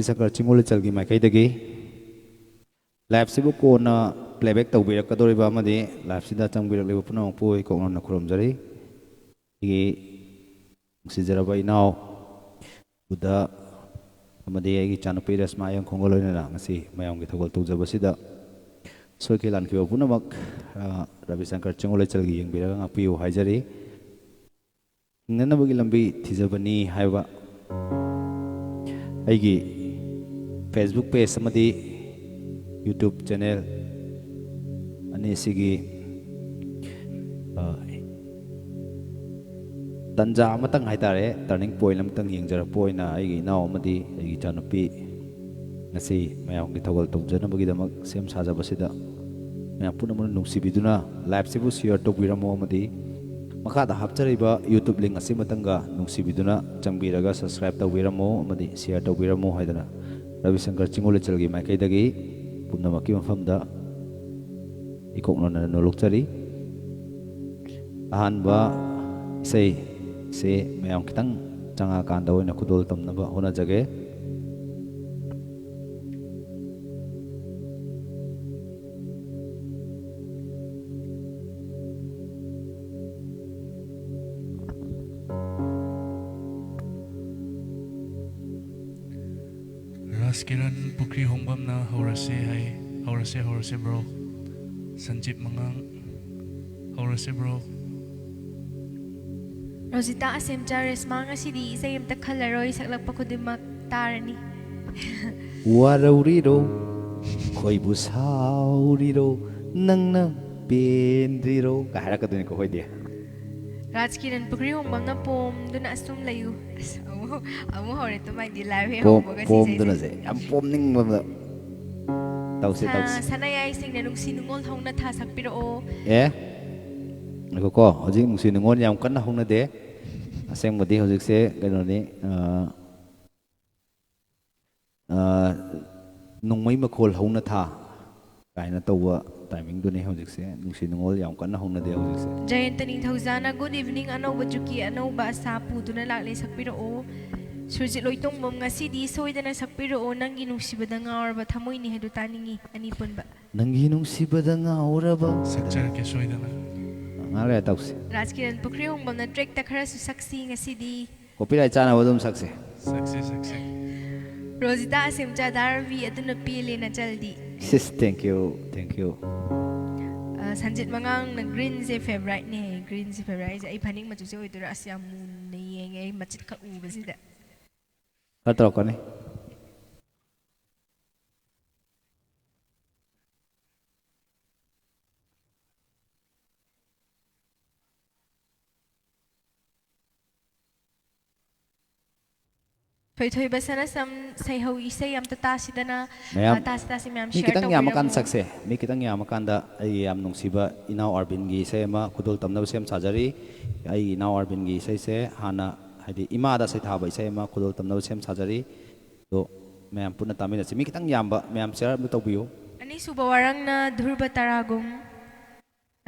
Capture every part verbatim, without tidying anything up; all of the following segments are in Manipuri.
ꯁꯪꯀꯔ ꯆꯤꯡꯉꯨ ꯂꯩꯆꯜꯒꯤ ꯃꯥꯏꯀꯩꯗꯒꯤ ꯂꯥꯏꯞꯁꯤꯕꯨ ꯀꯣꯟꯅ ꯄ꯭ꯂꯦꯕꯦꯛ ꯇꯧꯕꯤꯔꯛꯀꯗꯧꯔꯤꯕ ꯑꯃꯗꯤ ꯂꯥꯏꯞꯁꯤꯗ ꯆꯪꯕꯤꯔꯛꯂꯤꯕ ꯄꯨꯝꯅꯃꯛꯄꯨ ꯑꯩ ꯀꯣꯛꯅꯅ ꯈꯨꯔꯨꯝꯖꯔꯤ꯫ ꯑꯩꯒꯤ ꯅꯨꯡꯁꯤꯖꯔꯕ ꯏꯅꯥꯎ ꯕꯨꯙ ꯑꯃꯗꯤ ꯑꯩꯒꯤ ꯏꯆꯥꯅꯨꯄꯤ ꯔꯦꯁꯃꯥ ꯑꯌꯪꯈꯣꯡꯒ ꯂꯣꯏꯅꯅ ꯉꯁꯤ ꯃꯌꯥꯝꯒꯤ ꯊꯧꯒꯜ ꯇꯧꯖꯕꯁꯤꯗ ꯁꯣꯏꯈꯤ ꯂꯥꯟꯈꯤꯕ ꯄꯨꯝꯅꯃꯛ, ꯑ, ꯔꯕꯤ ꯁꯪꯀꯔ ꯆꯤꯡꯉꯨ ꯂꯩꯆꯜꯒꯤ ꯌꯦꯡꯕꯤꯔꯒ ꯉꯥꯛꯄꯤꯌꯨ ꯍꯥꯏꯖꯔꯤ꯫ ꯍꯤꯡꯅꯅꯕꯒꯤ ꯂꯝꯕꯤ ꯊꯤꯖꯕꯅꯤ ꯍꯥꯏꯕ ꯑꯩꯒꯤ Facebook ꯄꯦꯖ ꯑꯃꯗꯤ YouTube ꯆꯦꯅꯦꯜ ꯑꯅꯤꯁꯤꯒꯤ, ꯑ, ꯇꯟꯖꯥ ꯑꯃꯇꯪ ꯍꯥꯏꯇꯥꯔꯦ, ꯇꯔꯅꯤꯡ ꯄꯣꯏꯟ ꯑꯃꯇꯪ ꯌꯦꯡꯖꯔꯛꯄ ꯑꯣꯏꯅ ꯑꯩꯒꯤ ꯏꯅꯥꯎ ꯑꯃꯗꯤ ꯑꯩꯒꯤ ꯏꯆꯥꯅꯨꯄꯤ ꯉꯁꯤ ꯃꯌꯥꯝꯒꯤ ꯊꯧꯒꯜ ꯇꯧꯖꯅꯕꯒꯤꯗꯃꯛ ꯁꯦꯝ ꯁꯥꯖꯕꯁꯤꯗ ꯃꯌꯥꯝ ꯄꯨꯝꯅꯃꯛꯅ ꯅꯨꯡꯁꯤꯕꯤꯗꯨꯅ ꯂꯥꯏꯞꯁꯤꯕꯨ ꯁꯤꯌꯔ ꯇꯧꯕꯤꯔꯝꯃꯣ ꯑꯃꯗꯤ ꯃꯈꯥꯗ ꯍꯥꯞꯆꯔꯤꯕ YouTube ꯂꯤꯡ ꯑꯁꯤꯃꯇꯪꯒ ꯅꯨꯡꯁꯤꯕꯤꯗꯨꯅ ꯆꯪꯕꯤꯔꯒ ꯁꯕꯁꯀ꯭ꯔꯥꯏꯕ ꯇꯧꯕꯤꯔꯝꯃꯣ ꯑꯃꯗꯤ ꯁꯤꯌꯔ ꯇꯧꯕꯤꯔꯝꯃꯣ ꯍꯥꯏꯗꯅ ꯔꯕꯤꯁꯪꯀꯔ ꯆꯤꯡꯉꯨ ꯂꯩꯆꯜꯒꯤ ꯃꯥꯏꯀꯩꯗꯒꯤ ꯄꯨꯝꯅꯃꯛꯀꯤ ꯃꯐꯝꯗ ꯏꯀꯣꯛꯅꯅ ꯅꯣꯂꯣꯛꯆꯔꯤ꯫ ꯑꯍꯥꯟꯕ ꯏꯁꯩꯁꯦ ꯃꯌꯥꯝ ꯈꯤꯇꯪ ꯆꯪꯉꯛꯑꯀꯥꯟꯗ ꯑꯣꯏꯅ ꯈꯨꯗꯣꯜ ꯇꯝꯅꯕ ꯍꯣꯠꯅꯖꯒꯦ꯫ ꯔꯥꯖꯀꯤꯔꯟ ꯄꯨꯈ꯭ꯔꯤ ꯍꯣꯡꯕꯝꯅ ꯍꯧꯔꯁꯦ ꯍꯥꯏ꯫ ꯍꯧꯔꯁꯦ, ꯍꯧꯔꯁꯦ, ꯕ꯭ꯔꯣ꯫ ꯁꯟꯖꯤꯞ ꯃꯉꯥꯡ, ꯍꯧꯔꯁꯦ, ꯕ꯭ꯔꯣ꯫ ꯔꯣꯖꯤꯇꯥ ꯑꯁꯦꯝꯆꯥ, ꯔꯦꯁꯃꯥ ꯉꯁꯤꯗꯤ ꯏꯁꯩ ꯑꯝꯇ ꯈꯜꯂꯔꯣꯏ, ꯁꯛꯂꯛꯄ ꯈꯨꯗꯤꯡꯃꯛ ꯇꯥꯔꯅꯤ꯫ ꯋꯥꯔꯧꯔꯤꯔꯣ, ꯈꯣꯏꯕꯨ ꯁꯥꯎꯔꯤꯔꯣ, ꯅꯪꯅ ꯄꯦꯟꯗ꯭ꯔꯤꯔꯣ ꯀꯥꯏ ꯍꯥꯏꯔꯛꯀꯗꯣꯏꯅꯤꯀꯣ ꯑꯩꯈꯣꯏꯗꯤ꯫ ꯔꯥꯖꯀꯤꯔꯟ ꯄꯨꯈ꯭ꯔꯤ ꯍꯣꯡꯕꯝꯅ ꯄꯣꯝꯗꯨꯅ ꯑꯁꯨꯝ ꯂꯩꯌꯨ꯫ ꯑꯁ, ꯑꯃꯨꯛ, ꯑꯃꯨꯛ ꯍꯧꯔꯦ ꯇꯨꯃꯥꯏꯗꯤ ꯂꯥꯏꯕ ꯄꯣꯝ-, ꯍꯧꯕꯒ ꯁꯤꯁꯦ꯫ ꯄꯣꯝꯗꯨꯅꯁꯦ ꯌꯥꯝ ꯄꯣꯝꯅꯤꯡꯕ ꯑꯃ ꯇꯧꯁꯦ, ꯁꯥ-, ꯇꯧꯁꯦ꯫ ꯁꯅꯥꯌꯥꯏꯁꯤꯡꯅ ꯅꯨꯡꯁꯤ ꯅꯨꯡꯉꯣꯜ ꯍꯧꯅ ꯊꯥ ꯁꯛꯄꯤꯔꯛꯑꯣ꯫ ꯑꯦ, ꯉꯥꯏꯈꯣꯀꯣ, ꯍꯧꯖꯤꯛ ꯅꯨꯡꯁꯤ ꯅꯨꯡꯉꯣꯜ ꯌꯥꯝ ꯀꯟꯅ ꯍꯧꯅꯗꯦ꯫ ꯑꯁꯦꯡꯕꯗꯤ ꯍꯧꯖꯤꯛꯁꯦ ꯀꯩꯅꯣꯅꯤ, ꯑ, ꯑ, ꯅꯣꯡꯃꯩ ꯃꯈꯣꯜ ꯍꯧꯅ ꯊꯥ ꯀꯥꯏꯅ ꯇꯧꯕ ꯇꯥꯏꯃꯤꯡꯗꯨꯅꯤ ꯍꯧꯖꯤꯛꯁꯦ꯫ ꯅꯨꯡꯁꯤ ꯅꯨꯡꯉꯣꯜ ꯌꯥꯝ ꯀꯟꯅ ꯍꯧꯅꯗꯦ ꯍꯧꯖꯤꯛꯁꯦ꯫ ꯖꯌꯟꯇ ꯅꯤꯡꯊꯧꯖꯥꯅ, "Good evening, ꯑꯅꯧꯕ ꯖꯨꯛꯀꯤ ꯑꯅꯧꯕ ꯑꯁꯥ ꯄꯨꯗꯨꯅ ꯂꯥꯛꯂꯦ, ꯁꯛꯄꯤꯔꯛꯑꯣ"꯫ ꯁꯨꯔꯖꯤꯠ ꯂꯣꯏꯇꯣꯡꯕꯝ, ꯉꯁꯤꯗꯤ ꯁꯣꯏꯗꯅ ꯁꯛꯄꯤꯔꯛꯑꯣ, ꯅꯪꯒꯤ ꯅꯨꯡꯁꯤꯕꯗ ꯉꯥꯎꯔꯕ ꯊꯃꯣꯏꯅꯤ ꯍꯥꯏꯗꯨ ꯇꯥꯅꯤꯡꯉꯤ, ꯑꯅꯤ ꯄꯨꯟꯕ꯫ ꯅꯪꯒꯤ ꯅꯨꯡꯁꯤꯕꯗ ꯉꯥꯎꯔꯕ꯫ ꯁꯛꯆꯔꯛꯀꯦ ꯁꯣꯏꯗꯅ꯫ ꯉꯥꯏꯍꯥꯛ ꯂꯩꯔ ꯇꯧꯁꯦ꯫ ꯔꯥꯖꯀꯤꯔꯟ ꯄꯨꯈ꯭ꯔꯤꯍꯣꯡꯕꯝꯅ trackꯇ ꯈꯔꯁꯨ ꯁꯛꯁꯤ ꯉꯁꯤꯗꯤ꯫ Copyright ꯆꯥꯅꯕ ꯑꯗꯨꯝ ꯁꯛꯁꯦ꯫ ꯁꯛꯁꯦ ꯁꯛꯁꯦ꯫ ꯔꯣꯖꯤꯇꯥ ꯑꯁꯦꯝꯆꯥ ꯗꯥꯔꯕꯤ ꯑꯗꯨꯅ ꯄꯦꯜꯂꯦ ꯅꯆꯜꯗꯤ꯫ Sis, thank you, thank you꯫ ꯑ, ꯁꯟꯖꯤꯠ ꯃꯉꯥꯡꯅ greenꯁꯦ favouriteꯅꯦ ꯍꯥꯏꯌꯦ꯫ Greenꯁꯦ favouriteꯁꯦ ꯑꯩ ꯐꯅꯦꯛ ꯃꯆꯨꯁꯦ ꯑꯣꯏꯗꯣꯏꯔꯥ? ꯑꯁ, ꯌꯥꯝ ꯃꯨꯟꯅ ꯌꯦꯡꯉꯦ ꯑꯩ ꯃꯆꯤꯠ ꯈꯛ ꯎꯕꯁꯤꯗ꯫ ꯈꯔ ꯇꯧꯔꯛꯀꯅꯤ꯫ ꯊꯣꯏꯊꯣꯏꯕ ꯁꯅꯁꯝ, ꯁꯩꯍꯧ ꯏꯁꯩ ꯑꯝꯇ ꯇꯥꯁꯤꯗꯅ꯫ ꯃꯌꯥꯝ, ꯑ, ꯇꯥꯁꯤ ꯇꯥꯁꯤ ꯃꯌꯥꯝ ꯃꯤ share ꯈꯤꯇꯪ ꯌꯥꯝꯃꯀꯥꯟꯗ ꯇꯧꯕꯤꯔꯝꯃꯣ꯫ ꯁꯛꯁꯦ꯫ ꯃꯤ ꯈꯤꯇꯪ ꯌꯥꯝꯃꯀꯥꯟꯗ ꯑꯩꯒꯤ ꯌꯥꯝ ꯅꯨꯡꯁꯤꯕ ꯏꯅꯥꯎ ꯑꯥꯔꯕꯤꯟꯒꯤ ꯏꯁꯩ ꯑꯃ ꯈꯨꯗꯣꯜ ꯇꯝꯅꯕ ꯁꯦꯝ ꯁꯥꯖꯔꯤ꯫ ꯑꯩꯒꯤ ꯏꯅꯥꯎ ꯑꯥꯔꯕꯤꯟꯒꯤ ꯏꯁꯩꯁꯦ ꯍꯥꯟꯅ, ꯍꯥꯏꯗꯤ, ꯏꯃꯥꯗ ꯁꯩꯊꯥꯕ ꯏꯁꯩ ꯑꯃ ꯈꯨꯗꯣꯜ ꯇꯝꯅꯕ ꯁꯦꯝ ꯁꯥꯖꯔꯤ꯫ ꯑꯗꯣ ꯃꯌꯥꯝ ꯄꯨꯟꯅ ꯇꯥꯃꯤꯟꯅꯁꯤ꯫ ꯃꯤ ꯈꯤꯇꯪ ꯌꯥꯝꯕ, ꯃꯌꯥꯝ share ꯑꯝꯇ ꯇꯧꯕꯤꯌꯨ꯫ ꯑꯅꯤꯁꯨꯕ ꯋꯥꯔꯪꯅ ꯙ꯭ꯔꯨꯕ ꯇꯔꯥꯒꯨꯝ꯫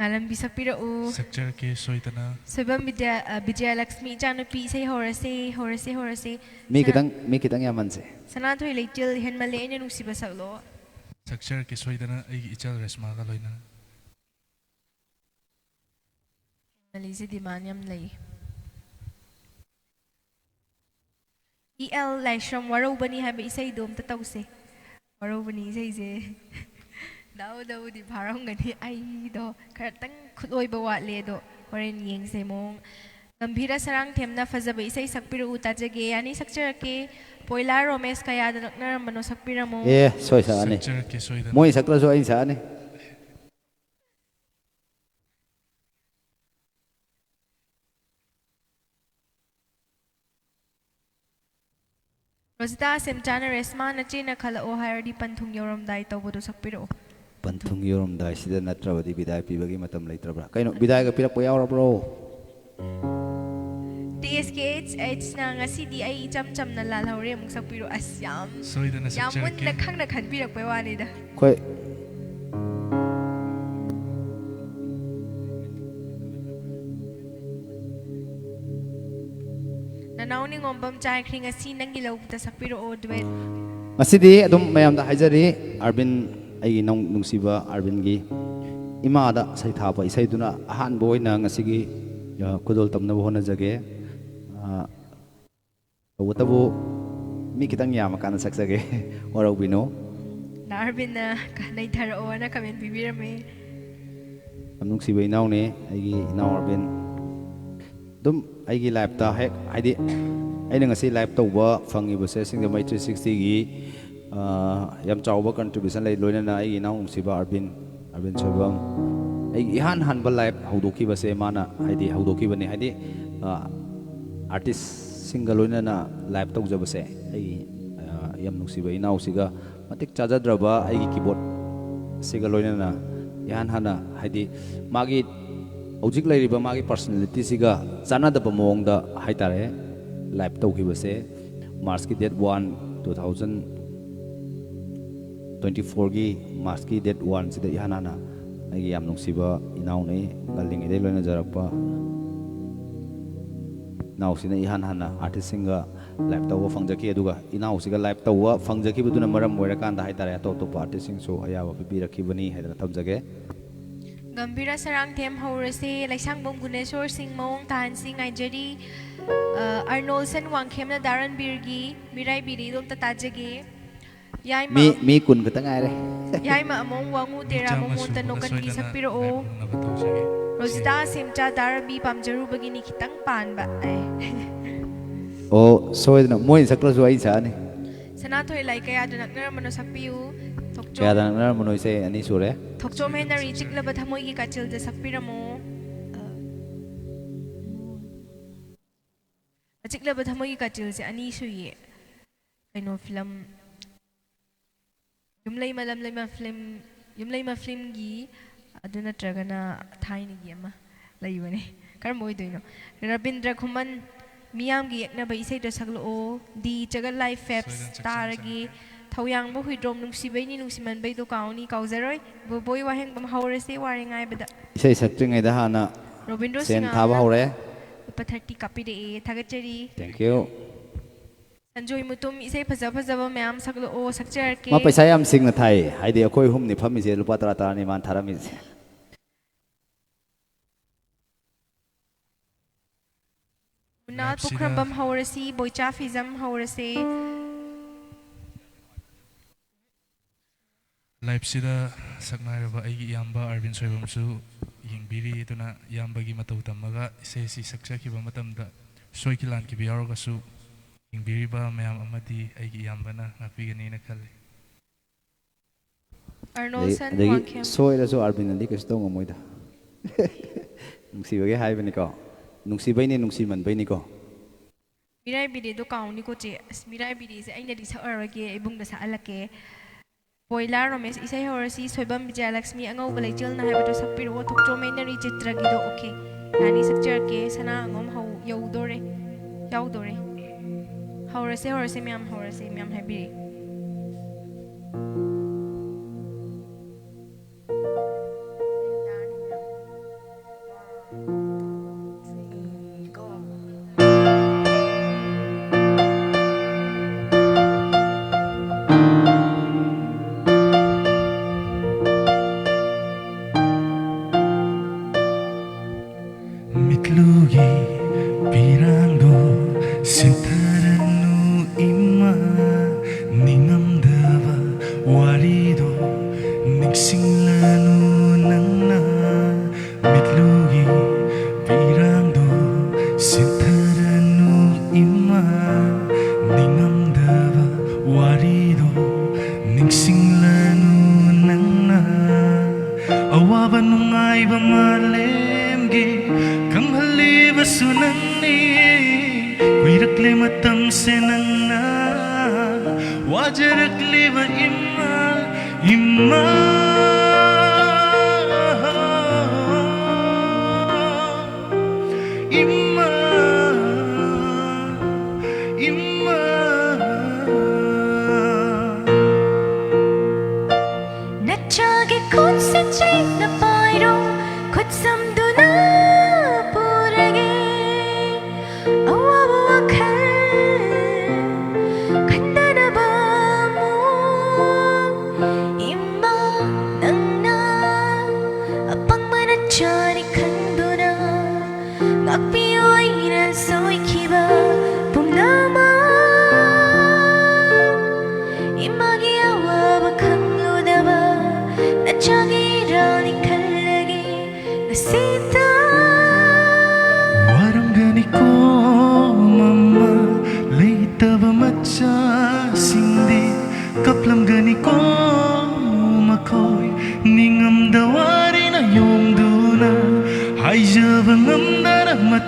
ꯉꯥꯂꯝꯕꯤ ꯁꯛꯄꯤꯔꯛꯎ꯫ ꯁꯛꯆꯔꯛꯀꯦ ꯁꯣꯏꯗꯅ꯫ ꯁꯣꯏꯕꯝ ꯕꯤꯗ꯭ꯌꯥ-, ꯑ, ꯕꯤꯖꯌꯂꯛꯁꯃꯤ ꯏꯆꯥꯅꯨꯄꯤ ꯏꯁꯩ ꯍꯧꯔꯁꯦ, ꯍꯧꯔꯁꯦ, ꯍꯧꯔꯁꯦ꯫ ꯃꯤ ꯁꯅꯥ-, ꯈꯤꯇꯪ, ꯃꯤ ꯈꯤꯇꯪ ꯌꯥꯝꯍꯟꯁꯦ꯫ ꯁꯅꯥꯊꯣꯏ ꯂꯩꯆꯤꯜ ꯍꯦꯟꯃꯜꯂꯦ ꯑꯩꯅ ꯅꯨꯡꯁꯤꯕ ꯁꯛꯂꯣ꯫ ꯁꯛꯆꯔꯛꯀꯦ ꯁꯣꯏꯗꯅ ꯑꯩꯒꯤ ꯏꯆꯜ ꯔꯦꯁꯃꯥꯒ ꯂꯣꯏꯅꯅ꯫ ꯍꯦꯟꯃꯜꯂꯤꯁꯦ demand ꯌꯥꯝ ꯂꯩ꯫ ꯏ ꯑꯦꯜ ꯂꯥꯏꯁ꯭ꯔꯝ ꯋꯥꯔꯧꯕꯅꯤ ꯍꯥꯏꯕ ꯏꯁꯩꯗꯣ ꯑꯝꯇ ꯇꯧꯁꯦ꯫ ꯋꯥꯔꯧꯕꯅꯤ ꯏꯁꯩꯁꯦ꯫ ꯗꯥꯎꯗꯕꯨꯗꯤ ꯐꯥꯔꯝꯒꯅꯤ꯫ ꯑꯩꯗꯣ ꯈꯔꯇꯪ ꯈꯨꯠꯂꯣꯏꯕ ꯋꯥꯠꯂꯦ, ꯑꯗꯣ ꯍꯣꯔꯦꯟ ꯌꯦꯡꯁꯦ ꯃꯑꯣꯡ꯫ ꯒꯝꯚꯤꯔ ꯁꯔꯥꯡꯊꯦꯝꯅ ꯐꯖꯕ ꯏꯁꯩ ꯁꯛꯄꯤꯔꯛꯎ ꯇꯥꯖꯒꯦ꯫ ꯌꯥꯅꯤ, ꯁꯛꯆꯔꯛꯀꯦ꯫ ꯄꯣꯏꯂꯥ ꯔꯣꯃꯦꯁ ꯀꯌꯥꯗ ꯅꯛꯅꯔꯝꯕꯅꯣ ꯁꯛꯄꯤꯔꯝꯃꯣ꯫ ꯑꯦ, ꯁꯣꯏ ꯁꯛꯑꯅꯤ꯫ ꯁꯛꯆꯔꯛꯀꯦ ꯁꯣꯏꯗꯅ꯫ ꯃꯣꯏ ꯁꯛꯇ꯭ꯔꯁꯨ ꯑꯩꯅ ꯁꯛꯑꯅꯤ꯫ ꯔꯣꯖꯤꯇꯥ ꯑꯁꯦꯝꯆꯥꯅ ꯔꯦꯁꯃꯥ ꯅꯆꯦꯅ ꯈꯜꯂꯛꯑꯣ ꯍꯥꯏꯔꯗꯤ ꯄꯟꯊꯨꯡ ꯌꯧꯔꯝꯗꯥꯏ ꯇꯧꯕꯗꯣ ꯁꯛꯄꯤꯔꯛꯑꯣ꯫ ꯄꯟꯊꯨꯡ ꯌꯧꯔꯝꯗꯥꯏꯁꯤꯗ ꯅꯠꯇ꯭ꯔꯕꯗꯤ ꯕꯤꯗꯥꯏ ꯄꯤꯕꯒꯤ ꯃꯇꯝ ꯂꯩꯇ꯭ꯔꯕ꯭ꯔꯥ? ꯀꯩꯅꯣ, ꯕꯤꯗꯥꯏꯒ ꯄꯤꯔꯛꯄ ꯌꯥꯎꯔꯕ꯭ꯔꯣ? ꯇꯤ ꯑꯦꯁ ꯀꯦ ꯑꯩꯆ ꯑꯩꯆꯅ ꯉꯁꯤꯗꯤ ꯑꯩ ꯏꯆꯝ ꯆꯝꯅ ꯂꯥꯜꯍꯧꯔꯦ ꯑꯃꯨꯛ ꯁꯛꯄꯤꯔꯣ꯫ ꯑꯁ, ꯌꯥꯝ, ꯁꯣꯏꯗꯅ ꯌꯥꯝ ꯁꯛꯆꯔꯛꯀꯦ꯫ ꯃꯨꯟꯅ ꯈꯪꯅ ꯈꯟꯕꯤꯔꯛꯄꯩ ꯋꯥꯅꯤꯗ꯫ ꯑꯩꯈꯣꯏ ꯅꯅꯥꯎ ꯅꯤꯉꯣꯝꯕꯝ ꯆꯥꯏꯈ꯭ꯔꯤ, ꯉꯁꯤ ꯅꯪꯒꯤ ꯂꯧꯕꯗ ꯁꯛꯄꯤꯔꯛꯑꯣ duet꯫ ꯉꯁꯤꯗꯤ ꯑꯗꯨꯝ ꯃꯌꯥꯝꯗ ꯍꯥꯏꯖꯔꯤ, ꯑꯥꯔꯕꯤꯟ, ꯑꯩꯒꯤ ꯅꯧ ꯅꯨꯡꯁꯤꯕ ꯑꯥꯔꯕꯤꯟꯒꯤ ꯏꯃꯥꯗ ꯁꯩꯊꯥꯕ ꯏꯁꯩꯗꯨꯅ ꯑꯍꯥꯟꯕ ꯑꯣꯏꯅ ꯉꯁꯤꯒꯤ, ꯑ, ꯈꯨꯗꯣꯜ ꯇꯝꯅꯕ ꯍꯣꯠꯅꯖꯒꯦ꯫ ꯑ, ꯇꯧꯕꯇꯕꯨ ꯃꯤ ꯈꯤꯇꯪ ꯌꯥꯝꯃꯀꯥꯟꯗ ꯁꯛꯆꯒꯦ꯫ ꯋꯥꯔꯧꯕꯤꯅꯨ꯫ ꯅꯥ ꯑꯥꯔꯕꯤꯟꯅ ꯅꯩꯊꯔꯛꯑꯣꯅ comment ꯄꯤꯕꯤꯔꯝꯃꯦ꯫ ꯌꯥꯝ ꯅꯨꯡꯁꯤꯕ ꯏꯅꯥꯎꯅꯦ, ꯑꯩꯒꯤ ꯏꯅꯥꯎ ꯑꯥꯔꯕꯤꯟ꯫ ꯑꯗꯨꯝ ꯑꯩꯒꯤ ꯂꯥꯏꯐꯇ ꯍꯦꯛ, ꯍꯥꯏꯗꯤ, ꯑꯩꯅ ꯉꯁꯤ ꯂꯥꯏꯐ ꯇꯧꯕ ꯐꯪꯉꯤꯕꯁꯦ ꯁꯤꯡꯖꯃꯩ ꯊ꯭ꯔꯤ ꯁꯤꯛꯁꯇꯤꯒꯤ, ꯑ, ꯌꯥꯝ ꯆꯥꯎꯕ contribution ꯂꯩ, ꯂꯣꯏꯅꯅ ꯑꯩꯒꯤ ꯏꯅꯥꯎ ꯅꯨꯡꯁꯤꯕ ꯑꯥꯔꯕꯤꯟ, ꯑꯥꯔꯕꯤꯟ ꯁꯣꯏꯕꯝ꯫ ꯑꯩꯒꯤ ꯏꯍꯥꯟ ꯍꯥꯟꯕ ꯂꯥꯏꯐ ꯍꯧꯗꯣꯛꯈꯤꯕꯁꯦ ꯃꯥꯅ, ꯍꯥꯏꯗꯤ, ꯍꯧꯗꯣꯛꯈꯤꯕꯅꯦ, ꯍꯥꯏꯗꯤ, ꯑ, ꯑꯥꯔꯇꯤꯁꯁꯤꯡꯒ ꯂꯣꯏꯅꯅ ꯂꯥꯏꯐ ꯇꯧꯖꯕꯁꯦ꯫ ꯑꯩꯒꯤ, ꯑ, ꯌꯥꯝ ꯅꯨꯡꯁꯤꯕ ꯏꯅꯥꯎꯁꯤꯒ ꯃꯇꯤꯛ ꯆꯥꯖꯗ꯭ꯔꯕ ꯑꯩꯒꯤ ꯀꯤꯕꯣꯔꯗꯁꯤꯒ ꯂꯣꯏꯅꯅ ꯏꯍꯥꯟ ꯍꯥꯟꯅ, ꯍꯥꯏꯗꯤ, ꯃꯥꯒꯤ ꯍꯧꯖꯤꯛ ꯂꯩꯔꯤꯕ ꯃꯥꯒꯤ personalityꯁꯤꯒ ꯆꯥꯟꯅꯗꯕ ꯃꯑꯣꯡꯗ ꯍꯥꯏꯇꯥꯔꯦ, ꯂꯥꯏꯐ ꯇꯧꯈꯤꯕꯁꯦ ꯃꯥꯔꯁꯀꯤ date one, two thousand twenty fourꯒꯤ ꯃꯥꯔꯁꯀꯤ date oneꯁꯤꯗ ꯏꯍꯥꯟ ꯍꯥꯟꯅ ꯑꯩꯒꯤ ꯌꯥꯝ ꯅꯨꯡꯁꯤꯕ ꯏꯅꯥꯎꯅꯤ, ꯉꯜꯂꯤꯉꯩꯗꯩ ꯂꯣꯏꯅꯖꯔꯛꯄ ꯏꯅꯥꯎꯁꯤꯅ ꯏꯍꯥꯟ ꯍꯥꯟꯅ ꯑꯥꯔꯇꯤꯁꯁꯤꯡꯒ ꯂꯥꯏꯞ ꯇꯧꯕ ꯐꯪꯖꯈꯤ꯫ ꯑꯗꯨꯒ ꯏꯅꯥꯎꯁꯤꯒ ꯂꯥꯏꯞ ꯇꯧꯕ ꯐꯪꯖꯈꯤꯕꯗꯨꯅ ꯃꯔꯝ ꯑꯣꯏꯔꯀꯥꯟꯗ ꯍꯥꯏꯇꯥꯔꯦ, ꯑꯇꯣꯞ ꯑꯇꯣꯞꯄ ꯑꯥꯔꯇꯤꯁꯁꯤꯡꯁꯨ ꯑꯌꯥꯕ ꯄꯤꯕꯤꯔꯛꯈꯤꯕꯅꯤ ꯍꯥꯏꯗꯅ ꯊꯝꯖꯒꯦ꯫ ꯒꯝꯚꯤꯔꯥ ꯁꯔꯥꯡꯊꯦꯝ ꯍꯧꯔꯁꯦ꯫ ꯂꯩꯁꯥꯡꯕꯝ ꯒꯨꯅꯦꯁꯣꯔ ꯁꯤꯡ ꯃꯑꯣꯡ ꯇꯥꯍꯟꯁꯤ ꯉꯥꯏꯖꯔꯤ꯫ ꯑ, ꯑꯔꯅꯣꯜꯁꯟ ꯋꯥꯡꯈꯦꯝꯅ ꯗꯥ ꯔꯟꯕꯤꯔꯒꯤ ꯃꯤꯔꯥꯏꯕꯤꯔꯤꯗꯣ ꯑꯝꯇ ꯇꯥꯖꯒꯦ꯫ ꯌꯥꯏꯃ ꯃꯤ ꯃꯤ ꯀꯨꯟ ꯈꯛꯇ ꯉꯥꯏꯔꯦ꯫ ꯌꯥꯏꯃ ꯑꯃꯣꯡ ꯋꯥꯉꯨ ꯇꯦꯔꯥ ꯃꯃꯣꯟꯇ ꯅꯣꯀꯟꯒꯤ ꯁꯛꯄꯤꯔꯛꯑꯣ꯫ ꯔꯣꯖꯤꯇꯥ ꯁꯦꯝꯆꯥ ꯗꯥ ꯔꯕꯤ ꯄꯥꯝꯖꯔꯨꯕꯒꯤꯅꯤ ꯈꯤꯇꯪ ꯄꯥꯟꯕ꯫ ꯑꯦ꯫ ꯑꯣ, ꯁꯣꯏꯗꯅ ꯃꯣꯏꯅ ꯁꯛꯂꯁꯨ ꯑꯩ ꯁꯛꯑꯅꯤ꯫ ꯁꯅꯥꯊꯣꯏ ꯂꯥꯏ ꯀꯌꯥꯗ ꯅꯛꯅꯔꯝꯕꯅꯣ ꯁꯛꯄꯤꯌꯨ꯫ ꯊꯣꯛꯆꯣꯝ ꯀꯌꯥꯗ ꯅꯛꯅꯔꯝꯕꯅꯣ? ꯏꯁꯩ ꯑꯅꯤ ꯁꯨꯔꯦ꯫ ꯊꯣꯛꯆꯣꯝ ꯍꯦꯅꯔꯤ ꯆꯤꯛꯂꯕ ꯊꯃꯣꯏꯒꯤ ꯀꯥꯆꯤꯜꯗ ꯁꯛꯄꯤꯔꯝꯃꯣ꯫ ꯑꯆꯤꯛꯂꯕ ꯊꯃꯣꯏꯒꯤ ꯀꯥꯆꯤꯜꯁꯦ ꯑꯅꯤ ꯁꯨꯏꯌꯦ꯫ ꯀꯩꯅꯣ ꯐꯤꯂꯝ, ꯌꯨꯝꯂꯩꯃ ꯂꯝꯂꯩꯃ ꯐꯤꯂꯝ, ꯌꯨꯝꯂꯩꯃ ꯐꯤꯂꯝꯒꯤ, ꯑꯗꯨ ꯅꯠꯇ꯭ꯔꯒꯅ ꯊꯥꯏꯅꯒꯤ ꯑꯃ ꯂꯩꯕꯅꯦ꯫ ꯀꯔꯝꯕ ꯑꯣꯏꯗꯣꯏꯅꯣ? ꯔꯕꯤꯟꯗ꯭ꯔ ꯈꯨꯃꯟ, ꯃꯤꯌꯥꯝꯒꯤ ꯌꯦꯛꯅꯕ ꯏꯁꯩꯗꯣ ꯁꯛꯂꯛꯑꯣ꯫ ꯗꯤ ꯆꯒꯠꯂꯥꯏ ꯐꯦꯞꯁ ꯇꯥꯔꯒꯦ꯫ ꯊꯧꯌꯥꯡꯕ ꯍꯨꯏꯗ꯭ꯔꯣꯝ ꯅꯨꯡꯁꯤꯕꯩꯅꯤ ꯅꯨꯡꯁꯤꯃꯟꯕꯩꯗꯣ ꯀꯥꯎꯅꯤ ꯀꯥꯎꯖꯔꯣꯏ꯫ ꯕꯣꯕꯣꯏ ꯋꯥꯍꯦꯡꯕꯝ ꯍꯧꯔꯁꯦ ꯋꯥꯔꯦ ꯉꯥꯏꯕꯗ꯫ ꯏꯁꯩ ꯁꯛꯇ꯭ꯔꯤꯉꯩꯗ ꯍꯥꯟꯅ ꯔꯣꯕꯤꯟꯗ꯭ꯔꯣ ꯁꯦꯟ ꯁꯤꯡꯍꯥ ꯊꯥꯕ ꯑꯃꯅ ꯍꯧꯔꯦ꯫ ꯂꯨꯄꯥ ꯊꯥꯔꯇꯤ ꯀꯥꯞꯄꯤꯔꯛꯑꯦ꯫ ꯊꯥꯒꯠꯆꯔꯤ꯫ Thank you. ꯁꯟꯖꯣꯏ ꯃꯨꯇꯨꯝ, ꯏꯁꯩ ꯐꯖ ꯐꯖꯕ ꯃꯌꯥꯝ ꯁꯛꯂꯛꯑꯣ, ꯁꯛꯆꯔꯛꯀꯦ꯫ ꯃꯥ ꯄꯩꯁꯥ ꯌꯥꯝ ꯁꯤꯡꯅ ꯊꯥꯏ, ꯍꯥꯏꯗꯤ ꯑꯩꯈꯣꯏ ꯑꯍꯨꯝꯅꯤ ꯐꯝꯃꯤꯁꯦ, ꯂꯨꯄꯥ ꯇꯔꯥ ꯇꯔꯥꯅꯤ ꯃꯥꯅ ꯊꯥꯔꯝꯃꯤꯁꯦ꯫ ꯃꯨꯅꯥꯜ ꯄꯨꯈ꯭ꯔꯝꯕꯝ ꯍꯧꯔꯁꯤ, ꯕꯣꯏꯆꯥ ꯐꯤꯖꯝ ꯍꯧꯔꯁꯦ꯫ Live ꯁꯤꯗ ꯁꯛꯅꯥꯏꯔꯕ ꯑꯩꯒꯤ ꯏꯌꯥꯝꯕ ꯑꯔꯕꯤꯟ ꯁꯣꯏꯕꯝꯁꯨ ꯌꯦꯡꯕꯤꯔꯤ꯫ ꯑꯗꯨꯅ ꯏꯌꯥꯝꯕꯒꯤ ꯃꯇꯧ ꯇꯝꯃꯒ ꯏꯁꯩ ꯑꯁꯤ ꯁꯛꯆꯈꯤꯕ ꯃꯇꯝꯗ ꯁꯣꯏꯈꯤ ꯂꯥꯟꯈꯤꯕ ꯌꯥꯎꯔꯒꯁꯨ ꯌꯦꯡꯕꯤꯔꯤꯕ ꯃꯌꯥꯝ ꯑꯃꯗꯤ ꯑꯩꯒꯤ ꯏꯌꯥꯝꯕꯅ ꯉꯥꯛꯄꯤꯒꯅꯤꯅ ꯈꯜꯂꯤ꯫ ꯑꯔꯅꯣꯜꯁꯟ ꯋꯥꯡꯈꯦꯝ꯫ ꯁꯣꯏꯔꯁꯨ ꯑꯥꯔꯕꯤꯟꯅꯗꯤ ꯀꯩꯁꯨ ꯇꯧ ꯉꯝꯃꯣꯏꯗ꯫ ꯅꯨꯡꯁꯤꯕꯒꯤ ꯍꯥꯏꯕꯅꯤꯀꯣ꯫ ꯅꯨꯡꯁꯤꯕꯩꯅꯦ, ꯅꯨꯡꯁꯤꯃꯟꯕꯩꯅꯤꯀꯣ꯫ ꯃꯤꯔꯥꯏꯕꯤꯔꯦꯗꯣ ꯀꯥꯎꯅꯤꯀꯣ ꯆꯦ꯫ ꯑꯁ, ꯃꯤꯔꯥꯏꯕꯤꯔꯦꯁꯦ ꯑꯩꯅꯗꯤ ꯁꯛꯑꯔꯣꯏꯒꯦ, ꯏꯕꯨꯡꯗ ꯁꯛꯍꯜꯂꯛꯀꯦ꯫ ꯕꯣꯏꯂꯥ ꯔꯣꯃꯦꯁ, ꯏꯁꯩ ꯍꯧꯔꯁꯤ꯫ ꯁꯣꯏꯕꯝ ꯕꯤꯖꯌꯂꯛꯁꯃꯤ, ꯑꯉꯧꯕ ꯂꯩꯆꯤꯜꯅ ꯍꯥꯏꯕꯗꯣ ꯁꯛꯄꯤꯔꯛꯑꯣ꯫ ꯊꯣꯛꯆꯣꯝ ꯃꯦꯅꯔꯤ ꯆꯤꯇ꯭ꯔꯒꯤꯗꯣ꯫ OK, ꯌꯥꯅꯤ, ꯁꯛꯆꯔꯛꯀꯦ꯫ ꯁꯅꯥ ꯑꯉꯣꯝ ꯍꯧ ꯌꯧꯗꯣꯔꯦ, ꯌꯥꯎꯗꯣꯔꯦ꯫ ꯍꯧꯔꯁꯦ, ꯍꯧꯔꯁꯦ ꯃꯌꯥꯝ, ꯍꯧꯔꯁꯦ ꯃꯌꯥꯝ ꯍꯥꯏꯕꯤꯔꯛꯑꯦ꯫ ꯃꯤꯠꯂꯨꯒꯤ ꯄꯤꯔꯥꯡꯗꯣ ꯁꯤꯟꯊꯔꯅꯨ ꯏꯃꯥ, ꯅꯤꯡꯉꯝꯗꯕ ꯋꯥꯔꯤꯗꯣ ꯅꯤꯡꯁꯤꯡꯂꯅꯨ ꯅꯪꯅ꯫ ꯃꯤꯠꯂꯨꯒꯤ ꯄꯤꯔꯥꯡꯗꯣ ꯁꯤꯟꯊꯔꯅꯨ ꯏꯃꯥ, ꯅꯤꯡꯉꯝꯗꯕ ꯋꯥꯔꯤꯗꯣ ꯅꯤꯡꯁꯤꯡꯂꯅꯨ ꯅꯪꯅ꯫ ꯑꯋꯥꯕ ꯅꯨꯡꯉꯥꯏꯕ ꯃꯥꯂꯦꯝꯒꯤ ꯈꯪꯍꯜꯂꯤꯕꯁꯨ ꯅꯪꯅꯤ꯫ ꯀꯨꯏꯔꯛꯂꯦ ꯃꯇꯝꯁꯦ ꯅꯪꯅ ꯋꯥꯖꯔꯛꯂꯤꯕ ꯏꯃꯥ, ꯏꯃꯥ, ꯏꯃꯥ, ꯏꯃꯥ꯫ ꯅꯆꯥꯒꯤ ꯈꯨꯠꯁꯦ ꯆꯦꯠꯅ ꯄꯥꯏꯔꯣ, ꯈꯨꯠ ꯁꯝꯗꯨꯅ ꯄꯨꯔꯒꯦ꯫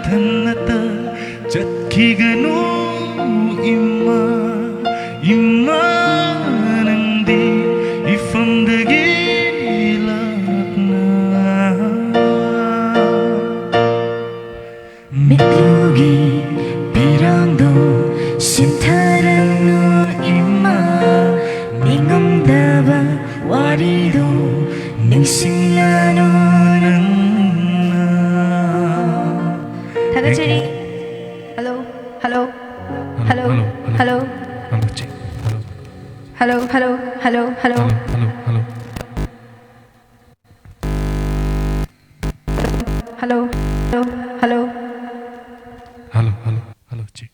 ꯊꯟꯅꯇ ꯆꯠꯈꯤꯒꯅꯨ ꯏꯃꯥ, ꯏꯃꯥ ꯅꯪꯗꯤ ꯏꯐꯝꯗꯒꯤ ꯂꯥꯞꯅ꯫ ꯃꯤꯠꯂꯨꯒꯤ ꯄꯤꯔꯥꯡꯗꯣ ꯁꯤꯟꯊꯔꯅꯨ ꯏꯃꯥ, ꯅꯤꯡꯉꯝꯗꯕ ꯋꯥꯔꯤꯗꯣ ꯅꯤꯡꯁꯤꯡꯂꯅꯨ ꯅꯪꯅ꯫ ꯊꯥꯒꯠꯆꯔꯤ꯫ Hello, hello, hello, hello, hello, hello, check, hello, hello, hello, hello, hello, hello, hello, hello. Hello, hello, hello. Hello, hello, hello, check.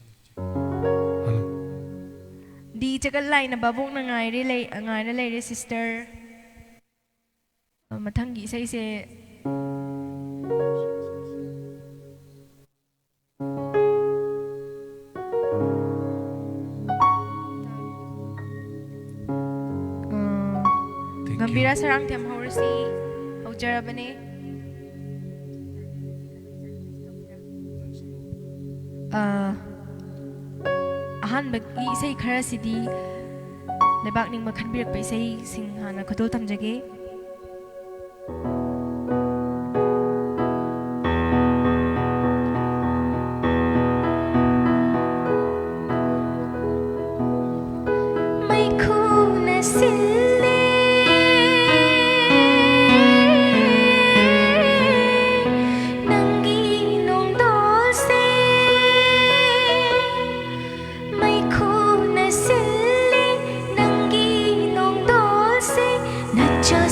Hello. ꯗꯤ ꯆꯒꯠ ꯂꯥꯏꯅ ꯚꯥꯕꯣꯛꯅ ꯉꯥꯏꯔꯦ ꯂꯩ-, ꯉꯥꯏꯔ ꯂꯩꯔꯦ, sister꯫ ꯑ, ꯃꯊꯪꯒꯤ ꯏꯁꯩꯁꯦ, ꯑ, Thank you. ꯒꯝꯚꯤꯔꯥ ꯁꯔꯥꯡꯊꯦꯝ ꯍꯧꯔꯁꯤ ꯍꯧꯖꯔꯕꯅꯦ꯫ ꯑ, ꯑꯍꯥꯟꯕꯒꯤ ꯏꯁꯩ ꯈꯔꯁꯤꯗꯤ ꯂꯩꯕꯥꯛ ꯅꯤꯡꯕ ꯈꯟꯕꯤꯔꯛꯄ ꯏꯁꯩꯁꯤꯡ ꯍꯥꯟꯅ ꯈꯨꯗꯣꯜ ꯇꯝꯖꯒꯦ꯫ ꯃꯩꯈꯨꯅ ꯁꯤꯜꯂꯦ ꯅꯪꯒꯤ ꯅꯣꯡꯗꯣꯜꯁꯦ, ꯃꯩꯈꯨꯅ ꯁꯤꯜꯂꯦ ꯅꯪꯒꯤ ꯅꯣꯡꯗꯣꯜꯁꯦ, ꯅꯆꯥ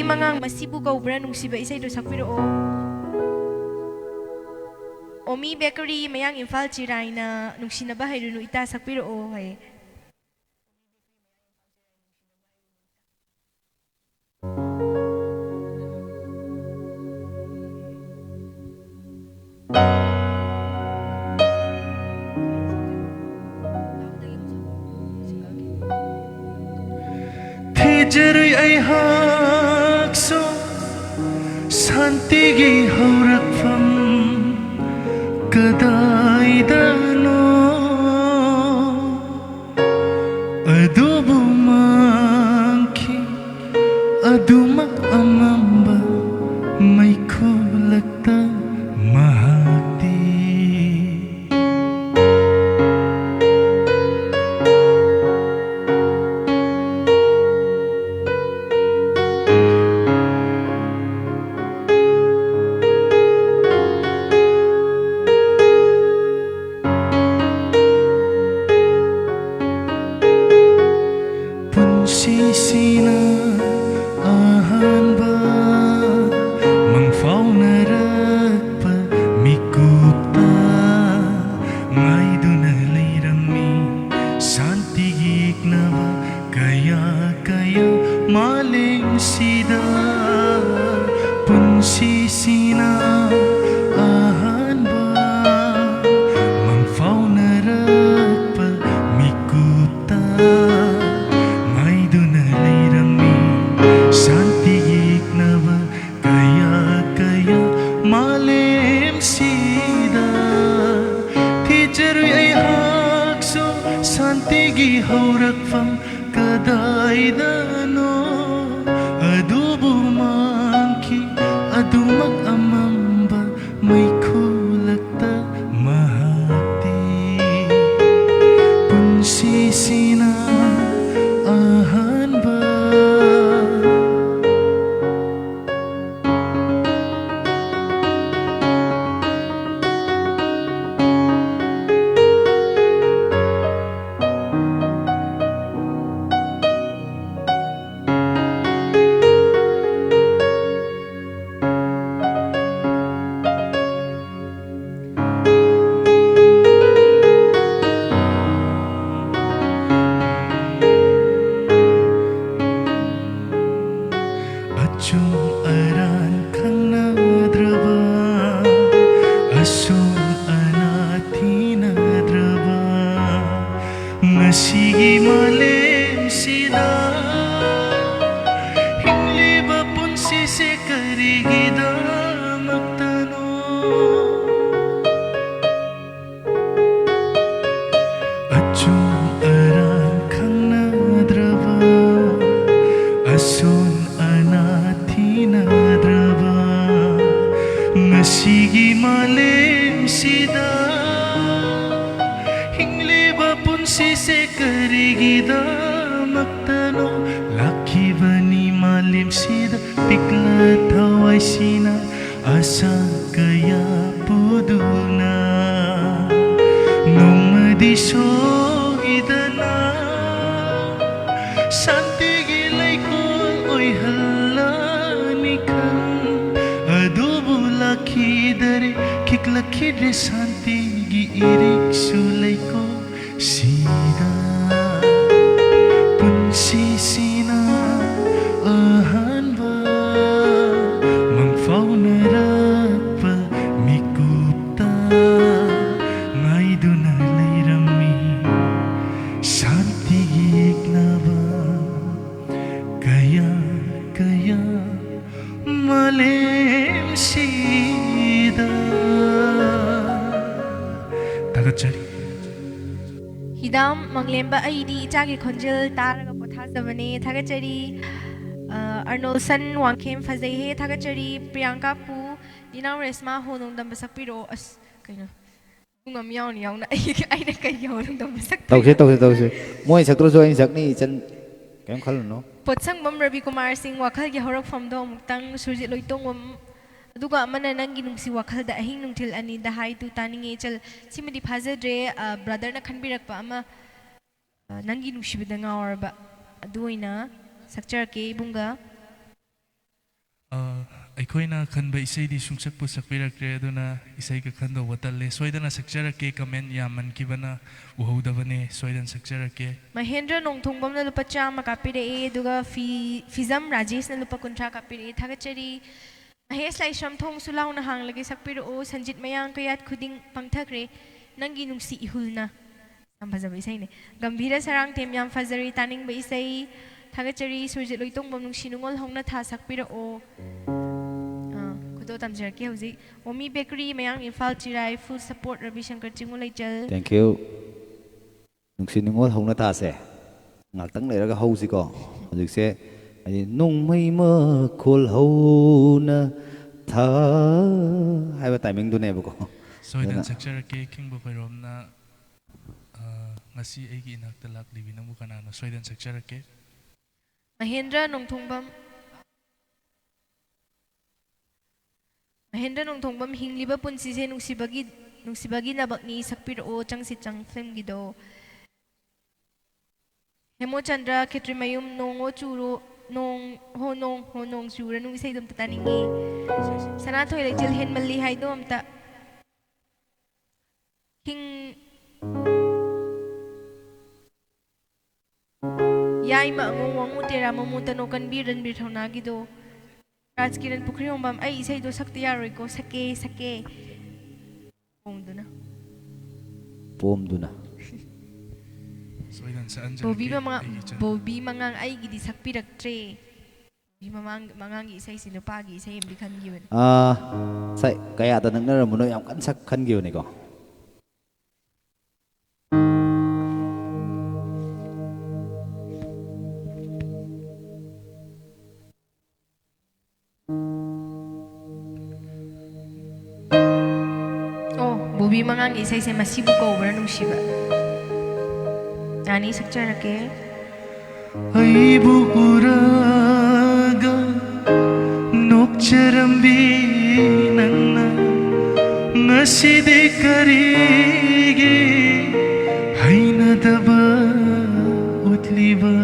ꯃꯉꯥꯡ ꯃꯁꯤꯕꯨ ꯀꯧꯕ꯭ꯔꯥ ꯅꯨꯡꯁꯤꯕ ꯏꯁꯩꯗꯣ ꯁꯛꯄꯤꯔꯛꯑꯣ꯫ ꯑꯣꯃꯤ ꯕꯦꯀꯔꯤ ꯃꯌꯥꯡ ꯏꯝꯐꯥꯜ ꯆꯤꯔꯥꯏꯅ ꯅꯨꯡꯁꯤꯅꯕ ꯍꯩꯔꯨꯅꯨ ꯏꯇꯥ ꯁꯛꯄꯤꯔꯛꯑꯣ ꯍꯥꯏꯌꯦ꯫ ꯊꯤꯖꯔꯨꯏ ꯑꯩꯍꯥꯛꯁꯨ ꯁꯥꯟꯇꯤꯒꯤ ꯍꯧꯔꯛꯐꯝ ꯀꯗꯥꯏꯗꯅꯣ꯫ ꯑꯗꯨꯕꯨ ꯃꯥꯡꯈꯤ ꯑꯗꯨꯃꯛ ꯑꯃꯝꯕ ꯃꯩꯈꯨꯂꯛꯇ ꯃꯍꯥꯛꯇꯤ꯫ ꯄꯨꯟꯁꯤꯁꯤꯅ ꯑꯍꯥꯟꯕ ꯃꯪꯐꯥꯎꯅꯔꯛꯄ ꯃꯤꯀꯨꯞꯇ ꯉꯥꯏꯗꯨꯅ ꯂꯩꯔꯝꯃꯤ ꯁꯥꯟꯇꯤꯒꯤ ꯌꯦꯛꯅꯕ ꯀꯌꯥ ꯀꯌꯥ ꯃꯥꯂꯦꯝꯁꯤꯗ꯫ ꯄꯨꯟꯁꯤꯁꯤꯅ ꯑꯍꯥꯟꯕ ꯃꯪꯐꯥꯎꯅꯔꯛꯄ ꯃꯤꯀꯨꯞꯇ ꯉꯥꯏꯗꯨꯅ ꯂꯩꯔꯝꯃꯤ ꯁꯥꯟꯇꯤ ꯌꯦꯛꯅꯕ ꯀꯌꯥ ꯀꯌꯥ ꯃꯥꯂꯦꯝꯁꯤꯗ꯫ ꯊꯤꯖꯔꯨꯏ ꯑꯩꯍꯥꯛꯁꯨ ꯁꯥꯟꯇꯤꯒꯤ ꯍꯧꯔꯛꯐꯝ ꯀꯗꯥꯏꯗꯅꯣ꯫ ꯑꯗꯨꯕꯨ ꯃꯥꯡꯈꯤ ꯑꯗꯨꯃꯛ ꯑꯃꯝꯕ ꯃꯩꯈꯨꯂꯛꯇ ꯃꯍꯥꯛꯇꯤ꯫ ꯄꯨꯟꯁꯤꯁꯤꯅ ꯑꯍꯥꯟꯕ ꯉꯁꯤꯒꯤ ꯃꯥꯂꯦꯝꯁꯤꯗ ꯍꯤꯡꯂꯤꯕ ꯄꯨꯟꯁꯤꯁꯦ ꯀꯔꯤꯒꯤꯗꯃꯛꯇꯅꯣ? ꯑꯆꯨꯝ ꯑꯔꯥꯟ ꯈꯪꯅꯗ꯭ꯔꯕ, ꯑꯁꯣꯟ ꯑꯅꯥ ꯊꯤꯅꯗ꯭ꯔꯕ ꯉꯁꯤꯒꯤ ꯃꯥꯂꯦꯝꯁꯤꯗ ꯍꯤꯡꯂꯤꯕ ꯄꯨꯟꯁꯤꯁꯦ ꯀꯔꯤꯒꯤꯗꯃꯛꯇꯅꯣ? ꯂꯥꯛꯈꯤꯕꯅꯤ ꯃꯥꯂꯦꯝꯁꯤꯗ ꯄꯤꯛꯂ ꯊꯋꯥꯏꯁꯤꯅ ꯑꯁꯥ ꯀꯌꯥ ꯄꯨꯗꯨꯅ ꯅꯣꯡꯃꯗꯤ ꯁꯣꯏꯗꯅ ꯁꯥꯟꯇꯤꯒꯤ ꯂꯩꯀꯣꯜ ꯑꯣꯏꯍꯜꯂꯅꯤ ꯈꯟ, ꯑꯗꯨꯕꯨ ꯂꯥꯛꯈꯤꯗꯔꯦ, ꯈꯤꯛꯂꯛꯈꯤꯗ꯭ꯔꯦ ꯁꯥꯟꯇꯤꯒꯤ ꯏꯔꯤꯛꯁꯨ ꯂꯩꯀꯣꯜ ꯁꯤꯗ꯫ ꯄꯨꯟꯁꯤꯁꯤꯅ ꯑꯍꯥꯟꯕ ꯃꯪꯐꯥꯎꯅꯔꯛꯄ ꯃꯤꯀꯨꯞꯇ ꯉꯥꯏꯗꯨꯅ ꯂꯩꯔꯝꯃꯤ ꯁꯥꯟꯇꯤꯒꯤ ꯌꯦꯛꯅꯕ ꯀꯌꯥ ꯀꯌꯥ ꯃꯥꯂꯦꯝꯁꯤꯗ꯫ ꯊꯥꯒꯠꯆꯔꯤ꯫ ꯍꯤꯗꯥꯝ ꯃꯪꯂꯦꯝꯕ ꯑꯩꯗꯤ ꯏꯆꯥꯒꯤ ꯈꯣꯟꯖꯦꯜ ꯇꯥꯔꯒ ꯄꯣꯊꯥꯖꯕꯅꯦ꯫ ꯊꯥꯒꯠꯆꯔꯤ꯫ ꯑ, ꯑꯔꯅꯣꯜꯁꯟ ꯋꯥꯡꯈꯦꯝ ꯐꯖꯩꯍꯦ꯫ ꯊꯥꯒꯠꯆꯔꯤ꯫ ꯄ꯭ꯔꯤꯌꯥꯡꯀꯥ ꯄꯨ, ꯏꯅꯥꯎ ꯔꯦꯁꯃꯥ ꯍꯣ ꯅꯣꯡꯗꯝꯕ ꯁꯛꯄꯤꯔꯛꯑꯣ꯫ ꯑꯁ, ꯀꯩꯅꯣ? ꯄꯨꯡ ꯑꯃ ꯌꯥꯎꯅ ꯌꯥꯎꯅ ꯑꯩ, ꯑꯩꯅ ꯀꯩꯒꯤ ꯍꯣ ꯅꯣꯡꯗꯝꯕ ꯁꯛꯇꯣꯏꯅꯣ? ꯇꯧꯁꯦ, ꯇꯧꯁꯦ, ꯇꯧꯁꯦ꯫ ꯃꯣꯏ ꯁꯛꯇ꯭ꯔꯁꯨ ꯑꯩꯅ ꯁꯛꯅꯤ, ꯏꯆꯟ꯫ ꯀꯩꯝ ꯈꯜꯂꯨꯅꯨ꯫ ꯄꯣꯠꯁꯪꯕꯝ ꯔꯕꯤꯀꯨꯃꯥꯔ ꯁꯤꯡ, ꯋꯥꯈꯜꯒꯤ ꯍꯧꯔꯛꯐꯝꯗꯣ ꯑꯃꯨꯛꯇꯪ ꯁꯨꯔꯖꯤꯠ ꯂꯣꯏꯇꯣꯡꯕꯝ, ꯑꯗꯨꯒ ꯑꯃꯅ ꯅꯪꯒꯤ ꯅꯨꯡꯁꯤ ꯋꯥꯈꯜꯗ ꯑꯍꯤꯡ ꯅꯨꯡꯊꯤꯜ ꯑꯅꯤꯗ ꯍꯥꯏꯗꯨ ꯇꯥꯅꯤꯡꯉꯦ꯫ ꯏꯆꯜ, ꯁꯤꯃꯗꯤ ꯐꯥꯖꯗ꯭ꯔꯦ꯫ ꯑ, ꯕ꯭ꯔꯗꯔꯅ ꯈꯟꯕꯤꯔꯛꯄ ꯑꯃ, ꯑ, ꯅꯪꯒꯤ ꯅꯨꯡꯁꯤꯕꯗ ꯉꯥꯎꯔꯕ, ꯑꯗꯨ ꯑꯣꯏꯅ ꯁꯛꯆꯔꯛꯀꯦ ꯏꯕꯨꯡꯒ꯫ ꯑ, ꯑꯩꯈꯣꯏꯅ ꯈꯟꯕ ꯏꯁꯩꯗꯤ ꯁꯨꯡꯁꯛꯄꯨ ꯁꯛꯄꯤꯔꯛꯇ꯭ꯔꯦ, ꯑꯗꯨꯅ ꯏꯁꯩꯒ ꯈꯟꯗꯧꯕ ꯇꯜꯂꯦ꯫ ꯁꯣꯏꯗꯅ ꯁꯛꯆꯔꯛꯀꯦ, ꯀꯃꯦꯟ ꯌꯥꯝꯃꯟꯈꯤꯕꯅ ꯎꯍꯧꯗꯕꯅꯦ, ꯁꯣꯏꯗꯅ ꯁꯛꯆꯔꯛꯀꯦ꯫ ꯃꯍꯦꯟꯗ꯭ꯔ ꯅꯣꯡꯊꯣꯡꯕꯝꯅ ꯂꯨꯄꯥ ꯆꯥꯝꯃ ꯀꯥꯞꯄꯤꯔꯛꯑꯦ, ꯑꯗꯨꯒ ꯐꯤ-, ꯐꯤꯖꯝ ꯔꯥꯖꯦꯁꯅ ꯂꯨꯄꯥ ꯀꯨꯟꯊ꯭ꯔꯥ ꯀꯥꯞꯄꯤꯔꯛꯑꯦ꯫ ꯊꯥꯒꯠꯆꯔꯤ꯫ ꯃꯍꯦꯁ ꯂꯥꯏꯁ꯭ꯔꯝ, ꯊꯣꯡꯁꯨ ꯂꯥꯎꯅ ꯍꯥꯡꯂꯒꯦ ꯁꯛꯄꯤꯔꯛꯑꯣ꯫ ꯁꯟꯖꯤꯠ ꯃꯌꯥꯡ, ꯀꯌꯥꯠ ꯈꯨꯗꯤꯡ ꯄꯪꯊꯈ꯭ꯔꯦ, ꯅꯪꯒꯤ ꯅꯨꯡꯁꯤ ꯏꯍꯨꯜꯅ꯫ ꯌꯥꯝ ꯐꯖꯕ ꯏꯁꯩꯅꯦ꯫ ꯒꯝꯚꯤꯔ ꯁꯔꯥꯡꯊꯦꯝ, ꯌꯥꯝ ꯐꯖꯔꯤ, ꯇꯥꯅꯤꯡꯕ ꯏꯁꯩ꯫ ꯊꯥꯒꯠꯆꯔꯤ꯫ ꯁꯨꯔꯖꯤꯠ ꯂꯣꯏꯇꯣꯡꯕꯝ, ꯅꯨꯡꯁꯤ ꯅꯨꯡꯉꯣꯜ ꯍꯧꯅ ꯊꯥ ꯁꯛꯄꯤꯔꯛꯑꯣ꯫ ꯑꯥ, ꯈꯨꯗꯣ ꯇꯝꯖꯔꯛꯀꯦ ꯍꯧꯖꯤꯛ꯫ ꯑꯣꯃꯤ ꯕꯦꯀꯔꯤ, ꯃꯌꯥꯡ Imphal ꯆꯤꯔꯥꯏ, full support Ravi Shankar ꯆꯤꯡꯉꯨ ꯂꯩꯆꯜ꯫ Thank you꯫ ꯅꯨꯡꯁꯤ ꯅꯨꯡꯉꯣꯜ ꯍꯧꯅ ꯊꯥꯁꯦ꯫ ꯉꯥꯛꯇꯪ ꯂꯩꯔꯒ ꯍꯧꯁꯤꯀꯣ꯫ ꯍꯧꯖꯤꯛꯁꯦ ꯍꯥꯏꯗꯤ ꯅꯣꯡꯃꯩ ꯃꯈꯣꯜ ꯍꯧꯅ ꯊꯥ ꯍꯥꯏꯕ timingꯗꯨꯅꯦꯕꯀꯣ꯫ ꯁꯣꯏꯗꯅ ꯑꯗꯨꯅ ꯁꯛꯆꯔꯛꯀꯦ, ꯈꯤꯡꯕ ꯈꯣꯏꯔꯣꯝꯅ, ꯑ, ꯉꯁꯤ ꯑꯩꯒꯤ ꯏꯅꯥꯛꯇ ꯂꯥꯛꯂꯤꯕꯤ ꯅꯪꯕꯨ ꯀꯅꯥꯅꯣ? ꯁꯣꯏꯗꯅ ꯁꯛꯆꯔꯛꯀꯦ꯫ ꯃꯍꯦꯟꯗ꯭ꯔ ꯅꯣꯡꯊꯣꯡꯕꯝ꯫ ꯃꯍꯦꯟꯗ꯭ꯔ ꯅꯣꯡꯊꯣꯡꯕꯝ, ꯍꯤꯡꯂꯤꯕ ꯄꯨꯟꯁꯤꯁꯦ ꯅꯨꯡꯁꯤꯕꯒꯤ, ꯅꯨꯡꯁꯤꯕꯒꯤ ꯅꯕꯛꯅꯤ, ꯁꯛꯄꯤꯔꯛꯑꯣ, ꯆꯪꯁꯤ ꯆꯪ filmꯒꯤꯗꯣ꯫ ꯍꯦꯃꯣꯆꯟꯗ꯭ꯔ ꯈꯦꯇ꯭ꯔꯤꯃꯌꯨꯝ, ꯅꯣꯡꯑꯣ ꯆꯨꯔꯣ, ꯅꯣꯡ, ꯍꯣ ꯅꯣꯡ, ꯍꯣ ꯅꯣꯡ ꯆꯨꯔꯅꯨ ꯏꯁꯩꯗꯣ ꯑꯝꯇ ꯇꯥꯅꯤꯡꯉꯤ꯫ ꯁꯅꯥꯊꯣꯏ ꯂꯩꯆꯦꯜ, ꯍꯦꯟꯃꯜꯂꯤ ꯍꯥꯏꯗꯣ ꯑꯝꯇ꯫ ꯍꯤꯡ-, ꯌꯥꯏꯃ ꯑꯉꯣꯝ ꯋꯥꯉꯨ ꯇꯦꯔꯥ ꯃꯃꯨ ꯇꯅꯣ ꯀꯟꯕꯤ ꯔꯟꯕꯤꯔ ꯊꯧꯅꯥꯒꯤꯗꯣ꯫ ꯔꯥꯖꯀꯤꯔꯟ ꯄꯨꯈ꯭ꯔꯤꯍꯣꯡꯕꯝ, ꯑꯩ ꯏꯁꯩꯗꯣ ꯁꯛꯇ ꯌꯥꯔꯣꯏꯀꯣ, ꯁꯛꯀꯦ, ꯁꯛꯀꯦ꯫ ꯄꯣꯝꯗꯨꯅ꯫ ꯄꯣꯝꯗꯨꯅ꯫ ꯁꯣꯏꯗꯅ ꯁꯛꯍꯟꯖꯔꯛꯀꯦ, ꯕꯣꯕꯤ ꯃꯃꯥ-, ꯑꯩꯒꯤ ꯏꯆꯟ꯫ ꯕꯣꯕꯤ ꯃꯉꯥꯡ, ꯑꯩꯒꯤꯗꯤ ꯁꯛꯄꯤꯔꯛꯇ꯭ꯔꯦ꯫ ꯕꯣꯕꯤ ꯃꯃꯥꯡ-, ꯃꯉꯥꯡꯒꯤ ꯏꯁꯩꯁꯤ ꯅꯨꯄꯥꯒꯤ ꯏꯁꯩ ꯑꯃꯗꯤ ꯈꯟꯈꯤꯕꯅꯤ꯫ ꯑꯥ, ꯉꯁꯥꯏ ꯀꯌꯥꯗ ꯅꯛꯅꯔꯝꯕꯅꯣ ꯌꯥꯝ ꯀꯟꯅ ꯁꯛ ꯈꯟꯈꯤꯕꯅꯤꯀꯣ꯫ ꯑꯣ, ꯕꯣꯕꯤ ꯃꯉꯥꯡꯒꯤ ꯏꯁꯩꯁꯦ ꯃꯁꯤꯕꯨ ꯀꯧꯕ꯭ꯔꯥ ꯅꯨꯡꯁꯤꯕ꯫ ꯌꯥꯅꯤ, ꯁꯛꯆꯔꯛꯀꯦ꯫ ꯑꯩꯕꯨ ꯎꯔꯒ ꯅꯣꯛꯆꯔꯝꯕꯤ ꯅꯪꯅ ꯉꯁꯤꯗꯤ ꯀꯔꯤꯒꯤ ꯍꯩꯅꯗꯕ ꯎꯠꯂꯤꯕ?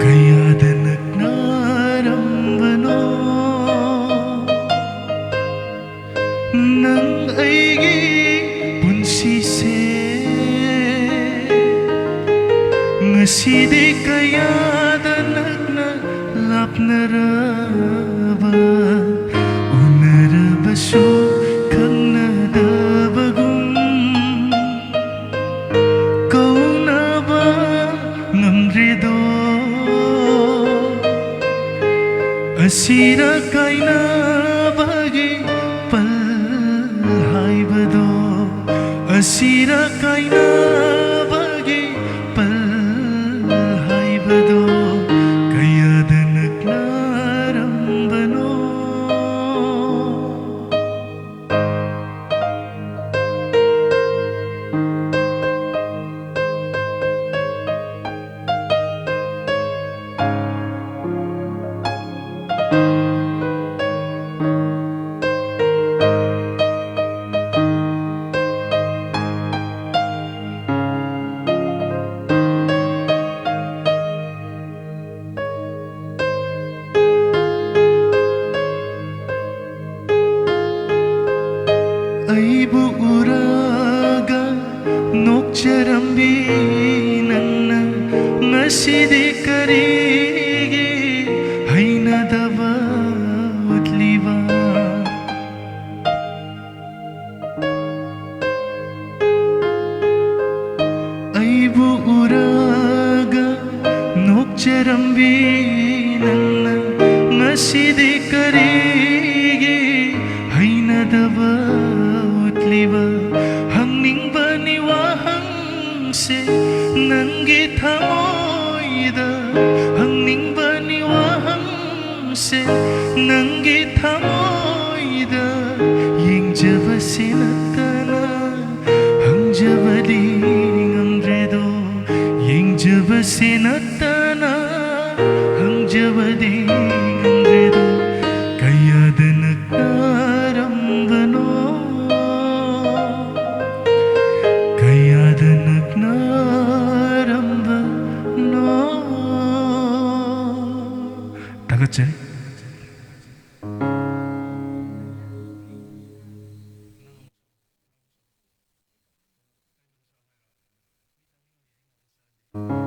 ꯀꯌꯥꯗ ꯅꯛꯅꯔꯝꯕꯅꯣ ꯅꯪ ꯑꯩꯒꯤ ꯄꯨꯟꯁꯤꯁꯦ, ꯉꯁꯤꯗꯤ ꯀꯌꯥꯗ ꯅꯛꯅ ꯂꯥꯞ ꯅꯛꯅꯔꯕ ꯎꯅꯔꯕꯁꯨ ꯈꯪꯅꯗꯕꯒꯨꯝ ꯀꯧꯅꯕ ꯉꯝꯗ꯭ꯔꯦꯗꯣ꯫ ꯑꯁꯤꯔ ꯀꯥꯏꯅꯕꯒꯤ ꯄꯜ ꯍꯥꯏꯕꯗꯣ, ꯑꯁꯤꯔ ꯀꯥꯏꯅꯕꯒꯤ ꯄꯜ ꯍꯥꯏꯕꯗꯣ ꯀꯌꯥꯗ ꯅꯛꯅꯔꯝꯕꯅꯣ꯫ ꯑꯩꯕꯨ ꯎꯔꯒ ꯅꯣꯛꯆꯔꯝꯕꯤ ꯅꯪꯅ ꯉꯁꯤꯗꯤ ꯀꯔꯤꯒꯤ ꯍꯩꯅꯗꯕ ꯎꯠꯂꯤꯕ? ꯑꯩꯕꯨ ꯎꯔꯒ ꯅꯣꯛꯆꯔꯝꯕꯤ ꯅꯪꯅ ꯉꯁꯤꯗꯤ ꯀꯔꯤꯒꯤ ꯍꯩꯅꯗꯕ ꯎꯠꯂꯤꯕ? ꯍꯪꯅꯤꯡꯕꯅꯤ ꯋꯥꯍꯪꯁꯦ ꯅꯪꯒꯤ ꯊꯃꯣꯏꯗ, ꯍꯪꯅꯤꯡꯕꯅꯤ ꯋꯥꯍꯪꯁꯦ ꯅꯪꯒꯤ ꯊꯃꯣꯏꯗ꯫ ꯌꯦꯡꯖꯕꯁꯤ ꯅꯠꯇꯅ ꯍꯪꯖꯕꯗꯤ ꯉꯝꯗ꯭ꯔꯦꯗꯣ꯫ ꯌꯦꯡꯖꯕꯁꯤ ꯅꯠꯇꯅ ꯍꯪꯖꯕꯗꯤ ꯉꯝꯗ꯭ꯔꯦꯗꯣ꯫ ꯀꯌꯥꯗ ꯅꯛꯅꯔꯝꯕꯅꯣ, ꯀꯌꯥꯗ ꯅꯛꯅꯔꯝꯕꯅꯣ꯫ ꯊꯥꯒꯠꯆꯔꯤ꯫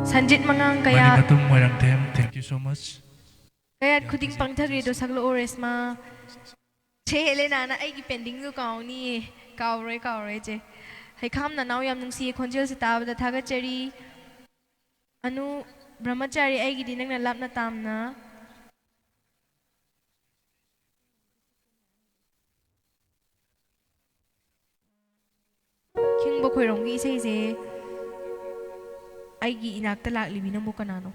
ꯁꯟꯖꯤꯠ ꯃꯉꯥꯡ ꯀꯌꯥ꯫ ꯃꯅꯤꯃꯇꯨꯝ Moirangthem, thank you so much꯫ ꯀꯌꯥꯠ ꯈꯨꯗꯤꯡ ꯄꯪꯊꯈ꯭ꯔꯦꯗꯣ ꯁꯛꯂꯛꯑꯣ, ꯔꯦꯁꯃꯥ꯫ ꯆꯦ ꯍꯦꯂꯦꯅꯥꯅ ꯑꯩꯒꯤ pendingꯗꯨ ꯀꯥꯎꯅꯤꯌꯦ꯫ ꯀꯥꯎꯔꯣꯏ, ꯀꯥꯎꯔꯣꯏ, ꯆꯦ꯫ ꯍꯩꯈꯥꯝ ꯅꯅꯥꯎ, ꯌꯥꯝ ꯅꯨꯡꯁꯤꯌꯦ, ꯈꯣꯟꯖꯦꯜꯁꯦ ꯇꯥꯕꯗ ꯊꯥꯒꯠꯆꯔꯤ꯫ ꯑꯅꯨ ꯕ꯭ꯔꯍ꯭ꯃꯆꯥꯔꯤ, ꯑꯩꯒꯤꯗꯤ ꯅꯪꯅ ꯂꯥꯞꯅ ꯇꯥꯝꯅ꯫ ꯈꯤꯡꯕ ꯈꯣꯏꯔꯣꯝꯒꯤ ꯏꯁꯩꯁꯦ ꯑꯩꯒꯤ ꯏꯅꯥꯛꯇ ꯂꯥꯛꯂꯤꯕꯤ ꯅꯪꯕꯨ ꯀꯅꯥꯅꯣ?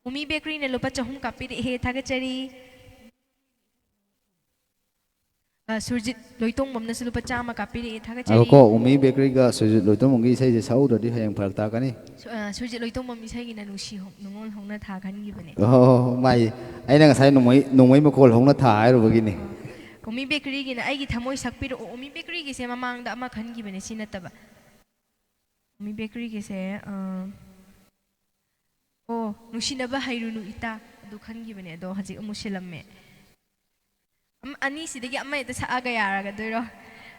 ꯃꯨꯃꯤ ꯕꯦꯀꯔꯤꯅ ꯂꯨꯄꯥ ꯆꯍꯨꯝ ꯀꯥꯞꯄꯤꯔꯛꯑꯦ, ꯊꯥꯒꯠꯆꯔꯤ꯫ ꯑ, ꯁꯨꯔꯖꯤꯠ ꯂꯣꯏꯇꯣꯡꯕꯝꯅꯁꯨ ꯂꯨꯄꯥ ꯆꯥꯝꯃ ꯀꯥꯞꯄꯤꯔꯛꯑꯦ, ꯊꯥꯒꯠꯆꯔꯤ꯫ ꯉꯥꯏꯈꯣꯀꯣ, ꯎꯃꯤ ꯕꯦꯀꯔꯤꯒ ꯁꯨꯔꯖꯤꯠ ꯂꯣꯏꯇꯣꯡꯕꯝꯒꯤ ꯏꯁꯩꯁꯦ ꯁꯛꯍꯧꯗ꯭ꯔꯗꯤ ꯍꯌꯦꯡ ꯐꯔꯛ ꯇꯥꯀꯅꯤ꯫ ꯁꯨ-, ꯑ, ꯁꯨꯔꯖꯤꯠ ꯂꯣꯏꯇꯣꯡꯕꯝ ꯏꯁꯩꯒꯤꯅ ꯅꯨꯡꯁꯤ ꯍꯧ-, ꯅꯨꯡꯉꯣꯜ ꯍꯧꯅ ꯊꯥ ꯈꯟꯈꯤꯕꯅꯦ꯫ ꯑꯣ, ꯃꯥꯏ, ꯑꯩꯅ ꯉꯁꯥꯏ ꯅꯣꯡꯃꯩ, ꯅꯣꯡꯃꯩ ꯃꯈꯣꯜ ꯍꯧꯅ ꯊꯥ ꯍꯥꯏꯔꯨꯕꯒꯤꯅꯤ꯫ ꯑ, ꯎꯃꯤ ꯕꯦꯀꯔꯤꯒꯤꯅ ꯑꯩꯒꯤ ꯊꯃꯣꯏ ꯁꯛꯄꯤꯔꯛꯑꯣ꯫ ꯎꯃꯤ ꯕꯦꯀꯔꯤꯒꯤꯁꯦ ꯃꯃꯥꯡꯗ ꯑꯃ ꯈꯟꯈꯤꯕꯅꯦ, ꯁꯤ ꯅꯠꯇꯕ꯫ ꯎꯃꯤ ꯕꯦꯀꯔꯤꯒꯤꯁꯦ, ꯑ, ꯑꯣ, ꯅꯨꯡꯁꯤꯅꯕ ꯍꯩꯔꯨꯅꯨ ꯏꯇꯥ, ꯑꯗꯨ ꯈꯟꯈꯤꯕꯅꯦ, ꯑꯗꯣ ꯍꯧꯖꯤꯛ ꯑꯃꯨꯛ ꯁꯤꯜꯂꯝꯃꯦ꯫ ꯑꯝ-, ꯑꯅꯤꯁꯤꯗꯒꯤ ꯑꯃ ꯍꯦꯛꯇ ꯁꯛꯑꯒ ꯌꯥꯔꯒꯗꯣꯏꯔꯣ?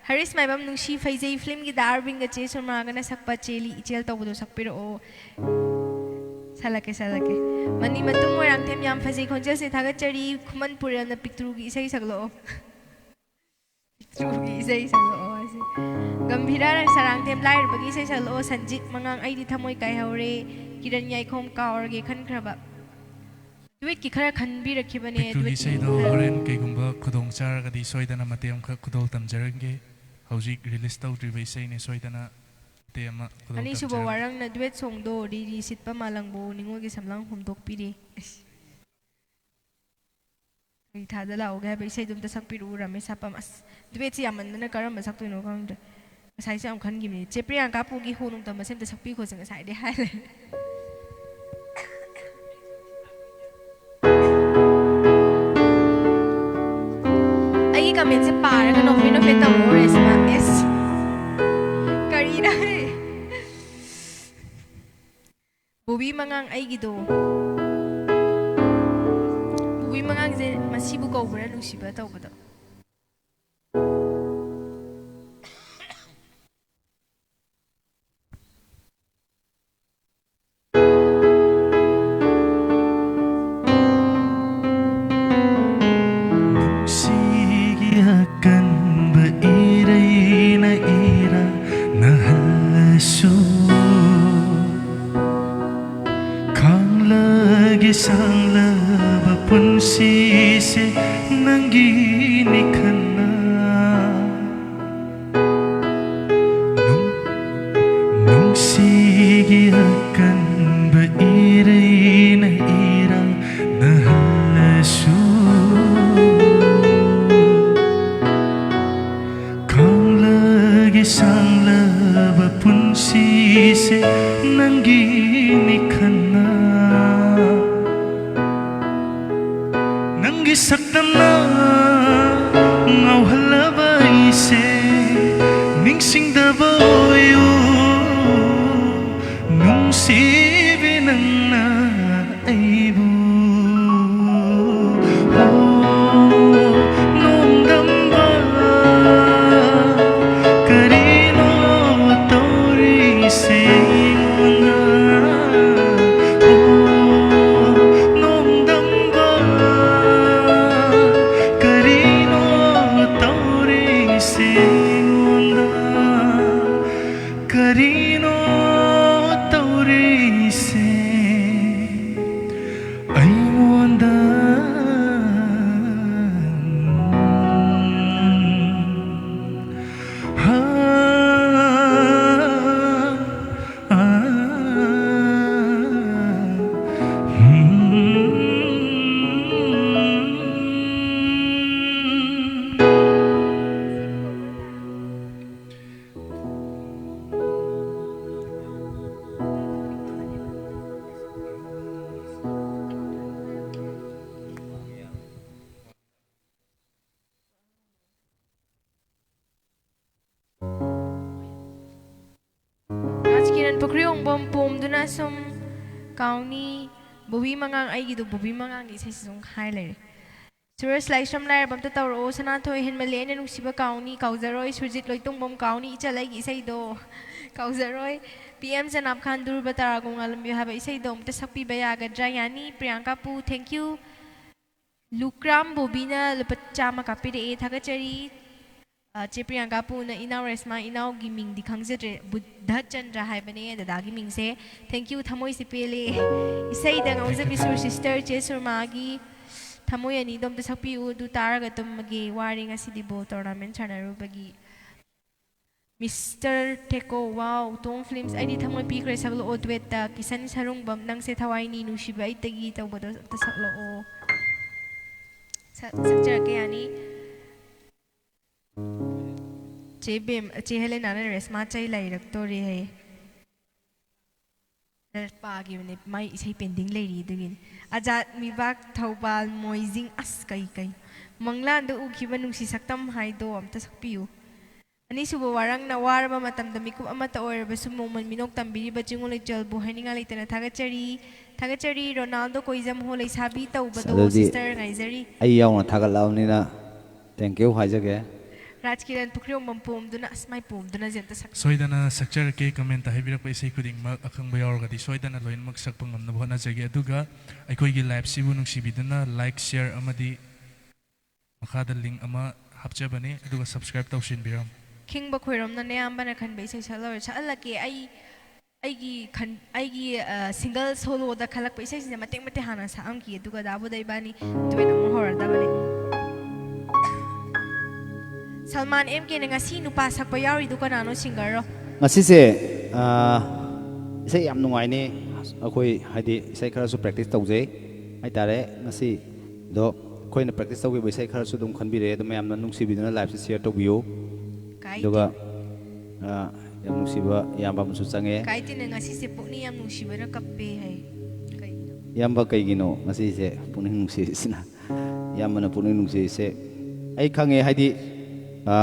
ꯍꯔꯤꯁ ꯃꯥꯏꯕꯝ, ꯅꯨꯡꯁꯤ ꯐꯩꯖꯩ ꯐꯤꯂꯝꯒꯤ ꯗꯥ ꯑꯔꯕꯤꯟꯒ ꯆꯦ ꯁꯣꯃꯥꯒꯅ ꯁꯛꯄ ꯆꯦꯜꯂꯤ ꯏꯆꯦꯜ ꯇꯧꯕꯗꯣ ꯁꯛꯄꯤꯔꯛꯑꯣ꯫ ꯁꯛꯂꯛꯀꯦ, ꯁꯛꯂꯛꯀꯦ꯫ ꯃꯅꯤ ꯃꯇꯨꯝ ꯃꯣꯏꯔꯥꯡꯊꯦꯝ, ꯌꯥꯝ ꯐꯖꯩ ꯈꯣꯟꯖꯦꯜꯁꯦ, ꯊꯥꯒꯠꯆꯔꯤ꯫ ꯈꯨꯃꯟ ꯄꯨꯔꯦꯜꯅ ꯄꯤꯛꯇ꯭ꯔꯨꯒꯤ ꯏꯁꯩ ꯁꯛꯂꯛꯑꯣ꯫ ꯄꯤꯛꯇ꯭ꯔꯨꯒꯤ ꯏꯁꯩ ꯁꯛꯂꯛꯑꯣ ꯍꯥꯏꯁꯦ꯫ ꯒꯝꯚꯤꯔꯥ ꯁꯔꯥꯡꯊꯦꯝ, ꯂꯥꯏꯔꯕꯒꯤ ꯏꯁꯩ ꯁꯛꯂꯛꯑꯣ꯫ ꯁꯟꯖꯤꯠ ꯃꯉꯥꯡ, ꯑꯩꯗꯤ ꯊꯃꯣꯏ ꯀꯥꯏꯍꯧꯔꯦ꯫ ꯀꯤꯔꯟ ꯌꯥꯏꯈꯣꯝ, ꯀꯥꯎꯔꯒꯦ ꯈꯟꯈ꯭ꯔꯕ꯫ ꯗꯨꯋꯦꯠꯀꯤ ꯈꯔ ꯈꯟꯕꯤꯔꯛꯈꯤꯕꯅꯦ, ꯄꯤꯛꯇ꯭ꯔꯨꯒꯤ ꯗꯨꯋꯦꯠꯀꯤ ꯏꯁꯩꯗꯣ ꯈꯔ꯫ ꯍꯣꯔꯦꯟ ꯀꯩꯒꯨꯝꯕ ꯈꯨꯗꯣꯡ ꯆꯥꯔꯒꯗꯤ ꯁꯣꯏꯗꯅ ꯃꯇꯦꯛ ꯑꯃꯈꯛ ꯈꯨꯗꯣꯜ ꯇꯝꯖꯔꯝꯒꯦ꯫ ꯍꯧꯖꯤꯛ release ꯇꯧꯗ꯭ꯔꯤꯕ ꯏꯁꯩꯅꯦ, ꯁꯣꯏꯗꯅ ꯃꯇꯦꯛ ꯑꯃ ꯈꯨꯗꯣꯜ ꯑꯅꯤꯁꯨꯕ ꯇꯝꯖꯔꯝꯒꯦ꯫ ꯋꯥꯔꯪꯅ ꯗꯨꯋꯦꯠ songꯗꯣ ꯔꯤꯔꯤ ꯁꯤꯠꯄ ꯃꯥꯂꯪꯕꯨ ꯅꯤꯉꯣꯜꯒꯤ ꯁꯝꯂꯥꯡ ꯍꯣꯝꯗꯣꯛꯄꯤꯔꯦ꯫ ꯑꯁ꯫ ꯀꯔꯤ ꯊꯥꯗ ꯂꯥꯛꯎꯒꯦ ꯍꯥꯏꯕ ꯏꯁꯩꯗꯨ ꯑꯝꯇ ꯁꯛꯄꯤꯔꯛꯎ, ꯔꯥꯃꯦꯁ ꯍꯥꯄꯝ꯫ ꯑꯁ, ꯗꯨꯋꯦꯠꯁꯤ ꯌꯥꯝꯃꯟꯗꯅ ꯀꯔꯝꯕ ꯁꯛꯇꯣꯏꯅꯣ ꯈꯪꯗ꯭ꯔꯦ꯫ ꯉꯁꯥꯏꯁꯨ ꯌꯥꯝ ꯈꯟꯈꯤꯕꯅꯤ꯫ ꯆꯦ ꯄ꯭ꯔꯤꯌꯥꯡꯀꯥ ꯄꯨꯒꯤ ꯍꯣ ꯅꯣꯡꯗꯝꯕ ꯁꯦ ꯑꯝꯇ ꯁꯛꯄꯤꯈꯣꯁꯦ ꯉꯁꯥꯏꯗꯩ ꯍꯥꯏ ꯂꯩ꯫ ꯑꯩꯒꯤ commentꯁꯦ ꯄꯥꯔꯒ ꯅꯣꯛꯐꯦꯠ ꯅꯣꯛꯐꯦꯠ ꯇꯧꯔꯣ, ꯔꯦꯁꯃꯥ꯫ ꯑꯦꯁ꯫ ꯀꯔꯤꯅꯣ? ꯕꯣꯕꯤ ꯃꯉꯥꯡ ꯑꯩꯒꯤꯗꯣ꯫ ꯕꯣꯕꯤ ꯃꯉꯥꯡꯁꯦ ꯃꯁꯤꯕꯨ ꯀꯧꯕ꯭ꯔꯥ ꯅꯨꯡꯁꯤꯕ ꯇꯧꯕꯗꯣ? ꯄꯨꯟꯁꯤꯁꯦ ꯅꯪꯒꯤꯅꯤ ꯈꯟꯅ ꯅꯨꯡ- ꯅꯨꯡꯁꯤꯒꯤ ꯑꯀꯟꯕ ꯏꯔꯩꯅ ꯏꯔꯥꯡꯅꯍꯜꯂꯁꯨ ꯈꯥꯡꯂꯒꯦ ꯁꯥꯡꯂꯕ ꯄꯨꯟꯁꯤꯁꯦ ꯅꯪꯒꯤꯅꯤ ꯈꯟꯅ ꯅꯪꯒꯤ ꯁꯛꯇꯝꯅ ꯉꯥꯎꯍꯜꯂꯕ ꯑꯩꯁꯦ ꯅꯤꯡꯁꯤꯡꯗꯕ ꯑꯣꯏꯌꯨ ꯅꯨꯡꯁꯤꯕꯤ ꯅꯪꯅ ꯑꯩꯕꯨ ꯅꯣꯡꯗꯝꯕ ꯀꯔꯤꯅꯣ ꯇꯧꯔꯤꯁꯦ ꯑꯩꯉꯣꯟꯗ? ꯑꯣ, ꯅꯣꯡꯗꯝꯕ ꯀꯔꯤꯅꯣ ꯇꯧꯔꯤꯁꯦ ꯑꯩꯉꯣꯟꯗ? ꯀꯔꯤꯅꯣ ꯇꯧꯔꯤꯁꯦ ꯑꯩꯉꯣꯟꯗ? ꯍꯥ, ꯑꯥ, ꯎꯝ꯫ ꯔꯥꯖꯀꯤꯔꯟ ꯄꯨꯈ꯭ꯔꯤꯍꯣꯡꯕꯝ ꯄꯣꯝꯗꯨꯅ ꯁꯨꯝ ꯀꯥꯎꯅꯤ, ꯕꯣꯕꯤ ꯃꯉꯥꯡ, ꯑꯩꯒꯤꯗꯣ ꯕꯣꯕꯤ ꯃꯉꯥꯡꯒꯤ ꯏꯁꯩꯁꯤ ꯁꯨꯝ ꯍꯥꯏ ꯂꯩꯔꯦ꯫ ꯁꯨꯔꯖ ꯂꯥꯏꯁ꯭ꯔꯝ ꯂꯥꯏꯔꯕ ꯑꯝꯇ ꯇꯧꯔꯛꯑꯣ, ꯁꯅꯥꯊꯣꯏ ꯍꯦꯟꯃꯜꯂꯦ ꯑꯩꯅ ꯅꯨꯡꯁꯤꯕ ꯀꯥꯎꯅꯤ, ꯀꯥꯎꯖꯔꯣꯏ, ꯁꯨꯔꯖꯤꯠ ꯂꯣꯏꯇꯣꯡꯕꯝ ꯀꯥꯎꯅꯤ, ꯏꯆꯜ ꯑꯩꯒꯤ ꯏꯁꯩꯗꯣ ꯀꯥꯎꯖꯔꯣꯏ, ꯄꯤ ꯑꯦꯝ ꯆꯅꯥꯞ ꯈꯥꯟ ꯗꯨꯔꯕ ꯇꯥꯔꯥꯒꯨꯝ ꯉꯥꯜꯂꯝꯕꯤꯌꯨ ꯍꯥꯏꯕ ꯏꯁꯩꯗꯣ ꯑꯝꯇ ꯁꯛꯄꯤꯕ ꯌꯥꯒꯗ꯭ꯔꯥ? ꯌꯥꯅꯤ, ꯄ꯭ꯔꯤꯌꯥꯡꯀꯥ ꯄꯨ, thank you꯫ ꯂꯨꯀ꯭ꯔꯥꯝ ꯕꯣꯕꯤꯅ ꯂꯨꯄꯥ ꯆꯥꯝꯃ ꯀꯥꯞꯄꯤꯔꯛꯑꯦ, ꯊꯥꯒꯠꯆꯔꯤ꯫ ꯑ, ꯆꯦ ꯄ꯭ꯔꯤꯌꯥꯡꯀꯥ ꯄꯨꯅ ꯏꯅꯥꯎ ꯔꯦꯁꯃꯥ, ꯏꯅꯥꯎꯒꯤ ꯃꯤꯡꯗꯤ ꯈꯪꯖꯗ꯭ꯔꯦ, ꯕꯨꯙꯆꯟꯗ꯭ꯔ ꯍꯥꯏꯕꯅꯦ ꯗꯗꯥꯒꯤ ꯃꯤꯡꯁꯦ꯫ Thank you, ꯊꯃꯣꯏꯁꯦ ꯄꯦꯜꯂꯦ꯫ ꯏꯁꯩꯗ ꯉꯥꯎꯖꯕꯤ ꯁꯨꯔ sister ꯆꯦ ꯁꯨꯔꯃꯥꯒꯤ ꯊꯃꯣꯏ ꯑꯅꯤꯗꯣ ꯑꯝꯇ ꯁꯛꯄꯤꯌꯨ, ꯑꯗꯨ ꯇꯥꯔꯒ ꯇꯨꯝꯃꯒꯦ, ꯋꯥꯔꯦ ꯉꯁꯤꯗꯤ ball tournament ꯁꯥꯟꯅꯔꯨꯕꯒꯤ꯫ Mister Teko, wow, Tom Films, ꯑꯩꯗꯤ ꯊꯃꯣꯏ ꯄꯤꯈ꯭ꯔꯦ, ꯁꯛꯂꯛꯑꯣ duet ꯇ꯫ ꯀꯤꯁꯟ ꯁꯔꯨꯡꯕꯝ, ꯅꯪꯁꯦ ꯊꯋꯥꯏꯅꯤ, ꯅꯨꯡꯁꯤꯕ ꯑꯩꯇꯒꯤ ꯇꯧꯕꯗꯣ ꯑꯝꯇ ꯁꯛꯂꯛꯑꯣ꯫ ꯁꯛ-, ꯁꯛꯆꯔꯛꯀꯦ, ꯌꯥꯅꯤ? ꯆꯦ ꯕꯦꯝ, ꯆꯦ ꯍꯦꯂꯦꯅꯥꯅ ꯔꯦꯁꯃꯥ ꯆꯩ ꯂꯩꯔꯛꯇꯣꯔꯦ ꯍꯥꯏꯌꯦ꯫ ꯄꯥꯈꯤꯕꯅꯦ, ꯃꯥꯏ ꯏꯁꯩ pending ꯂꯩꯔꯤ ꯑꯗꯨꯒꯤꯅꯤ꯫ ꯑꯖꯥꯠ ꯃꯤꯕꯥꯛ ꯊꯧꯕꯥꯜ ꯃꯣꯏꯖꯤꯡ, ꯑꯁ, ꯀꯩ, ꯀꯩ? ꯃꯪꯂꯥꯟꯗ ꯎꯈꯤꯕ ꯅꯨꯡꯁꯤ ꯁꯛꯇꯝ ꯍꯥꯏꯗꯣ ꯑꯝꯇ ꯁꯛꯄꯤꯌꯨ꯫ ꯑꯅꯤꯁꯨꯕ ꯋꯥꯔꯪꯅ ꯋꯥꯔꯕ ꯃꯇꯝꯗ ꯃꯤꯀꯨꯞ ꯑꯃꯠꯇ ꯑꯣꯏꯔꯕꯁꯨ ꯃꯣꯡꯃꯟ ꯃꯤꯅꯣꯛ ꯇꯝꯕꯤꯔꯤꯕ ꯆꯤꯡꯉꯨ ꯂꯩꯆꯦꯜꯕꯨ ꯍꯥꯏꯅꯤꯡꯉꯥꯏ ꯂꯩꯇꯅ ꯊꯥꯒꯠꯆꯔꯤ꯫ ꯊꯥꯒꯠꯆꯔꯤ, ꯔꯣꯅꯥꯜꯗꯣ ꯀꯣꯏꯖꯝ ꯍꯣ ꯂꯩꯁꯥꯕꯤ ꯇꯧꯕꯗꯣ ꯑꯗꯨꯗꯤ sister ꯉꯥꯏꯖꯔꯤ꯫ ꯑꯩ ꯌꯥꯎꯅ ꯊꯥꯒꯠꯂꯛꯑꯕꯅꯤꯅ thank you ꯍꯥꯏꯖꯒꯦ꯫ ꯔꯥꯖꯀꯤꯔꯟ ꯄꯨꯈ꯭ꯔꯤꯌꯣꯡꯕꯝ ꯄꯣꯝꯗꯨꯅ, ꯑꯁ, ꯃꯥꯏ ꯄꯣꯝꯗꯨꯅ ꯁꯦ ꯑꯝꯇ ꯁꯛ- ꯁꯣꯏꯗꯅ ꯁꯛꯆꯔꯛꯀꯦ꯫ Comment ꯇ ꯍꯥꯏꯕꯤꯔꯛꯄ ꯏꯁꯩ ꯈꯨꯗꯤꯡꯃꯛ ꯑꯈꯪꯕ ꯌꯥꯎꯔꯒꯗꯤ ꯁꯣꯏꯗꯅ ꯂꯣꯏꯅꯃꯛ ꯁꯛꯄ ꯉꯝꯅꯕ ꯍꯣꯠꯅꯖꯒꯦ꯫ ꯑꯗꯨꯒ ꯑꯩꯈꯣꯏꯒꯤ live ꯁꯤꯕꯨ ꯅꯨꯡꯁꯤꯕꯤꯗꯨꯅ like, share ꯑꯃꯗꯤ ꯃꯈꯥꯗ link ꯑꯃ ꯍꯥꯞꯆꯕꯅꯤ, ꯑꯗꯨꯒ subscribe ꯇꯧꯁꯤꯟꯕꯤꯔꯝꯃꯨ꯫ ꯈꯤꯡꯕ ꯈꯣꯏꯔꯣꯝꯅ ꯅꯌꯥꯝꯕꯅ ꯈꯟꯕ ꯏꯁꯩ ꯁꯛꯂꯔꯣꯏ꯫ ꯁꯛꯍꯜꯂꯛꯀꯦ꯫ ꯑꯩ, ꯑꯩꯒꯤ ꯈꯟ-, ꯑꯩꯒꯤ, ꯑ, single solo ꯗ ꯈꯜꯂꯛꯄ ꯏꯁꯩꯁꯤꯡꯁꯦ ꯃꯇꯦꯛ ꯃꯇꯦꯛ ꯍꯥꯟꯅ ꯁꯛꯑꯝꯈꯤ, ꯑꯗꯨꯒ ꯗꯥꯕꯨꯗ ꯏꯕꯥꯅꯤ duet ꯑꯃꯨꯛ ꯍꯧꯔꯗꯕꯅꯤ꯫ ꯁꯜꯃꯥꯟ ꯑꯦꯝ ꯀꯦꯅ ꯉꯁꯤ ꯅꯨꯄꯥ ꯁꯛꯄ ꯌꯥꯎꯔꯤꯗꯨ ꯀꯅꯥꯅꯣ, singer ꯔꯣ? ꯉꯁꯤꯁꯦ, ꯑ, ꯏꯁꯩ ꯌꯥꯝ ꯅꯨꯡꯉꯥꯏꯅꯤ꯫ ꯑꯩꯈꯣꯏ ꯍꯥꯏꯗꯤ ꯏꯁꯩ ꯈꯔꯁꯨ practice ꯇꯧꯖꯩ ꯍꯥꯏꯇꯥꯔꯦ꯫ ꯉꯁꯤꯗꯣ ꯑꯩꯈꯣꯏꯅ practice ꯇꯧꯈꯤꯕ ꯏꯁꯩ ꯈꯔꯁꯨ ꯑꯗꯨꯝ ꯈꯟꯕꯤꯔꯛꯑꯦ꯫ ꯑꯗꯨꯝ ꯃꯌꯥꯝꯅ ꯅꯨꯡꯁꯤꯕꯤꯗꯨꯅ live ꯁꯦ share ꯇꯧꯕꯤꯌꯨ꯫ ꯀꯥꯏꯗꯦ꯫ ꯑꯗꯨꯒ, ꯑ, ꯌꯥꯝ ꯅꯨꯡꯁꯤꯕ ꯏꯌꯥꯝꯕ ꯑꯃꯁꯨ ꯆꯪꯉꯦ꯫ ꯀꯥꯏꯗꯦꯅ, ꯉꯁꯤꯁꯦ ꯄꯨꯛꯅꯤꯡ ꯌꯥꯝ ꯅꯨꯡꯁꯤꯕꯅ ꯀꯞꯄꯦ ꯍꯥꯏ꯫ ꯀꯩꯒꯤꯅꯣ? ꯏꯌꯥꯝꯕ, ꯀꯩꯒꯤꯅꯣ ꯉꯁꯤꯁꯦ ꯄꯨꯛꯅꯤꯡ ꯅꯨꯡꯁꯤꯔꯤꯁꯤꯅ? ꯏꯌꯥꯝꯕꯅ ꯄꯨꯛꯅꯤꯡ ꯅꯨꯡꯁꯤꯔꯤꯁꯦ ꯑꯩ ꯈꯪꯉꯦ, ꯍꯥꯏꯗꯤ, ꯑ,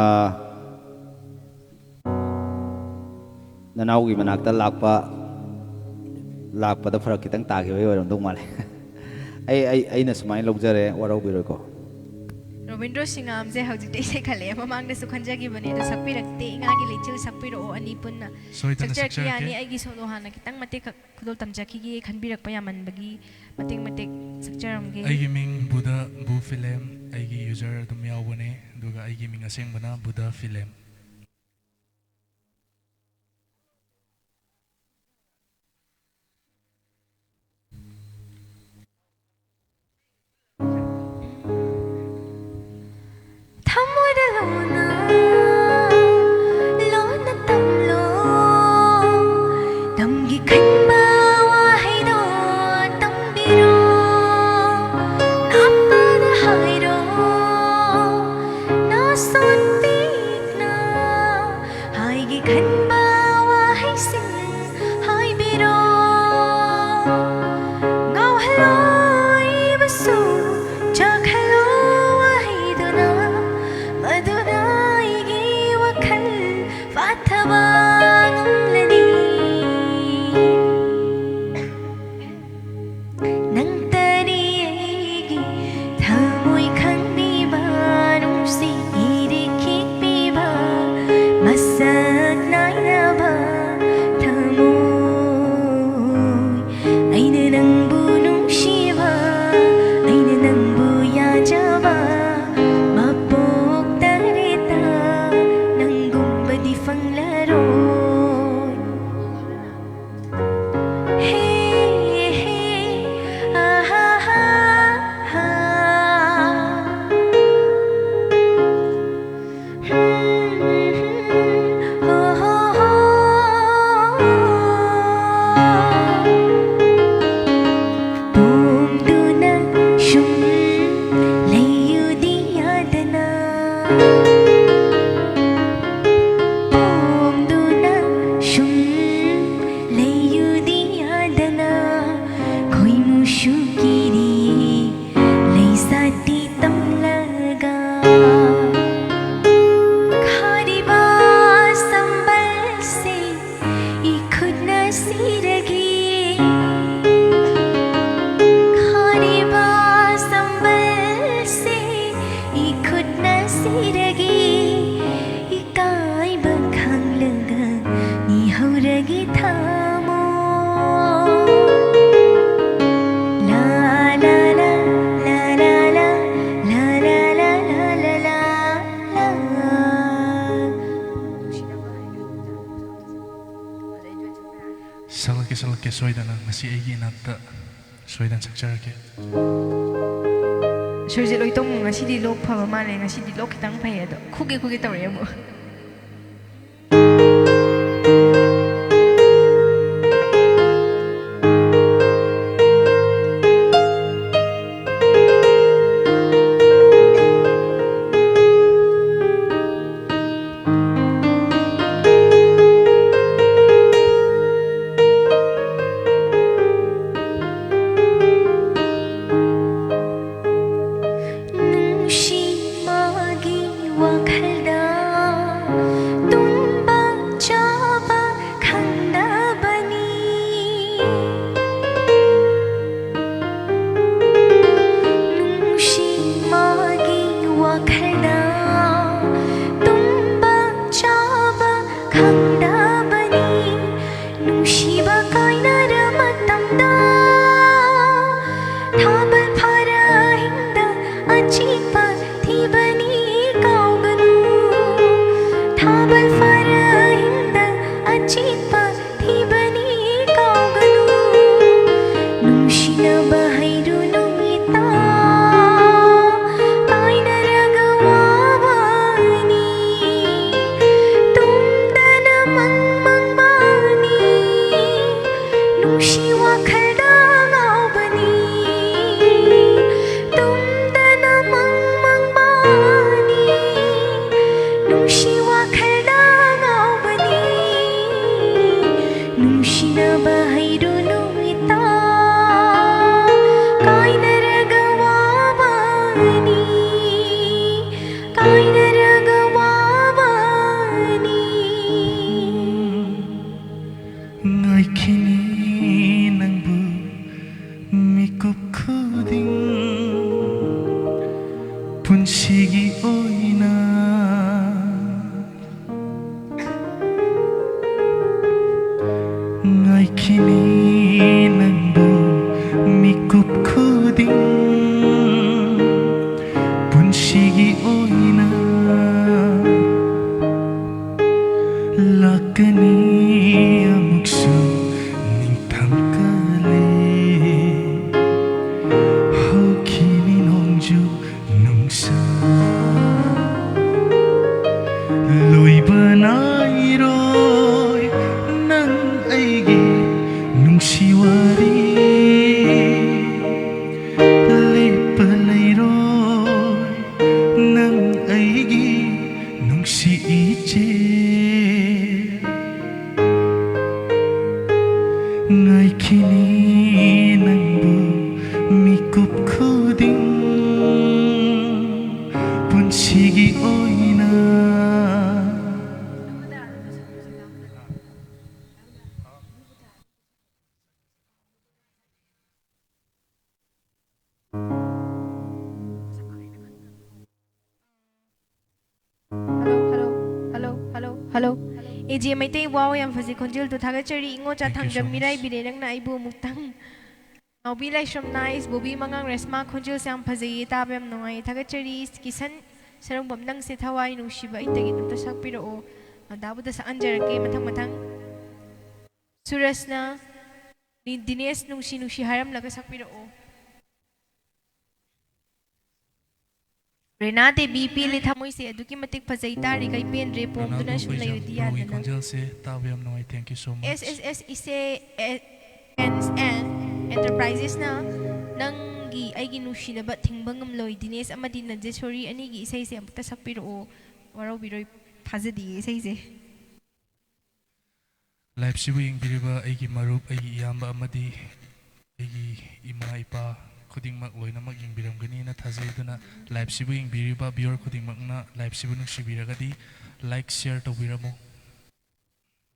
ꯅꯅꯥꯎꯒꯤ ꯃꯅꯥꯛꯇ ꯂꯥꯛꯄ, ꯂꯥꯛꯄꯗ ꯐꯔꯛ ꯈꯤꯇꯪ ꯇꯥꯈꯤꯕꯒꯤ ꯑꯣꯏꯔꯝꯗꯧ ꯃꯥꯜꯂꯦ꯫ ꯑꯩ, ꯑꯩ, ꯑꯩꯅ ꯁꯨꯃꯥꯏꯅ ꯂꯧꯖꯔꯦ, ꯋꯥꯔꯧꯕꯤꯔꯣꯏꯀꯣ꯫ ꯔꯣꯕꯤꯟꯗ꯭ꯔꯣ ꯁꯤꯡꯉꯥꯝꯁꯦ ꯍꯧꯖꯤꯛꯇ ꯏꯁꯩ ꯈꯜꯂꯛꯑꯦ, ꯃꯃꯥꯡꯗꯁꯨ ꯈꯟꯖꯈꯤꯕꯅꯦ, ꯑꯗꯣ ꯁꯛꯄꯤꯔꯛꯇꯦ꯫ ꯏꯉꯥꯒꯤ ꯂꯩꯆꯤꯜ ꯁꯛꯄꯤꯔꯛꯑꯣ, ꯑꯅꯤ ꯄꯨꯟꯅ꯫ ꯁꯣꯏꯗꯅ ꯁꯛꯆꯔꯛꯀꯦ, ꯁꯛꯆꯔꯛꯀꯦ꯫ ꯌꯥꯅꯤ꯫ ꯑꯩꯒꯤ solo ꯍꯥꯟꯅ ꯈꯤꯇꯪ ꯃꯇꯦꯛ ꯈꯛ ꯈꯨꯗꯣꯜ ꯇꯝꯖꯈꯤꯒꯦ, ꯈꯟꯕꯤꯔꯛꯄ ꯌꯥꯝꯃꯟꯕꯒꯤ ꯃꯇꯦꯛ ꯃꯇꯦꯛ ꯁꯛꯆꯔꯝꯒꯦ꯫ ꯑꯩꯒꯤ ꯃꯤꯡ ꯕꯨꯙ, ꯕꯨ ꯐꯤꯂꯦꯝ꯫ ꯑꯩꯒꯤ user ꯑꯗꯨꯝ ꯌꯥꯎꯕꯅꯦ, ꯑꯗꯨꯒ ꯑꯩꯒꯤ ꯃꯤꯡ ꯑꯁꯦꯡꯕꯅ ꯕꯨꯙ ꯐꯤꯂꯦꯝ꯫ ꯇꯤ ꯇꯝꯂꯒ ꯈꯥꯔꯤꯕ ꯁꯝꯕꯜꯁꯦ ꯏꯈꯨꯠꯅ ꯁꯤꯔꯒꯦ꯫ ꯈꯥꯔꯤꯕ ꯁꯝꯕꯜꯁꯦ ꯏꯈꯨꯠꯅ ꯁꯤꯔꯒꯦ꯫ ꯏꯀꯥꯏꯕ ꯈꯪꯂꯒ ꯅꯤꯍꯧꯔꯒꯦ ꯊꯃꯣ꯫ ꯂꯥ, ꯂꯥ, ꯂꯥ, ꯂꯥ, ꯂꯥ, ꯂꯥ, ꯂꯥ, ꯂꯥ, ꯂꯥ, ꯂꯥ, ꯂꯥ, ꯂꯥ꯫ ꯁꯛꯂꯛꯀꯦ, ꯁꯛꯂꯛꯀꯦ, ꯁꯣꯏꯗꯅ꯫ ꯉꯁꯤ ꯑꯩꯒꯤ ꯏꯅꯥꯛꯇ ꯁꯣꯏꯗꯅ ꯁꯛꯆꯔꯛꯀꯦ꯫ ꯁꯣꯏꯖꯤꯠꯂꯣꯏ ꯇꯣꯝꯃꯨ, ꯉꯁꯤꯗꯤ ꯂꯣꯛ ꯐꯕ ꯃꯥꯜꯂꯦ, ꯉꯁꯤꯗꯤ ꯂꯣꯛ ꯈꯤꯇꯪ ꯐꯩ, ꯑꯗꯣ ꯈꯨꯒꯦ ꯈꯨꯒꯦ ꯇꯧꯔꯛꯑꯦ ꯑꯃꯨꯛ꯫ ꯅꯨꯡꯁꯤ ꯃꯥꯒꯤ ꯋꯥꯈꯜꯗ ꯄꯨꯟꯁꯤꯒꯤ ꯑꯣꯏꯅ ꯉꯥꯏꯈꯤꯅꯤ ꯅꯪꯕꯨ ꯃꯤꯀꯨꯞ ꯈꯨꯗꯤꯡ꯫ ꯄꯨꯟꯁꯤꯒꯤ ꯑꯣꯏꯅ ꯂꯥꯛꯀꯅꯤ ꯑꯃꯨꯛꯁꯨ ꯅꯤꯡꯊꯝ ꯀꯜꯂꯦ꯫ ꯍꯧꯈꯤꯅꯤ ꯅꯣꯡꯖꯨ ꯅꯨꯡꯁꯥ꯫ ꯂꯣꯏꯕ ꯅꯥꯏꯔꯣꯏ ꯅꯪ ꯑꯩꯒꯤ ꯅꯨꯡꯁꯤ ꯋꯥꯔꯤ꯫ ꯂꯦꯞꯄ ꯂꯩꯔꯣꯏ ꯅꯪ ꯑꯩꯒꯤ ꯅꯨꯡꯁꯤ ꯏꯆꯦ꯫ ꯉꯥꯏꯈꯤꯅꯤ ꯅꯪꯕꯨ ꯃꯤꯀꯨꯞ ꯈꯨꯗꯤꯡ꯫ ꯄꯨꯟꯁꯤꯒꯤ ꯑꯣꯏꯅ꯫ Hello, hello, hello, hello, hello. A J Meitei, wow, ꯌꯥꯝ ꯐꯖꯩ ꯈꯣꯟꯖꯦꯜꯗꯣ, ꯊꯥꯒꯠꯆꯔꯤ꯫ ꯏꯉꯣ ꯆꯥ Thank you so Thangjam much. ꯃꯤꯔꯥꯏꯕꯤꯔꯦ ꯅꯪꯅ ꯑꯩꯕꯨ ꯑꯃꯨꯛꯇꯪ꯫ ꯅꯥꯎꯕꯤ ꯂꯥꯏꯁ꯭ꯔꯝ nice, ꯕꯣꯕꯤ ꯃꯉꯥꯡ, ꯔꯦꯁꯃꯥ ꯈꯣꯟꯖꯦꯜꯁꯦ ꯌꯥꯝ ꯐꯖꯩꯌꯦ, ꯇꯥꯕ ꯌꯥꯝ ꯅꯨꯡꯉꯥꯏꯌꯦ, ꯊꯥꯒꯠꯆꯔꯤ꯫ ꯀꯤꯁꯟ ꯁꯔꯨꯡꯕꯝ, ꯅꯪꯁꯦ ꯊꯋꯥꯏ ꯅꯨꯡꯁꯤꯕ ꯑꯩꯇꯒꯤ ꯑꯝꯇ ꯁꯛꯄꯤꯔꯛꯑꯣ꯫ ꯃꯗꯥꯕꯨꯗ ꯁꯛꯍꯟꯖꯔꯛꯀꯦ ꯃꯊꯪ ꯃꯊꯪ꯫ ꯁꯨꯔꯖꯅ, ꯅꯤ-, ꯗꯤꯅꯦꯁ ꯅꯨꯡꯁꯤ ꯅꯨꯡꯁꯤ ꯍꯥꯏꯔꯝꯂꯒ ꯁꯛꯄꯤꯔꯛꯑꯣ꯫ ꯔꯦꯅꯥ ꯗꯦꯕꯤ, ꯄꯦꯜꯂꯦ ꯊꯃꯣꯏꯁꯦ ꯑꯗꯨꯛꯀꯤ ꯃꯇꯤꯛ ꯐꯖꯩ, ꯇꯥꯔꯤꯈꯩ ꯄꯦꯟꯗ꯭ꯔꯦ, ꯄꯣꯝꯗꯨꯅ ꯔꯣꯅꯥꯜꯗꯣ ꯁꯨꯝ ꯀꯣꯏꯖꯝ, ꯂꯩꯔꯗꯤ ꯕ꯭ꯔꯣꯒꯤ ꯌꯥꯗꯅ꯫ ꯈꯣꯟꯖꯦꯜꯁꯦ ꯇꯥꯕ ꯌꯥꯝ ꯅꯨꯡꯉꯥꯏ꯫ Thank you so much. ꯑꯦꯁ ꯑꯦꯁ ꯑꯦꯁ ꯏꯁꯦ ꯑꯦ-, Fans and Enterprises ꯅ ꯅꯪꯒꯤ ꯑꯩꯒꯤ ꯅꯨꯡꯁꯤꯅꯕ ꯊꯤꯡꯕ ꯉꯝꯂꯣꯏ, ꯗꯤꯅꯦꯁ ꯑꯃꯗꯤ ꯅꯟꯖꯦꯁꯣꯔꯤ ꯑꯅꯤꯒꯤ ꯏꯁꯩꯁꯦ ꯑꯃꯨꯛꯇ ꯁꯛꯄꯤꯔꯛꯑꯣ, ꯋꯥꯔꯧꯕꯤꯔꯣꯏ, ꯐꯥꯖꯗꯤꯌꯦ ꯏꯁꯩꯁꯦ꯫ Live ꯁꯤꯕꯨ ꯌꯦꯡꯕꯤꯔꯤꯕ ꯑꯩꯒꯤ ꯃꯔꯨꯞ, ꯑꯩꯒꯤ ꯏꯌꯥꯝꯕ ꯑꯃꯗꯤ ꯑꯩꯒꯤ ꯏꯃꯥ ꯏꯄꯥ ꯈꯨꯗꯤꯡꯃꯛ ꯂꯣꯏꯅꯃꯛ ꯌꯦꯡꯕꯤꯔꯝꯒꯅꯤꯅ ꯊꯥꯖꯩ꯫ ꯑꯗꯨꯅ live ꯁꯤꯕꯨ ꯌꯦꯡꯕꯤꯔꯤꯕ viewer ꯈꯨꯗꯤꯡꯃꯛꯅ live ꯁꯤꯕꯨ ꯅꯨꯡꯁꯤꯕꯤꯔꯒꯗꯤ like, share ꯇꯧꯕꯤꯔꯝꯃꯨ꯫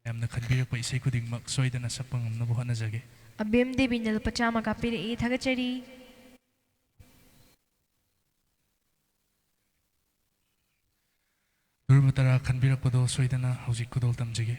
ꯃꯌꯥꯝꯅ ꯈꯟꯕꯤꯔꯛꯄ ꯏꯁꯩ ꯈꯨꯗꯤꯡꯃꯛ ꯁꯣꯏꯗꯅ ꯁꯛꯄ ꯉꯝꯅꯕ ꯍꯣꯠꯅꯖꯒꯦ꯫ ꯑꯕꯦꯝ ꯗꯦꯕꯤꯅ ꯂꯨꯄꯥ ꯆꯥꯝꯃ ꯀꯥꯞꯄꯤꯔꯛꯏ, ꯊꯥꯒꯠꯆꯔꯤ꯫ ꯙ꯭ꯔꯨꯕ ꯇꯔꯥ ꯈꯟꯕꯤꯔꯛꯄꯗꯣ ꯁꯣꯏꯗꯅ ꯍꯧꯖꯤꯛ ꯈꯨꯗꯣꯜ ꯇꯝꯖꯒꯦ꯫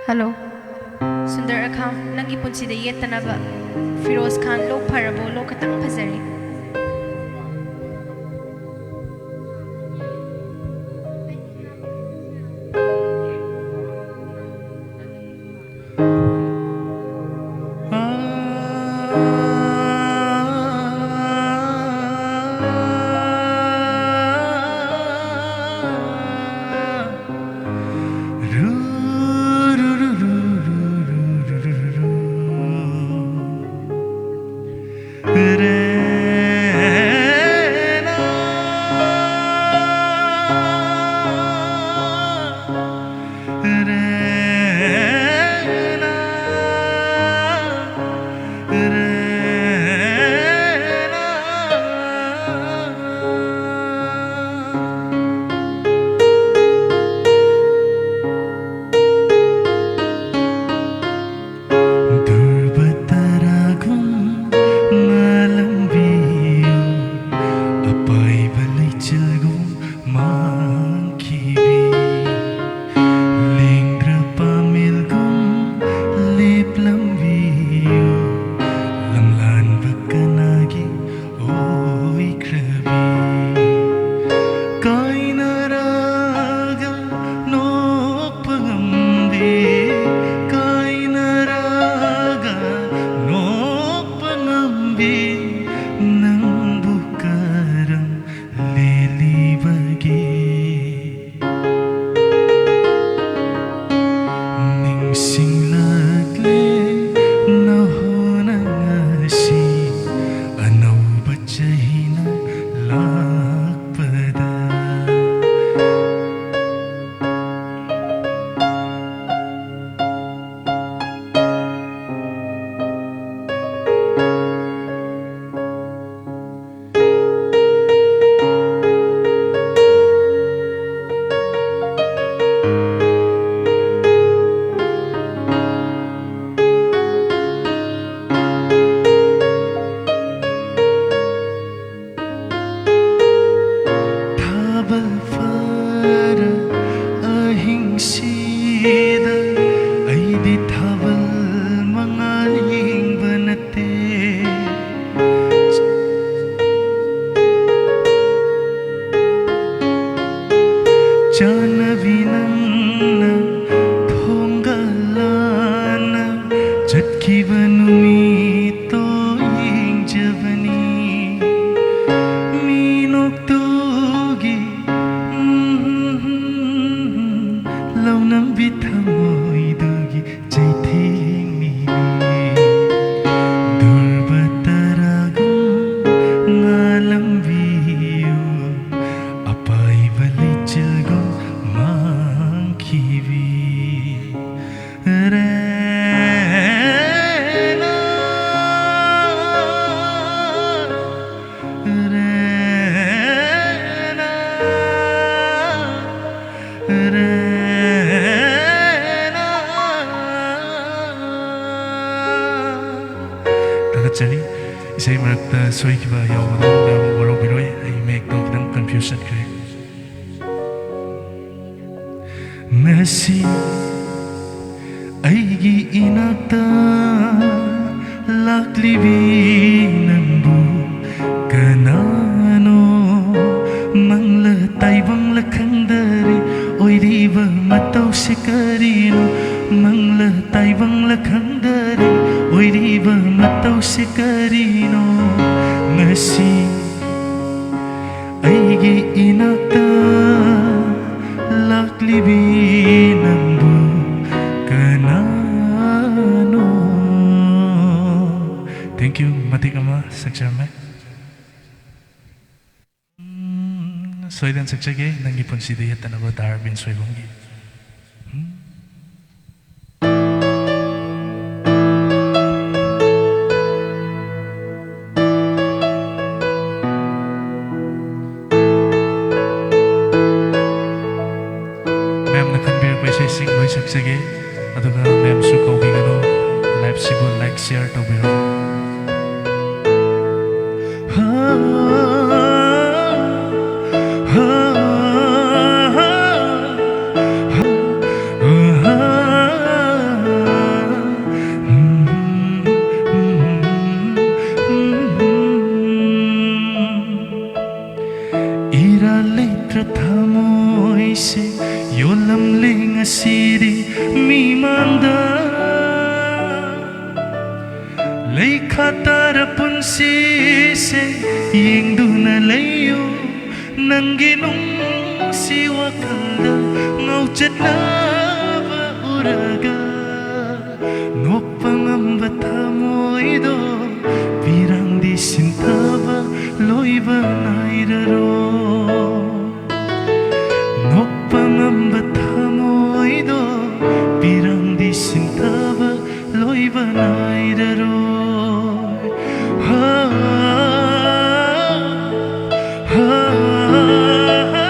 ꯍꯜꯂꯣ꯫ ꯁꯨꯟꯗꯔ ꯑꯈꯥꯝ, ꯅꯪꯒꯤ ꯄꯨꯟꯁꯤꯗ ꯌꯦꯠꯇꯅꯕ꯫ ꯐꯤꯔꯣꯖ ꯈꯥꯟ, ꯂꯣꯛ ꯐꯔꯕꯣ? ꯂꯣꯛ ꯈꯇꯪ ꯐꯖꯔꯤ꯫ ꯙ꯭ꯔꯨꯕ ꯇꯔꯥꯒꯨꯝ ꯃꯥꯂꯝꯕꯤꯌꯨ, ꯑꯄꯥꯏꯕ ꯂꯩꯆꯤꯜꯒꯨꯝ ꯃꯥꯡꯈꯤꯕꯤ, ꯂꯦꯡꯗ꯭ꯔ ꯄꯥꯃꯦꯜꯒꯨꯝ ꯂꯦꯞꯂꯝꯕꯤꯌꯨ, ꯂꯝꯂꯥꯟꯕ ꯀꯅꯥꯒꯤ ꯑꯣꯏꯈ꯭ꯔꯕꯤ꯫ ꯀꯥꯏꯅꯔꯒ ꯅꯣꯛꯄ ꯉꯝꯕꯤ, ꯀꯥꯏꯅꯔꯒ ꯅꯣꯛꯄ ꯉꯝꯕꯤ, ꯅꯪꯕꯨ ꯀꯔꯝ ꯂꯦꯜꯂꯤꯕꯒꯦ? ꯅꯤꯡꯁꯤꯡꯂꯛꯂꯦ ꯆꯠꯆꯔꯤ꯫ ꯏꯁꯩ ꯃꯔꯛꯇ ꯁꯣꯏꯈꯤꯕ ꯌꯥꯎꯕꯗꯣ ꯃꯌꯥꯝ ꯋꯥꯔꯧꯕꯤꯔꯣꯏ, ꯑꯩ ꯃꯌꯦꯛꯇꯣ ꯈꯤꯇꯪ confuse ꯆꯠꯈ꯭ꯔꯦ꯫ ꯉꯁꯤ ꯑꯩꯒꯤ ꯏꯅꯥꯛꯇ ꯂꯥꯛꯂꯤꯕꯤ ꯅꯪꯕꯨ ꯀꯅꯥꯅꯣ? ꯃꯪꯂ ꯇꯥꯏꯕꯪꯂ ꯈꯪꯗꯔꯦ, ꯑꯣꯏꯔꯤꯕ ꯃꯇꯧꯁꯦ ꯀꯔꯤꯅꯣ? ꯃꯪꯂ ꯇꯥꯏꯕꯪꯂ ꯈꯪꯗꯔꯦ, ꯑꯣꯏꯔꯤꯕ ꯃꯇꯧꯁꯦ ꯀꯔꯤꯅꯣ? ꯉꯁꯤ ꯑꯩꯒꯤ ꯏꯅꯥꯛꯇ ꯂꯥꯛꯂꯤꯕꯤ ꯅꯪꯕꯨ ꯀꯅꯥꯅꯣ? Thank you꯫ ꯃꯇꯦꯛ ꯑꯃ ꯁꯛꯆꯔꯝꯃꯦ꯫ ꯎꯝ, ꯁꯣꯏꯗꯅ ꯁꯛꯆꯒꯦ, ꯅꯪꯒꯤ ꯄꯨꯟꯁꯤꯗ ꯌꯦꯠꯇꯅꯕ ꯗꯥ ꯑꯔꯕꯤꯟ ꯁꯣꯏꯕꯝꯒꯤ꯫ ꯎꯝ꯫ ꯃꯌꯥꯝꯅ ꯈꯟꯕꯤꯔꯛꯄ ꯏꯁꯩꯁꯤꯡ ꯂꯣꯏ ꯁꯛꯆꯒꯦ, ꯑꯗꯨꯒ ꯃꯌꯥꯝꯁꯨ ꯀꯧꯕꯤꯒꯅꯨ, live ꯁꯤꯕꯨ like, share ꯇꯧꯕꯤꯔꯣ꯫ ꯏꯔꯥꯜ ꯂꯩꯇ꯭ꯔ ꯊꯃꯣꯏꯁꯦ ꯌꯣꯜꯂꯝꯂꯦ ꯉꯁꯤꯗꯤ ꯃꯤꯃꯥꯡꯗ꯫ ꯂꯩꯈꯥ ꯇꯥꯔ ꯄꯨꯟꯁꯤꯁꯦ ꯌꯦꯡꯗꯨꯅ ꯂꯩꯌꯨ꯫ ꯅꯪꯒꯤ ꯅꯨꯡꯁꯤ ꯋꯥꯈꯜꯗ ꯉꯥꯎꯆꯠꯅꯕ ꯎꯔꯒ, ꯅꯣꯛꯄ ꯉꯝꯕ ꯊꯃꯣꯏꯗꯣ ꯄꯤꯔꯥꯡꯗꯤ ꯁꯤꯟꯊꯕ ꯂꯣꯏꯕ ꯅꯥꯏꯔꯔꯣꯏ꯫ ꯅꯣꯛꯄ ꯉꯝꯕ ꯊꯃꯣꯏꯗꯣ ꯄꯤꯔꯥꯡꯗꯤ ꯁꯤꯟꯊꯕ ꯂꯣꯏꯕ ꯅꯥꯏꯔꯔꯣꯏ꯫ ꯍꯥ, ꯍꯥ, ꯍꯥ, ꯍꯥ,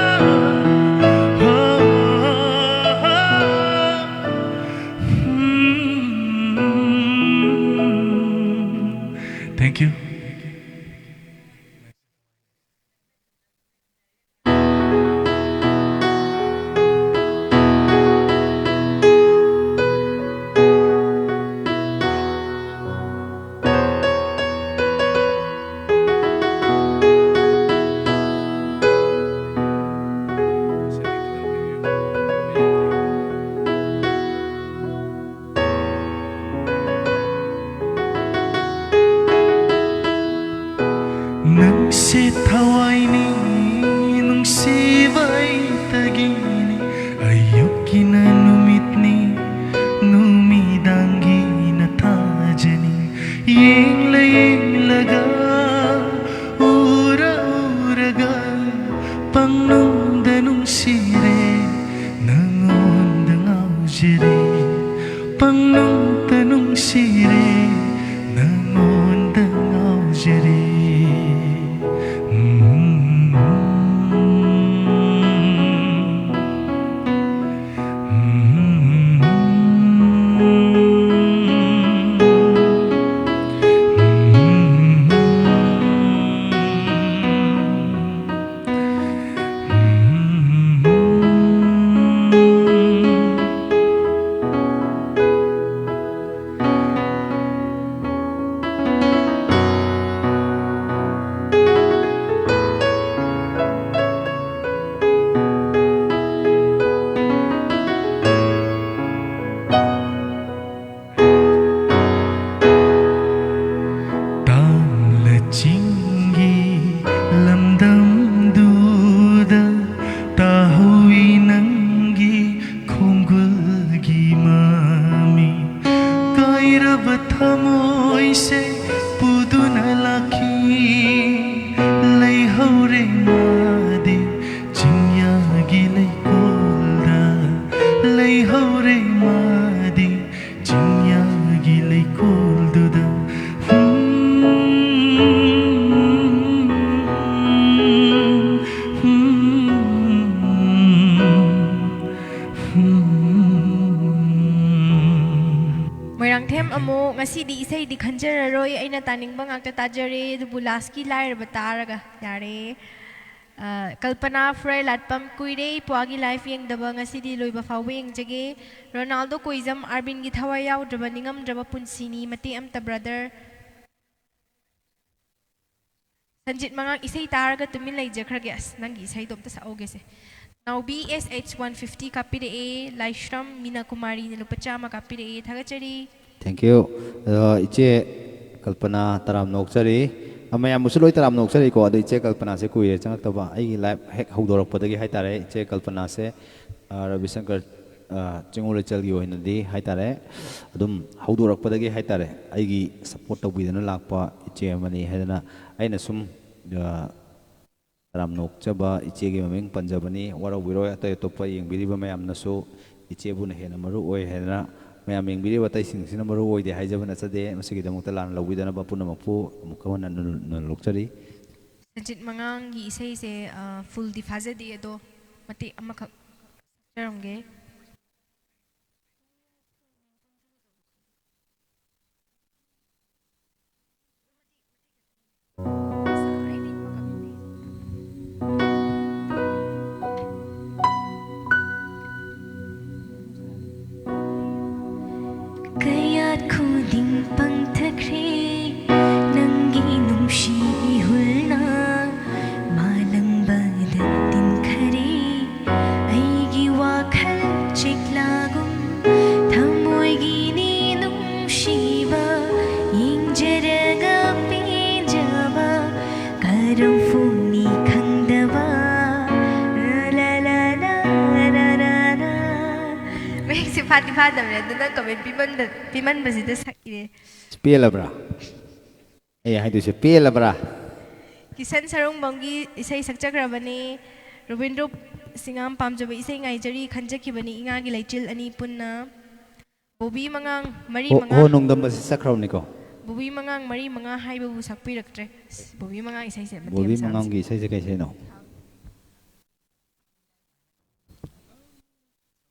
ꯍꯝ꯫ ꯅꯨꯡꯁꯤꯔꯦ, ꯅꯉꯣꯟꯗ ꯉꯥꯎꯖꯔꯦ꯫ ꯇꯥꯡꯂ ꯆꯤꯡꯒꯤ ꯂꯝꯗꯝꯗꯨꯗ ꯇꯥꯍꯧꯏ ꯅꯪꯒꯤ ꯈꯣꯡꯒꯨꯜꯒꯤ ꯃꯃꯤ꯫ ꯀꯥꯏꯔꯕ ꯊꯃꯣꯏꯁꯦ ꯄꯨꯗꯨꯅ ꯂꯥꯛꯈꯤ꯫ ꯂꯩꯍꯧꯔꯦ ꯃꯥꯗꯤ ꯆꯤꯡꯌꯥꯒꯤ ꯂꯩꯀꯣꯜꯗ꯫ ꯂꯩꯍꯧꯔꯦ ꯃꯥꯗꯤ ꯆꯤꯡꯌꯥꯒꯤ ꯂꯩꯀꯣꯜꯗꯨꯗ꯫ ꯃꯣꯏꯔꯥꯡꯊꯦꯝ ꯑꯃꯨꯛ ꯉꯁꯤꯗꯤ ꯏꯁꯩꯗꯤ ꯈꯟꯖꯔꯔꯣꯏ, ꯑꯩꯅ ꯇꯥꯅꯤꯡꯕ ꯉꯥꯛꯇ ꯇꯥꯖꯔꯦ, ꯑꯗꯨꯕꯨ ꯂꯥꯁꯀꯤ ꯂꯥꯏꯔꯕ ꯇꯥꯔꯒ ꯌꯥꯔꯦ꯫ ꯑ, ꯀꯜꯄꯅꯥ ꯐ꯭ꯔꯣꯏ ꯂꯥꯠꯄꯝ, ꯀꯨꯏꯔꯦ ꯏꯄ꯭ꯋꯥꯒꯤ ꯂꯥꯏꯐ ꯌꯦꯡꯗꯕ, ꯉꯁꯤꯗꯤ ꯂꯣꯏꯕ ꯐꯥꯎꯕ ꯌꯦꯡꯖꯒꯦ꯫ ꯔꯣꯅꯥꯜꯗꯣ ꯀꯣꯏꯖꯝ, ꯑꯥꯔꯕꯤꯟꯒꯤ ꯊꯋꯥꯏ ꯌꯥꯎꯗ꯭ꯔꯕ ꯅꯤꯡꯉꯝꯗ꯭ꯔꯕ ꯄꯨꯟꯁꯤꯅꯤ, ꯃꯇꯦꯛ ꯑꯃꯇ ꯕ꯭ꯔꯗꯔ꯫ ꯁꯟꯖꯤꯠ ꯃꯉꯥꯡ, ꯏꯁꯩ ꯇꯥꯔꯒ ꯇꯨꯃꯤꯟ ꯂꯩꯖꯈ꯭ꯔꯒꯦ꯫ ꯑꯁ, ꯅꯪꯒꯤ ꯏꯁꯩꯗꯣ ꯑꯝꯇ ꯁꯛꯍꯧꯒꯦꯁꯦ꯫ ꯅꯥꯎꯕꯤ ꯑꯦꯁ ꯑꯩꯆ ꯋꯥꯟ ꯐꯤꯐꯇꯤ ꯀꯥꯞꯄꯤꯔꯛꯑꯦ, ꯂꯥꯏꯁ꯭ꯔꯝ ꯃꯤꯅꯥ ꯀꯨꯃꯥꯔꯤꯅ ꯂꯨꯄꯥ ꯆꯥꯝꯃ ꯀꯥꯞꯄꯤꯔꯛꯑꯦ, ꯊꯥꯒꯠꯆꯔꯤ꯫ Thank you꯫ ꯑ, ꯏꯆꯦ ꯀꯜꯄꯅꯥ ꯇꯔꯥꯝꯅ ꯑꯣꯛꯆꯔꯤ꯫ ꯑ, ꯃꯌꯥꯝꯕꯨꯁꯨ ꯂꯣꯏ ꯇꯔꯥꯝꯅ ꯑꯣꯛꯆꯔꯤꯀꯣ꯫ ꯑꯗꯣ ꯏꯆꯦ ꯀꯜꯄꯅꯥꯁꯦ ꯀꯨꯏꯔꯦ ꯆꯪꯉꯛꯇꯕ꯫ ꯑꯩꯒꯤ ꯂꯥꯏꯐ ꯍꯦꯛ ꯍꯧꯗꯣꯔꯛꯄꯗꯒꯤ ꯍꯥꯏꯇꯥꯔꯦ, ꯏꯆꯦ ꯀꯜꯄꯅꯥꯁꯦ, ꯑ, ꯔꯕꯤꯁꯪꯀꯔ, ꯑ, ꯆꯤꯡꯉꯨ ꯂꯩꯆꯜꯒꯤ ꯑꯣꯏꯅꯗꯤ ꯍꯥꯏꯇꯥꯔꯦ, ꯑꯗꯨꯝ ꯍꯧꯗꯣꯔꯛꯄꯗꯒꯤ ꯍꯥꯏꯇꯥꯔꯦ, ꯑꯩꯒꯤ ꯁꯞꯄꯣꯔꯠ ꯇꯧꯕꯤꯗꯨꯅ ꯂꯥꯛꯄ ꯏꯆꯦ ꯑꯃꯅꯤ ꯍꯥꯏꯗꯅ ꯑꯩꯅ ꯁꯨꯝ, ꯑ, ꯇꯔꯥꯝꯅ ꯑꯣꯛꯆꯕ ꯏꯆꯦꯒꯤ ꯃꯃꯤꯡ ꯄꯟꯖꯕꯅꯤ꯫ ꯋꯥꯔꯧꯕꯤꯔꯣꯏ, ꯑꯇꯩ ꯑꯇꯣꯞꯄ ꯌꯦꯡꯕꯤꯔꯤꯕ ꯃꯌꯥꯝꯅꯁꯨ ꯏꯆꯦꯕꯨꯅ ꯍꯦꯟꯅ ꯃꯔꯨ ꯑꯣꯏ ꯍꯥꯏꯗꯅ ꯃꯌꯥꯝ ꯌꯦꯡꯕꯤꯔꯤꯕ ꯑꯇꯩꯁꯤꯡꯁꯤꯅ ꯃꯔꯨ ꯑꯣꯏꯗꯦ ꯍꯥꯏꯖꯕ ꯅꯠꯆꯗꯦ꯫ ꯃꯁꯤꯒꯤꯗꯃꯛꯇ ꯂꯥꯟꯅ ꯂꯧꯕꯤꯗꯅꯕ ꯄꯨꯝꯅꯃꯛꯄꯨ ꯑꯃꯨꯛꯀ ꯍꯟꯅ ꯅꯣꯟ-, ꯅꯣꯟꯂꯣꯛꯆꯔꯤ꯫ ꯁꯟꯖꯤꯠ ꯃꯉꯥꯡꯒꯤ ꯏꯁꯩꯁꯦ, ꯑ, ꯐꯨꯜꯗꯤ ꯐꯥꯖꯗꯦ, ꯑꯗꯣ ꯃꯇꯦꯛ ꯑꯃꯈꯛ ꯁꯛꯆꯔꯝꯒꯦ꯫ ꯀꯌꯥꯠ ꯈꯨꯗꯤꯡ ꯄꯪꯊꯈ꯭ꯔꯦ ꯅꯪꯒꯤ ꯅꯨꯡꯁꯤ ꯏꯍꯨꯜꯅ, ꯃꯥꯂꯪꯕꯗ ꯇꯤꯟꯈꯔꯦ ꯑꯩꯒꯤ ꯋꯥꯈꯜ ꯆꯤꯛꯂꯥꯒꯨꯝ, ꯊꯃꯣꯏꯒꯤꯅꯤ ꯅꯨꯡꯁꯤꯕ, ꯌꯦꯡꯖꯔꯒ ꯄꯦꯟꯖꯕ, ꯀꯔꯝ ꯐꯣꯡꯅꯤ ꯈꯪꯗꯕ꯫ ꯂꯥ, ꯂꯥ, ꯂꯥ, ꯂꯥ, ꯂꯥ, ꯂꯥ, ꯂꯥ꯫ ꯃꯌꯦꯛꯁꯦ ꯐꯥꯗꯤ ꯐꯥꯗꯕꯅꯦ, ꯑꯗꯨ ꯅꯪ ꯀꯃꯦꯟ ꯄꯤꯃꯟꯕ-, ꯄꯤꯃꯟꯕꯁꯤꯗ ꯁꯛꯏꯅꯦ꯫ ꯄꯦꯜꯂꯕ꯭ꯔꯥ? ꯑꯩ ꯍꯥꯏꯗꯣꯏꯁꯦ ꯄꯦꯜꯂꯕ꯭ꯔꯥ? ꯀꯤꯁꯟ ꯁꯔꯨꯡꯕꯝꯒꯤ ꯏꯁꯩ ꯁꯛꯆꯈ꯭ꯔꯕꯅꯤ꯫ ꯔꯣꯕꯤꯟꯗ꯭ꯔꯣ ꯁꯤꯡꯉꯥꯝ ꯄꯥꯝꯖꯕ ꯏꯁꯩ ꯉꯥꯏꯖꯔꯤ ꯈꯟꯖꯈꯤꯕꯅꯤ ꯏꯉꯥꯒꯤ ꯂꯩꯆꯤꯜ ꯑꯅꯤ ꯄꯨꯟꯅ꯫ ꯕꯣꯕꯤ ꯃꯉꯥꯡ ꯃꯔꯤ ꯍꯣ, ꯃꯉꯥ꯫ ꯍꯣ ꯅꯣꯡꯗꯝꯕꯁꯤ ꯆꯠꯈ꯭ꯔꯕꯅꯤꯀꯣ꯫ ꯕꯣꯕꯤ ꯃꯉꯥꯡ ꯃꯔꯤ ꯃꯉꯥ ꯍꯥꯏꯕꯕꯨ ꯁꯛꯄꯤꯔꯛꯇ꯭ꯔꯦ꯫ ꯑꯁ, ꯕꯣꯕꯤ ꯃꯉꯥꯡ ꯏꯁꯩꯁꯦ ꯃꯇꯦꯛ ꯕꯣꯕꯤ ꯑꯃ ꯁꯥꯡꯁꯦ꯫ ꯃꯉꯥꯡꯒꯤ ꯏꯁꯩꯁꯦ ꯀꯩ ꯏꯁꯩꯅꯣ?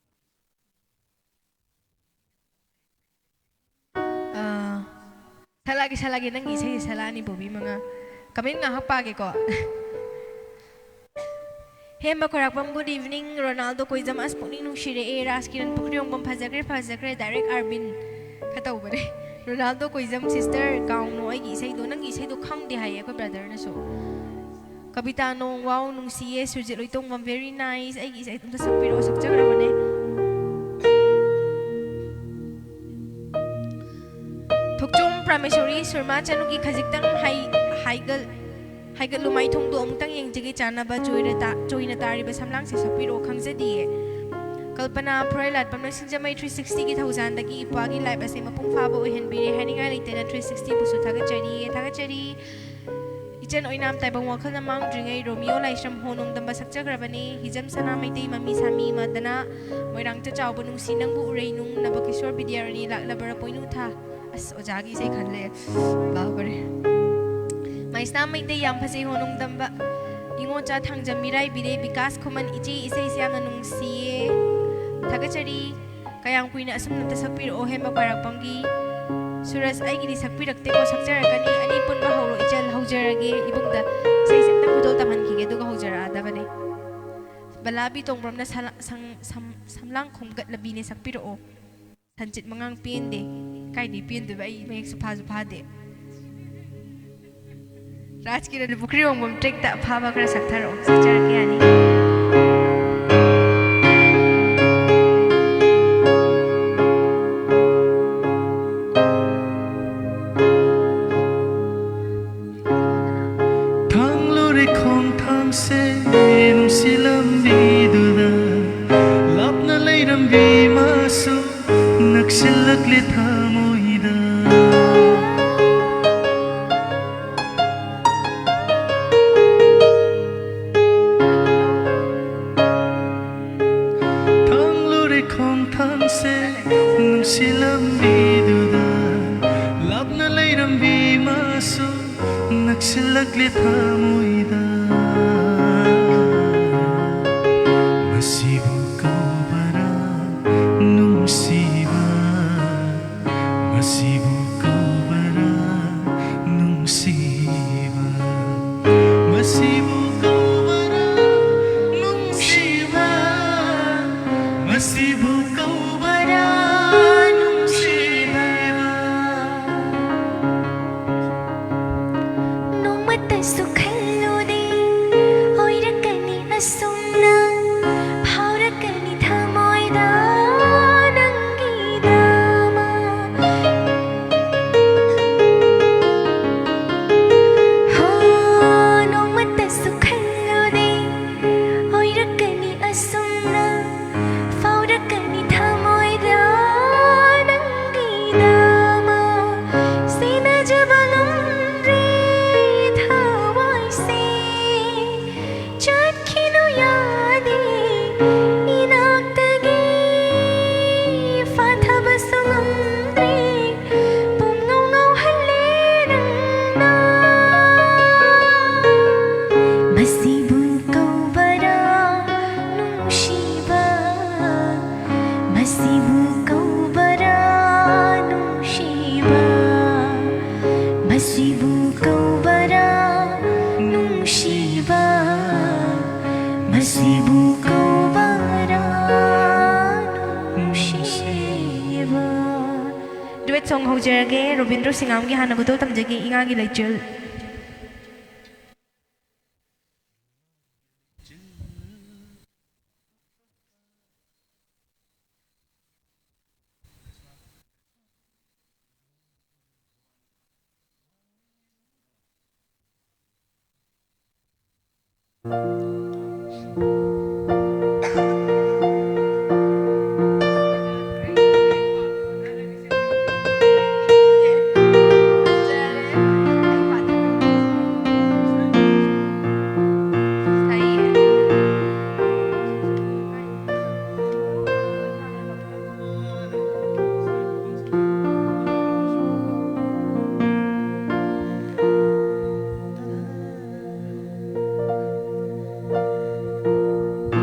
ꯑꯥ, ꯁꯛꯂꯛꯑꯒꯦ, ꯁꯛꯂꯛꯑꯒꯦ, ꯅꯪꯒꯤ ꯏꯁꯩꯁꯦ ꯁꯛꯂꯛꯑꯅꯤ, ꯕꯣꯕꯤ ꯃꯉꯥ꯫ ꯀꯃꯦꯟ ꯉꯥꯏꯍꯥꯛ ꯄꯥꯒꯦꯀꯣ꯫ ꯍꯦꯝꯕ ꯈꯣꯏꯔꯥꯛꯄꯝ, good evening꯫ ꯔꯣꯅꯥꯜꯗꯣ ꯀꯣꯏꯖꯝ, ꯑꯁ, ꯄꯨꯛꯅꯤꯡ ꯅꯨꯡꯁꯤꯔꯛꯑꯦ꯫ ꯔꯥꯖꯀꯤꯔꯟ ꯄꯨꯈ꯭ꯔꯤꯌꯣꯡꯕꯝ, ꯐꯖꯈ꯭ꯔꯦ, ꯐꯖꯈ꯭ꯔꯦ꯫ ꯗꯥꯏꯔꯦꯛ ꯑꯥꯔꯕꯤꯟ ꯈ ꯇꯧꯕꯅꯦ꯫ ꯔꯣꯅꯥꯜꯗꯣ ꯀꯣꯏꯖꯝ, sister, ꯀꯥꯎꯅꯣ ꯑꯩꯒꯤ ꯏꯁꯩꯗꯣ꯫ ꯅꯪꯒꯤ ꯏꯁꯩꯗꯣ ꯈꯪꯗꯦ ꯍꯥꯏꯌꯦ ꯑꯩꯈꯣꯏ brotherꯅꯁꯨ꯫ ꯀꯕꯤꯇꯥ ꯅꯣꯡ, wow, ꯅꯨꯡꯁꯤꯌꯦ꯫ ꯁꯨꯔꯖꯤꯠ ꯂꯣꯏꯇꯣꯡꯕꯝ, very nice꯫ ꯑꯩꯒꯤ ꯏꯁꯩ ꯑꯝꯇ ꯁꯛꯄꯤꯔꯛꯑꯣ, ꯁꯛꯆꯈ꯭ꯔꯕꯅꯦ꯫ ꯊꯣꯛꯆꯣꯝ ꯄ꯭ꯔꯃꯦꯁꯣꯔꯤ, ꯁꯨꯔꯃꯥ ꯆꯅꯨꯒꯤ ꯈꯖꯤꯛꯇꯪ ꯍꯥꯏ-, ꯍꯥꯏꯒꯠ-, ꯍꯥꯏꯒꯠꯂꯨ ꯃꯥꯏꯊꯣꯡꯗꯣ ꯑꯃꯨꯛꯇꯪ ꯌꯦꯡꯖꯒꯦ꯫ ꯆꯥꯟꯅꯕ ꯆꯣꯏꯔ ꯇꯥ-, ꯆꯣꯏꯅ ꯇꯥꯔꯤꯕ ꯁꯝꯂꯥꯡꯁꯦ ꯁꯛꯄꯤꯔꯛꯑꯣ, ꯈꯪꯖꯗꯤꯌꯦ꯫ ꯀꯜꯄꯅꯥ ꯐꯣꯔꯥꯏ ꯂꯥꯠꯄꯝꯅ ꯁꯤꯡꯖꯃꯩ three sixtyꯒꯤ ꯊꯧꯖꯥꯟꯗꯒꯤ ꯏꯄ꯭ꯋꯥꯒꯤ live ꯑꯁꯦ ꯃꯄꯨꯡ ꯐꯥꯕ ꯑꯣꯏꯍꯟꯕꯤꯔꯦ꯫ ꯍꯥꯏꯅꯤꯡꯉꯥꯏ ꯂꯩꯇꯅ three sixtyꯕꯨꯁꯨ ꯊꯥꯒꯠꯆꯔꯤꯌꯦ, ꯊꯥꯒꯠꯆꯔꯤ꯫ ꯏꯆꯟ ꯑꯣꯏꯅꯥꯝ ꯇꯥꯏꯕꯪ ꯋꯥꯈꯜꯅ ꯃꯥꯡꯗ꯭ꯔꯤꯉꯩ ꯔꯣꯃꯤꯌꯣ ꯂꯥꯏꯁ꯭ꯔꯝ ꯍꯣ ꯅꯣꯡꯗꯝꯕ ꯁꯛꯆꯈ꯭ꯔꯕꯅꯤ꯫ ꯍꯤꯖꯝ ꯁꯅꯥ ꯃꯩꯇꯩ ꯃꯃꯤ ꯁꯥꯃꯤ ꯃꯗꯅ ꯃꯣꯏꯔꯥꯡ ꯆ ꯆꯥꯎꯕ ꯅꯨꯡꯁꯤ ꯅꯪꯕꯨ ꯎꯔꯩ ꯅꯨꯡ ꯅꯕꯀꯤꯁꯣꯔ ꯕꯤꯗ꯭ꯌꯥꯔꯥꯅꯤ ꯂꯥꯛꯂꯕꯔꯥ ꯄꯣꯏꯅꯨ ꯊꯥ꯫ ꯑꯁ, ꯑꯣꯖꯥꯒꯤ ꯏꯁꯩ ꯈꯜꯂꯦ꯫ ꯕꯥꯕꯔꯦ꯫ ꯃꯩꯁꯅꯥꯝ ꯃꯩꯇꯩ ꯌꯥꯝ ꯐꯖꯩ ꯍꯣ ꯅꯣꯡꯗꯝꯕ꯫ ꯏꯉꯣꯆꯥ ꯊꯥꯡꯖꯝ ꯃꯤꯔꯥꯏꯕꯤꯔꯦ ꯕꯤꯀꯥꯁ ꯈꯨꯃꯟ ꯏꯆꯦ ꯏꯁꯩꯁꯦ ꯌꯥꯝꯅ ꯅꯨꯡꯁꯤꯌꯦ꯫ ꯊꯥꯒꯠꯆꯔꯤ꯫ ꯀꯌꯥꯝ ꯀꯨꯏꯅ ꯑꯁꯨꯝꯅꯇ ꯁꯛꯄꯤꯔꯛꯑꯣ ꯍꯦꯝꯕ ꯈ꯭ꯋꯥꯏꯔꯥꯛꯄꯝꯒꯤ꯫ ꯁꯨꯔꯖ ꯑꯩꯒꯤꯗꯤ ꯁꯛꯄꯤꯔꯛꯇꯦꯀꯣ, ꯁꯛꯆꯔꯛꯀꯅꯤ꯫ ꯑꯅꯤ ꯄꯨꯟꯕ ꯍꯧꯔꯣ ꯏꯆꯜ, ꯍꯧꯖꯔꯒꯦ ꯏꯕꯨꯡꯗ꯫ ꯏꯁꯩꯁꯦ ꯑꯝꯇ ꯈꯨꯗꯣꯜ ꯇꯝꯍꯟꯈꯤꯒꯦ ꯑꯗꯨꯒ ꯍꯧꯖꯔꯛꯑꯗꯕꯅꯦ꯫ ꯕꯂꯥꯕꯤ ꯇꯣꯡꯕ꯭ꯔꯝꯅ ꯁꯂꯥ-, ꯁꯪ-, ꯁꯝ-, ꯁꯝꯂꯥꯡ ꯈꯣꯝꯒꯠꯂꯕꯤꯅꯦ ꯁꯛꯄꯤꯔꯛꯑꯣ꯫ ꯁꯟꯆꯤꯠ ꯃꯉꯥꯡ ꯄꯦꯟꯗꯦ꯫ ꯀꯥꯏꯗꯩ ꯄꯦꯟꯗꯣꯏꯕ? ꯑꯩ ꯃꯌꯦꯛꯁꯨ ꯐꯥꯁꯨ ꯐꯥꯗꯦ꯫ ꯔꯥꯖꯀꯤꯔꯟ ꯄꯨꯈ꯭ꯔꯤ ꯋꯥꯡꯕꯝ ꯇ꯭ꯔꯦꯛꯇ ꯑꯐꯥꯕ ꯈꯔ ꯁꯛꯊꯔꯛꯑꯣ꯫ ꯁꯛꯆꯔꯛꯀꯦ ꯌꯥꯅꯤ꯫ ꯊꯥꯡꯂꯨꯔꯦ ꯈꯣꯡꯊꯥꯡꯁꯦ ꯅꯨꯡꯁꯤ ꯂꯝꯕꯤꯗꯨꯗ, ꯂꯥꯞꯅ ꯂꯩꯔꯝꯕꯤ ꯃꯥꯁꯨ ꯅꯛꯁꯤꯜꯂꯛꯂꯦ ꯊꯃꯣꯏꯗ꯫ ꯊꯥꯡꯂꯨꯔꯦ ꯈꯣꯡꯊꯥꯡꯁꯦ ꯅꯨꯡꯁꯤ ꯂꯝꯕꯤꯗꯨꯗ, ꯂꯥꯞꯅ ꯂꯩꯔꯝꯕꯤ ꯃꯥꯁꯨ ꯅꯛꯁꯤꯜꯂꯛꯂꯦ ꯊꯃꯣꯏꯗ꯫ ꯃꯁꯤꯕꯨ ꯀꯧꯕꯔꯥ ꯅꯨꯡꯁꯤꯕ? ꯃꯁꯤꯕꯨ ꯀꯧꯕꯔꯥ ꯅꯨꯡꯁꯤꯕ? ꯃꯁꯤꯕꯨ ꯀꯧꯕꯔꯥ ꯅꯨꯡꯁꯤꯕ? ꯃꯁꯤꯕꯨ ꯀꯧꯕꯔꯥ ꯅꯨꯡꯁꯤꯕ? ꯅꯣꯡꯃꯇꯁꯨ ꯈꯜꯂꯨꯗꯦ ꯑꯣꯏꯔꯛꯀꯅꯤ ꯑꯁꯨꯝꯅ, ꯐꯥꯎꯔꯛꯀꯅꯤ ꯊꯃꯣꯏꯗ ꯅꯪꯒꯤꯗꯃꯛ꯫ ꯁꯣꯡ ꯍꯧꯖꯔꯒꯦ꯫ ꯔꯣꯕꯤꯟꯗ꯭ꯔꯣ ꯁꯤꯉꯥꯝꯒꯤ ꯍꯥꯟꯅ ꯈꯨꯗꯣꯜ ꯇꯝꯖꯒꯦ, ꯏꯉꯥꯒꯤ ꯂꯩꯆꯤꯜ꯫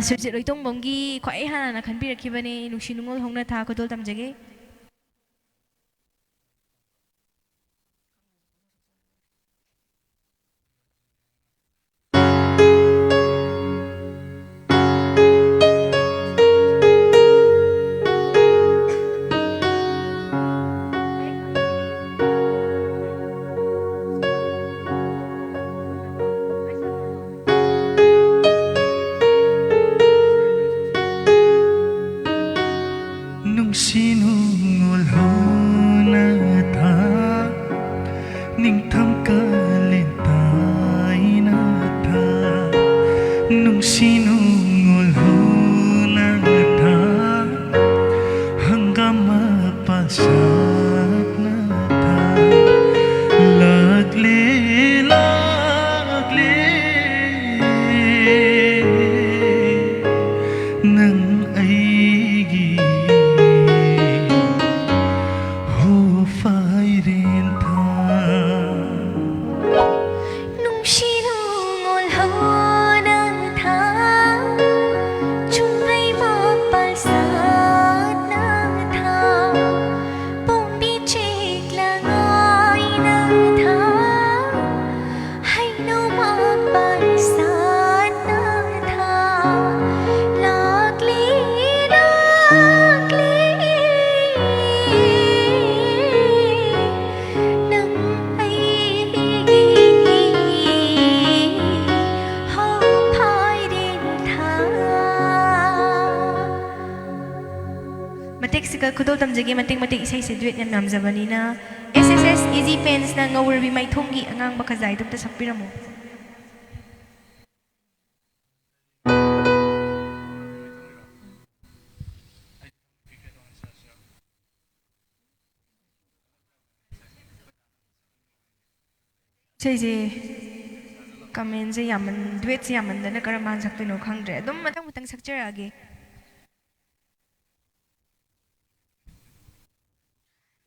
ꯁꯨꯔꯖꯤꯠ ꯂꯣꯏꯇꯣꯡꯕꯝꯒꯤ ꯈ꯭ꯋꯥꯏ ꯍꯥꯟꯅ ꯈꯟꯕꯤꯔꯛꯈꯤꯕꯅꯦ, ꯅꯨꯡꯁꯤ ꯅꯨꯡꯉꯣꯜ ꯍꯧꯅ ꯊꯥ, ꯈꯨꯗꯣꯜ ꯇꯝꯖꯒꯦ꯫ ꯅꯨꯡꯁꯤ ꯅꯨꯡꯉꯣꯜ ꯍꯧꯅ ꯊꯥ, ꯅꯤꯡꯊꯝ ꯀꯥꯂꯦꯟ ꯇꯥꯏꯅ ꯊꯥ, ꯅꯨꯡꯁꯤ ꯅꯨꯡꯉꯣꯜ ꯍꯧꯅ ꯊꯥ, ꯍꯪꯒꯥꯝ ꯃꯄꯥꯜ ꯁꯥꯠꯅ ꯊꯥ, ꯂꯥꯛꯂꯦ, ꯂꯥꯛꯂꯦ꯫ ꯅꯪ ꯑꯩꯒꯤ ꯍꯣ ꯐꯥꯏꯔꯦꯟ ꯊꯥ꯫ ꯅꯨꯡꯁꯤ ꯅꯨꯡꯉꯣꯜ ꯍꯧꯅ ꯊꯥ, ꯆꯨꯝꯕ꯭ꯔꯩ ꯃꯄꯥꯜ ꯁꯥꯠꯅ ꯊꯥ, ꯄꯣꯝꯕꯤ ꯆꯦꯛꯂꯪ ꯉꯥꯏꯅ ꯊꯥ, ꯍꯩꯅꯧ ꯃꯄꯥꯜ ꯁꯥꯠꯅ ꯊꯥ, ꯂꯥꯛꯂꯤ, ꯂꯥꯛꯂꯤ, ꯅꯪ ꯑꯩꯒꯤ ꯍꯧ ꯐꯥꯏꯔꯦꯟ ꯊꯥ꯫ ꯃꯇꯦꯛꯁꯤꯒ ꯈꯨꯗꯣꯜ ꯇꯝꯖꯒꯦ, ꯃꯇꯦꯛ ꯃꯇꯦꯛ ꯏꯁꯩꯁꯦ duet ꯌꯥꯝ ꯌꯥꯝꯖꯕꯅꯤꯅ꯫ S S S Easy Fansꯅ ꯉꯧꯔꯕꯤ ꯃꯥꯏꯊꯣꯡꯒꯤ ꯑꯉꯥꯡꯕ ꯈꯖꯥꯏꯗꯨ ꯑꯝꯇ ꯁꯛꯄꯤꯔꯝꯃꯣ꯫ ꯏꯁꯩꯁꯦ commentꯁꯦ ꯌꯥꯝꯃꯟ-, duetꯁꯦ ꯌꯥꯝꯃꯟꯗꯅ ꯀꯔꯝꯕ ꯍꯥꯟꯅ ꯁꯛꯇꯣꯏꯅꯣ ꯈꯪꯗ꯭ꯔꯦ꯫ ꯑꯗꯨꯝ ꯃꯊꯪ ꯃꯊꯪ ꯁꯛꯆꯔꯛꯑꯒꯦ꯫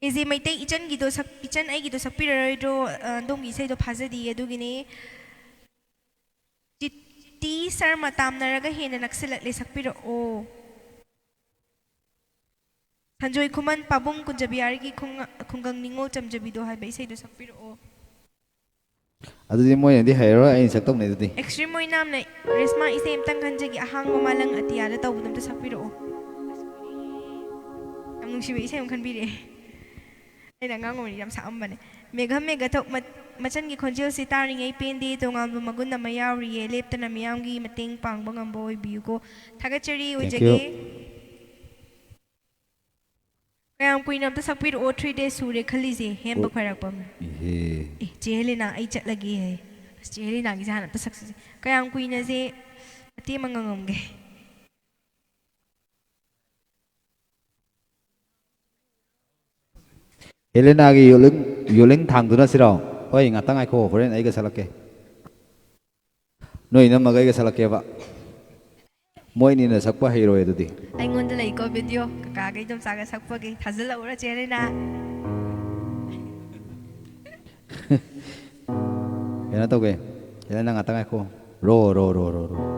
ꯑꯦꯖꯦ ꯃꯩꯇꯩ, ꯏꯆꯟꯒꯤꯗꯣ ꯁꯛ-, ꯏꯆꯟ ꯑꯩꯒꯤꯗꯣ ꯁꯛꯄꯤꯔꯔꯣꯏꯗ꯭ꯔꯣ? ꯑ, ꯑꯗꯣꯝꯒꯤ ꯏꯁꯩꯗꯣ ꯐꯥꯖꯗꯤꯌꯦ, ꯑꯗꯨꯒꯤꯅꯦ꯫ ꯆꯤꯠ-, ꯇꯤ ꯁꯔꯃ, ꯇꯥꯝꯅꯔꯒ ꯍꯦꯟꯅ ꯅꯛꯁꯤꯜꯂꯛꯂꯦ, ꯁꯛꯄꯤꯔꯛꯑꯣ꯫ ꯁꯟꯖꯣꯏ ꯈꯨꯃꯟ, ꯄꯥꯕꯨꯡ ꯀꯨꯟꯖꯕꯤꯍꯥꯔꯒꯤ ꯈꯨꯡ-, ꯈꯨꯡꯒꯪ ꯅꯤꯉꯣꯜ ꯆꯝꯖꯕꯤꯗꯣ ꯍꯥꯏꯕ ꯏꯁꯩꯗꯣ ꯁꯛꯄꯤꯔꯛꯑꯣ꯫ ꯑꯗꯨꯗꯤ ꯃꯣꯏꯅꯗꯤ ꯍꯩꯔꯔꯣꯏ, ꯑꯩꯅ ꯁꯛꯇꯧꯅꯦ ꯑꯗꯨꯗꯤ꯫ ꯑꯦꯛꯁꯇ꯭ꯔꯤꯝ ꯑꯣꯏꯅꯥꯝꯅ, "ꯔꯦꯁꯃꯥ, ꯏꯁꯩ ꯑꯝꯇꯪ ꯈꯟꯖꯒꯦ, ꯑꯍꯥꯡꯕ ꯃꯥꯂꯪ ꯑꯇꯤꯌꯥꯗ" ꯇꯧꯕꯗꯣ ꯑꯝꯇ ꯁꯛꯄꯤꯔꯛꯑꯣ꯫ ꯌꯥꯝ ꯅꯨꯡꯁꯤꯕ ꯏꯁꯩ ꯑꯃ ꯈꯟꯕꯤꯔꯛꯑꯦ꯫ ꯑꯩꯅ ꯑꯉꯥꯡ ꯑꯣꯏꯔꯤꯉꯩ ꯌꯥꯝ ꯁꯛꯑꯝꯕꯅꯦ꯫ ꯃꯦꯘ ꯃꯦꯘ ꯊꯣꯛ ꯃꯠ-, ꯃꯆꯟꯒꯤ ꯈꯣꯟꯖꯦꯜꯁꯤ ꯇꯥꯔꯤꯉꯩ ꯄꯦꯟꯗꯦ, ꯇꯣꯉꯥꯟꯕ ꯃꯒꯨꯟ ꯑꯃ ꯌꯥꯎꯔꯤꯌꯦ, ꯂꯦꯞꯇꯅ ꯃꯤꯌꯥꯝꯒꯤ ꯃꯇꯦꯡ ꯄꯥꯡꯕ ꯉꯝꯕ ꯑꯣꯏꯕꯤꯌꯨꯀꯣ꯫ ꯊꯥꯒꯠꯆꯔꯤ, Thank you. ꯑꯣꯏꯖꯒꯦ꯫ ꯀꯌꯥꯝ ꯀꯨꯏꯅ ꯑꯝꯇ ꯁꯛꯄꯤꯔꯛꯑꯣ, three days ꯁꯨꯔꯦ ꯈꯜꯂꯤꯁꯦ, ꯍꯦꯟꯕ ꯑꯣ, ꯈ꯭ꯋꯥꯏꯔꯥꯛꯄꯝ꯫ ꯏꯍꯦ꯫ ꯑꯦ, ꯆꯦ ꯍꯦꯂꯤꯅꯥ, ꯑꯩ ꯆꯠꯂꯒꯦ ꯍꯥꯏ꯫ ꯑꯁ, ꯆꯦ ꯍꯦꯂꯤꯅꯥꯒꯤꯁꯦ ꯍꯥꯟꯅ ꯑꯝꯇ ꯁꯛꯁꯤꯁꯦ꯫ ꯀꯌꯥꯝ ꯀꯨꯏꯅꯁꯦ ꯃꯇꯦꯛ ꯑꯃ ꯉꯪꯉꯝꯒꯦ꯫ ꯍꯦꯂꯦꯅꯥꯒꯤ ꯌꯣꯂꯤꯡ, ꯌꯣꯂꯤꯡ ꯊꯥꯡꯗꯨꯅ ꯁꯤꯔꯣ? ꯍꯣꯏ, ꯉꯥꯛꯇꯪ ꯉꯥꯏꯈꯣ, ꯍꯣꯔꯦꯟ ꯑꯩꯒ ꯁꯛꯂꯛꯀꯦ꯫ ꯅꯣꯏ ꯏꯅꯝꯃꯒ ꯑꯩꯒ ꯁꯛꯂꯛꯀꯦꯕ꯫ ꯃꯣꯏꯅꯤꯅ ꯁꯛꯄ ꯍꯩꯔꯣꯏ ꯑꯗꯨꯗꯤ꯫ ꯑꯩꯉꯣꯟꯗ ꯂꯩꯀꯣ ꯚꯤꯗꯤꯑꯣ, ꯀꯀꯥꯒ ꯏꯗꯣꯝꯆꯥꯒ ꯁꯛꯄꯒꯤ, ꯊꯥꯖꯤꯜꯂꯛꯎꯔ ꯆꯦ ꯍꯦꯂꯦꯅꯥ? ꯀꯩꯅꯣ ꯇꯧꯒꯦ, ꯍꯦꯂꯦꯅꯥ ꯉꯥꯛꯇꯪ ꯉꯥꯏꯈꯣ꯫ ꯔꯣ, ꯔꯣ, ꯔꯣ, ꯔꯣ, ꯔꯣ꯫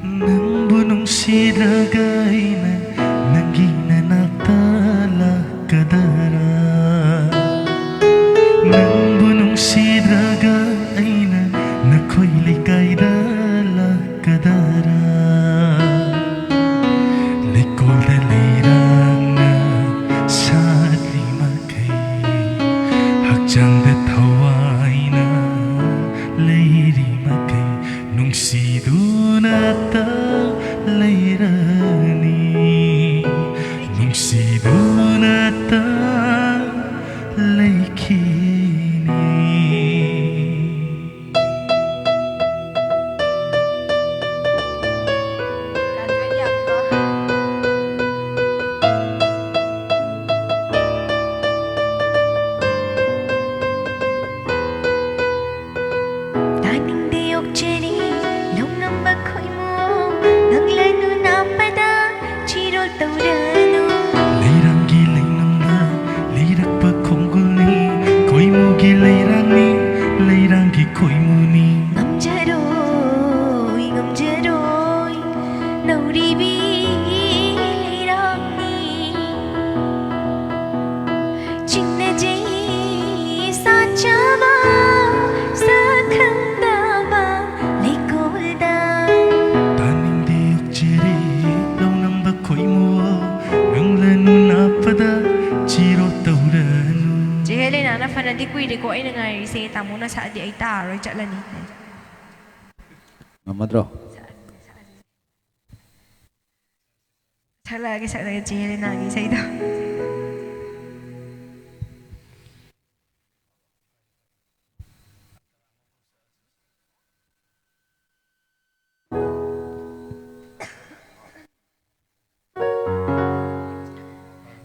ꯅꯪꯕꯨ ꯅꯨꯡꯁꯤꯗ꯭ꯔꯒ ꯑꯩꯅ ꯅꯪꯒꯤ ꯅꯅꯥꯛꯇ ꯂꯥꯛꯀꯗꯔꯥ? ꯅꯪꯕꯨ ꯅꯨꯡꯁꯤꯗ꯭ꯔꯒ ꯑꯩꯅ ꯅꯈꯣꯏ ꯂꯩꯀꯥꯏꯗ ꯂꯥꯛꯀꯗꯔꯥ? ꯂꯩꯀꯣꯜꯗ ꯂꯩꯔꯥꯡꯅ ꯁꯥꯠꯂꯤ ꯃꯈꯩ, ꯍꯛꯆꯥꯡꯗ ꯊꯋꯥꯏꯅ ꯂꯩꯔꯤ ꯃꯈꯩ, ꯅꯨꯡꯁꯤꯗꯨꯅꯇ ꯂꯩꯔꯅꯤ, ꯅꯨꯡꯁꯤꯗꯨꯅꯇ ꯂꯩꯈꯤꯅꯤ꯫ ꯇꯥꯅꯤꯡꯗꯦ ꯑꯣꯛꯆꯔꯤ ꯂꯧꯅꯝꯕ ꯈꯣꯏꯃꯨ, ꯅꯪꯂꯅꯨ ꯅꯥꯞꯄꯗ ꯆꯤꯔꯣꯜ ꯇꯧꯔꯅꯨ꯫ ꯂꯩꯔꯥꯡꯒꯤ ꯂꯩꯅꯝꯗ ꯂꯩꯔꯛꯄ ꯈꯣꯡꯒꯨꯜꯅꯤ, ꯈꯣꯏꯃꯨꯒꯤ ꯂꯩꯔꯥꯡꯅꯤ, ꯂꯩꯔꯥꯡꯒꯤ ꯈꯣꯏꯃꯨꯅꯤ꯫ ꯉꯝꯖꯔꯣꯏ, ꯉꯝꯖꯔꯣꯏ, ꯅꯧꯔꯤꯕꯤ ꯂꯩꯔꯥꯡꯅꯤ꯫ ꯆꯤꯡꯅꯖꯩ ꯁꯥꯠꯆꯕ ꯁꯛꯈꯪꯗꯕ ꯂꯩꯀꯣꯜꯗ꯫ ꯇꯥꯅꯤꯡꯗꯦ ꯑꯣꯛꯆꯔꯤ ꯂꯧꯅꯝꯕ ꯈꯣꯏꯃꯨ, ꯅꯪꯂꯅꯨ ꯅꯥꯞꯄꯗ ꯆꯤꯔꯣ ꯇꯧꯔꯅꯨ꯫ ꯆꯦ ꯍꯦꯂꯦꯅꯥꯅ ꯐꯅꯗꯤ ꯀꯨꯏꯔꯦꯀꯣ ꯑꯩꯅ ꯉꯥꯏꯔꯤꯁꯦ, ꯇꯥꯃꯣꯅ ꯁꯛꯑꯗꯤ ꯑꯩ ꯇꯥꯔꯔꯣꯏ, ꯆꯠꯂꯅꯤ꯫ ꯉꯝꯃꯗ꯭ꯔꯣ? ꯁꯛꯂꯛꯑꯒꯦ, ꯁꯛꯂꯛꯑꯒꯦ, ꯆꯦ ꯍꯦꯂꯦꯅꯥꯒꯤ ꯏꯁꯩꯗꯣ꯫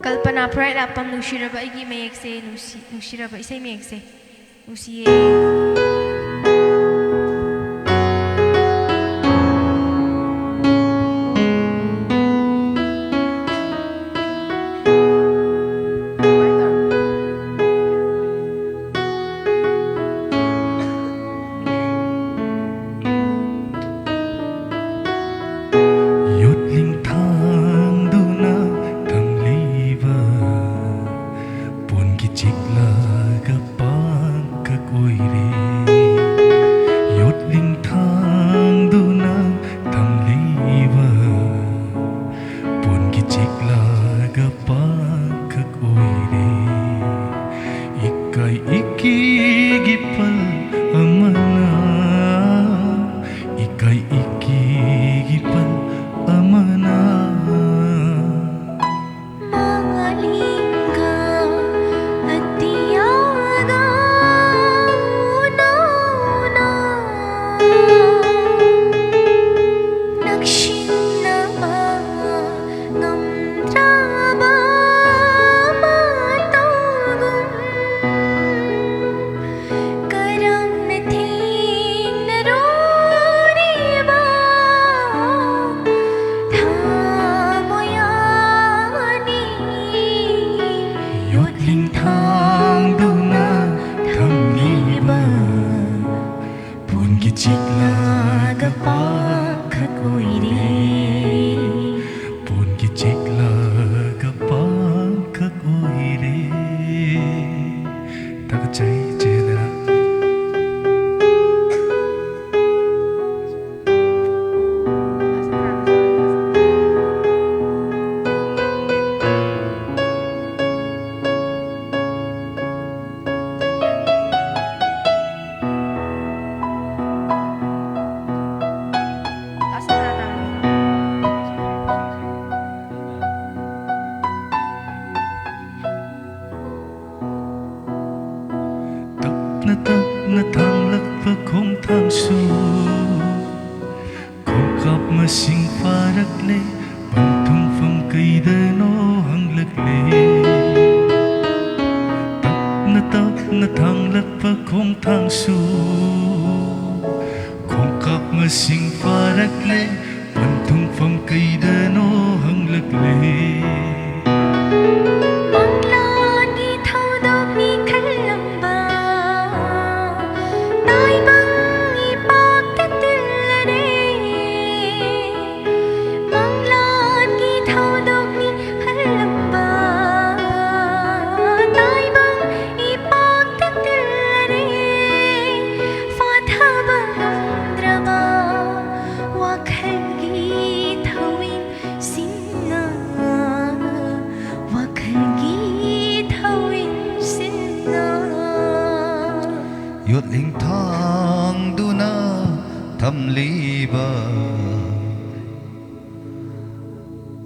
ꯀꯜꯄꯅꯥ ꯐ꯭ꯔꯥꯏꯠ ꯂꯥꯛꯄꯝ, ꯅꯨꯡꯁꯤꯔꯕ ꯑꯩꯒꯤ ꯃꯌꯦꯛꯁꯦ, ꯅꯨꯡꯁꯤ-, ꯅꯨꯡꯁꯤꯔꯕ ꯏꯁꯩ ꯃꯌꯦꯛꯁꯦ꯫ ꯅꯨꯡꯁꯤꯌꯦ꯫ ꯃꯁꯤꯡ ꯐꯥꯔꯛꯂꯦ, ꯄꯟꯊꯨꯡꯐꯝ ꯀꯩꯗꯅꯣ ꯍꯪꯂꯛꯂꯦ꯫ ꯇꯞꯅ ꯇꯞꯅ ꯊꯥꯡꯂꯛꯄ ꯈꯣꯡꯊꯥꯡꯁꯨ ꯈꯣꯡꯀꯥꯞ ꯃꯁꯤꯡ ꯐꯥꯔꯛꯂꯦ, ꯄꯟꯊꯨꯡꯐꯝ ꯀꯩꯗꯅꯣ ꯍꯪꯂꯛꯂꯦ꯫ ꯃꯪꯂꯥꯟꯒꯤ ꯊꯧꯗꯣꯛꯅꯤ ꯈꯜꯂꯝꯕ ꯇꯥꯏꯕꯪ ꯏꯄꯥꯛꯇ ꯇꯤꯜꯂꯔꯦ꯫ ꯃꯪꯂꯥꯟꯒꯤ ꯊꯧꯗꯣꯛꯅꯤ ꯈꯜꯂꯝꯕ ꯇꯥꯏꯕꯪ ꯏꯄꯥꯛꯇ ꯇꯤꯜꯂꯔꯦ꯫ ꯐꯥꯊꯕ ꯉꯝꯗ꯭ꯔꯕ ꯋꯥꯈꯜꯒꯤ ꯊꯧꯋꯤꯟꯁꯤꯡꯅ, ꯋꯥꯈꯜꯒꯤ ꯊꯧꯋꯤꯟꯁꯤꯡꯅ ꯌꯣꯠꯂꯤꯡ ꯊꯥꯡꯗꯨꯅ ꯊꯝꯂꯤꯕ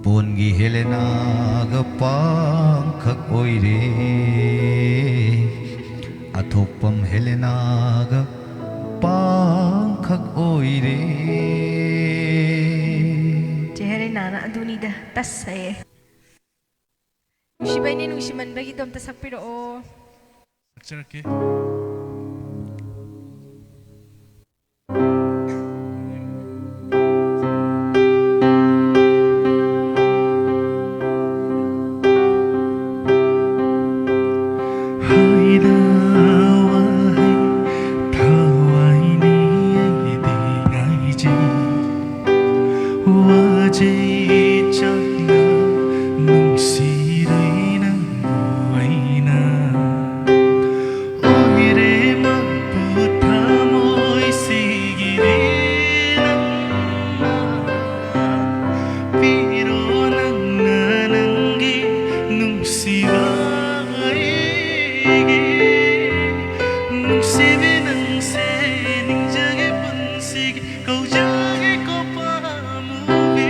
ꯄꯣꯟꯒꯤ ꯍꯦꯂꯦꯅꯥꯒ ꯄꯥꯡꯈꯛ ꯑꯣꯏꯔꯦ꯫ ꯑꯊꯣꯛꯄꯝ ꯍꯦꯂꯦꯅꯥꯒ ꯄꯥꯡꯈꯛ ꯑꯣꯏꯔꯦ꯫ ꯆꯦ ꯍꯦꯂꯦꯅꯥꯅ ꯑꯗꯨꯅꯤꯗ ꯇꯁꯁꯦ꯫ ꯅꯨꯡꯁꯤꯕꯩꯅꯦ, ꯅꯨꯡꯁꯤꯃꯟꯕꯒꯤꯗꯣ ꯑꯝꯇ ꯁꯛꯄꯤꯔꯛꯑꯣ꯫ ꯁꯛꯆꯔꯛꯀꯦ꯫ ꯍꯥꯏꯗ ꯋꯥꯍꯩ ꯊꯋꯥꯏꯅꯤ ꯑꯩꯗꯤ ꯉꯥꯏꯖꯩ꯫ ꯋꯥꯖꯩ ꯆꯥꯛꯅ ꯅꯨꯡꯁꯤꯔꯣꯏ ꯅꯪꯕꯨ ꯑꯩꯅ꯫ ꯑꯣꯏꯔꯦ ꯃꯄꯨ ꯊꯃꯣꯏ ꯁꯤꯒꯤꯔꯦ ꯅꯪꯅ꯫ ꯄꯤꯔꯣ ꯅꯪꯅ ꯅꯪꯒꯤ ꯅꯨꯡꯁꯤꯕ ꯑꯩꯒꯤ꯫ ꯅꯨꯡꯁꯤꯕꯤ ꯅꯪꯁꯦ ꯅꯤꯡꯖꯒꯦ ꯄꯨꯟꯁꯤꯒꯤ ꯀꯧꯖꯒꯦ ꯀꯣ ꯄꯥꯝꯃꯨꯕꯤ꯫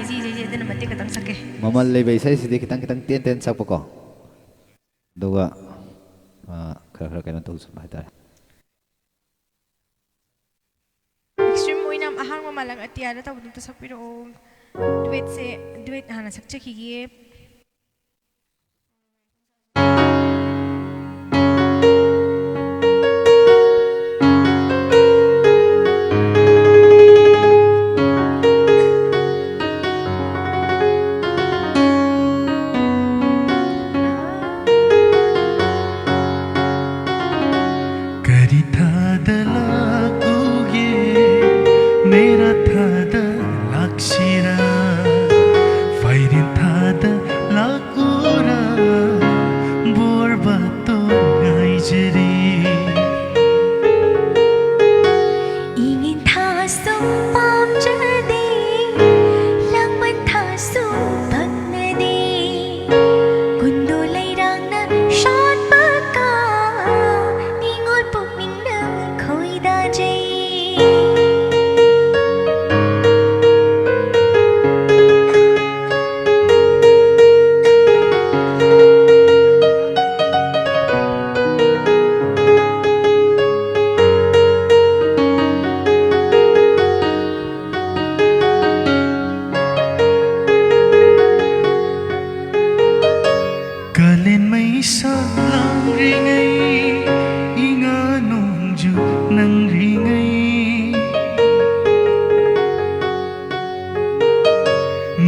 ꯖꯤ, ꯖꯤ, ꯖꯤ, ꯑꯗꯨꯅ ꯃꯇꯦꯛ ꯈꯛꯇꯪ ꯁꯛꯀꯦ꯫ ꯃꯃꯜ ꯂꯩꯕ ꯏꯁꯩꯁꯤꯗꯤ ꯈꯤꯇꯪ ꯈꯤꯇꯪ ꯇꯦꯟ ꯇꯦꯟ ꯁꯛꯄꯀꯣ꯫ ꯑꯗꯨꯒ, ꯑ, ꯈꯔ ꯈꯔ ꯀꯩꯅꯣ ꯇꯧꯁꯟꯕ ꯍꯥꯏꯇꯥꯔꯦ꯫ ꯑꯦꯛꯁꯇ꯭ꯔꯤꯝ ꯑꯣꯏꯅ ꯑꯍꯥꯡꯕ ꯃꯥꯂꯪ ꯑꯇꯤꯌꯥꯗ ꯇꯧꯕꯗꯣ ꯑꯝꯇ ꯁꯛꯄꯤꯔꯛꯑꯣ꯫ ꯗꯨꯋꯦꯠꯁꯦ, ꯗꯨꯋꯦꯠ ꯍꯥꯟꯅ ꯁꯛꯆꯈꯤꯒꯦ꯫ ꯀꯔꯤ ꯊꯥꯗ ꯂꯥꯛꯎꯒꯦ, ꯃꯦꯔꯥ ꯊꯥꯗ ꯂꯥꯛꯁꯤꯔꯥ, ꯐꯩꯔꯦꯟ ꯊꯥꯗ ꯂꯥꯛꯎꯔꯥ, ꯕꯣꯔ ꯕꯥꯇꯣꯟ ꯉꯥꯏꯖꯔꯤ꯫ ꯏꯉꯦꯟ ꯊꯥꯁꯨ ꯄꯥꯝꯖꯗꯦ, ꯂꯥꯡꯕꯟ ꯊꯥꯁꯨ ꯐꯪꯅꯗꯦ꯫ ꯀꯨꯟꯗꯣ ꯂꯩꯔꯥꯡꯅ ꯁꯥꯠꯄ ꯀꯥ, ꯅꯤꯉꯣꯜ ꯄꯨꯛꯅꯤꯡꯅ ꯈꯣꯏꯗꯥꯖꯩ꯫ ꯀꯥꯂꯦꯟ ꯃꯩꯁꯥ ꯂꯥꯡꯂꯤꯉꯩ, ꯏꯉꯥ ꯅꯣꯡꯖꯨ ꯅꯪꯂꯤꯉꯩ,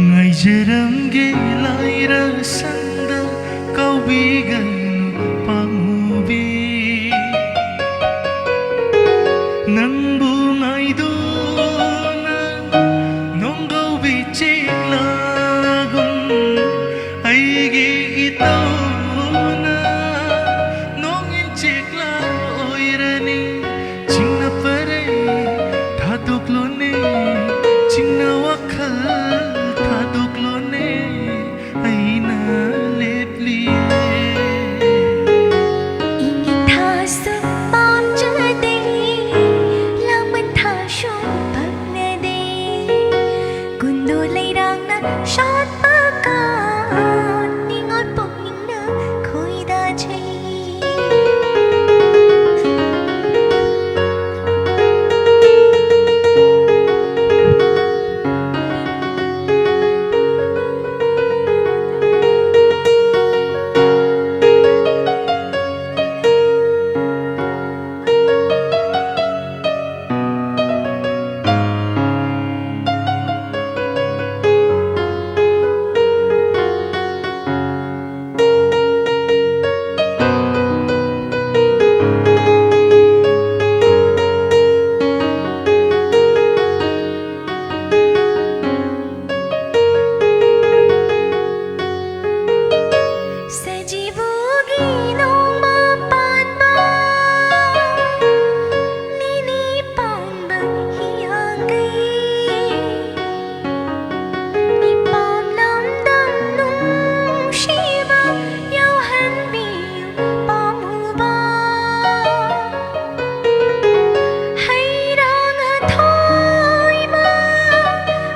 ꯉꯥꯏꯖꯔꯝꯒꯦ ꯂꯥꯏꯔ ꯁꯪꯗ, ꯀꯥꯎꯕꯤꯒꯅꯨ ꯄꯥꯝꯃꯨꯕꯤ꯫ ꯅꯪꯕꯨ ꯉꯥꯏꯗꯨꯅ ꯅꯣꯡꯒꯧꯕꯤ ꯆꯦꯛꯂꯥꯒꯨꯝ, ꯑꯩꯒꯤ ꯏꯇꯧꯅ ꯅꯣꯡꯏꯟ ꯆꯦꯛꯂꯥ ꯑꯣꯏꯔꯅꯤ꯫ ꯆꯤꯡꯅ ꯄꯔꯦꯡ ꯊꯥꯗꯣꯛꯂꯣꯅꯦ, ꯆꯤꯡꯅ ꯋꯥꯈꯜ ꯊꯥꯗꯣꯛꯂꯣꯅꯦ, ꯑꯩꯅ ꯂꯦꯞꯂꯤꯌꯦ꯫ ꯂꯩꯔꯥꯡꯅ ꯁꯥꯠꯄ ꯀꯥꯟ ꯅꯤꯡꯉꯣꯜ ꯄꯨꯛꯅꯤꯡꯅ ꯈꯣꯏꯗꯥꯖꯩ꯫ ꯁꯖꯤꯕꯨꯒꯤ ꯅꯣꯡꯃ ꯄꯥꯟꯕ, ꯅꯤꯅꯤ ꯄꯥꯟꯕ ꯍꯤꯌꯥꯡꯒꯩ꯫ ꯏꯄꯥꯝ ꯂꯝꯗꯝ ꯅꯨꯡꯁꯤꯕ ꯌꯧꯍꯟꯕꯤꯌꯨ ꯄꯥꯝꯃꯨꯕ꯫ ꯍꯩꯔꯥꯡ ꯑꯊꯣꯏꯕ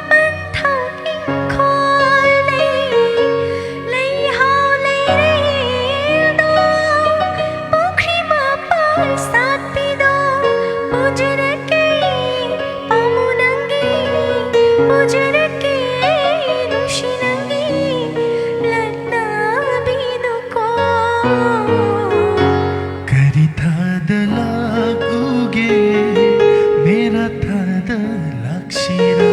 ꯄꯟꯊꯧ ꯏꯪꯈꯣꯜ ꯂꯩ, ꯂꯩꯍꯥꯎ ꯂꯩꯔꯦꯜꯗꯣ, ꯄꯨꯈ꯭ꯔꯤ ꯃꯄꯥꯜ ꯁꯥꯠꯄꯤꯗꯣ ꯄꯨꯖꯔꯛꯀꯦ, ꯄꯥꯝꯃꯨ ꯅꯪꯒꯤ ꯄꯨꯖꯔꯛꯀꯦ, ꯅꯨꯡꯁꯤ ꯅꯪꯒꯤ ꯂꯛꯅꯕꯤꯗꯨꯀꯣ꯫ ꯀꯔꯤ ꯊꯥꯗ ꯂꯥꯛꯎꯒꯦ, ꯃꯦꯔꯥ ꯊꯥꯗ ꯂꯥꯛꯁꯤꯔꯥ?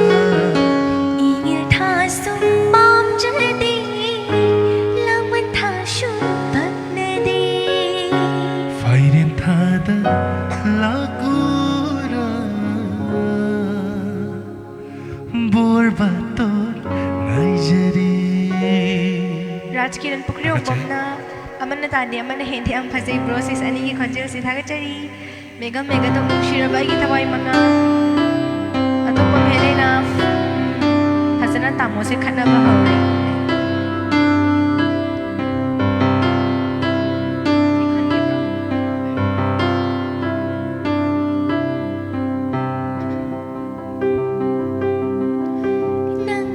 ꯏꯉꯤꯜ ꯊꯥꯁꯨ ꯄꯥꯝꯖꯗꯦ, ꯂꯥꯡꯕꯟ ꯊꯥꯁꯨ ꯄꯛꯅꯗꯦ꯫ ꯐꯥꯏꯔꯦꯟ ꯊꯥꯗ ꯂꯥꯛꯎꯔꯥ, ꯕꯣꯔ ꯕꯥꯇꯣꯟ ꯉꯥꯏꯖꯔꯤ꯫ ꯔꯥꯖꯀꯤꯔꯟ ꯄꯨꯈ꯭ꯔꯤꯌꯣꯡꯕꯝꯅ ꯑꯃꯅ ꯇꯥꯗꯦ ꯑꯃꯅ ꯍꯦꯟꯗꯦ ꯌꯥꯝ ꯐꯖꯩ꯫ ꯕ꯭ꯔꯣ ꯁꯤꯁ ꯑꯅꯤꯒꯤ ꯈꯣꯟꯖꯦꯜꯁꯤ ꯊꯥꯒꯠꯆꯔꯤ꯫ ꯃꯦꯒꯝ ꯃꯦꯒꯗꯣꯝ ꯅꯨꯡꯁꯤꯔꯕ ꯑꯩꯒꯤ ꯊꯋꯥꯏ ꯃꯉꯥ꯫ ꯑꯇꯣꯞꯄ ꯐꯦꯟ ꯑꯩꯅ ꯐꯖꯅ ꯇꯥꯃꯣꯁꯦ ꯈꯠꯅꯕ ꯍꯧꯔꯦ꯫ ꯅꯪ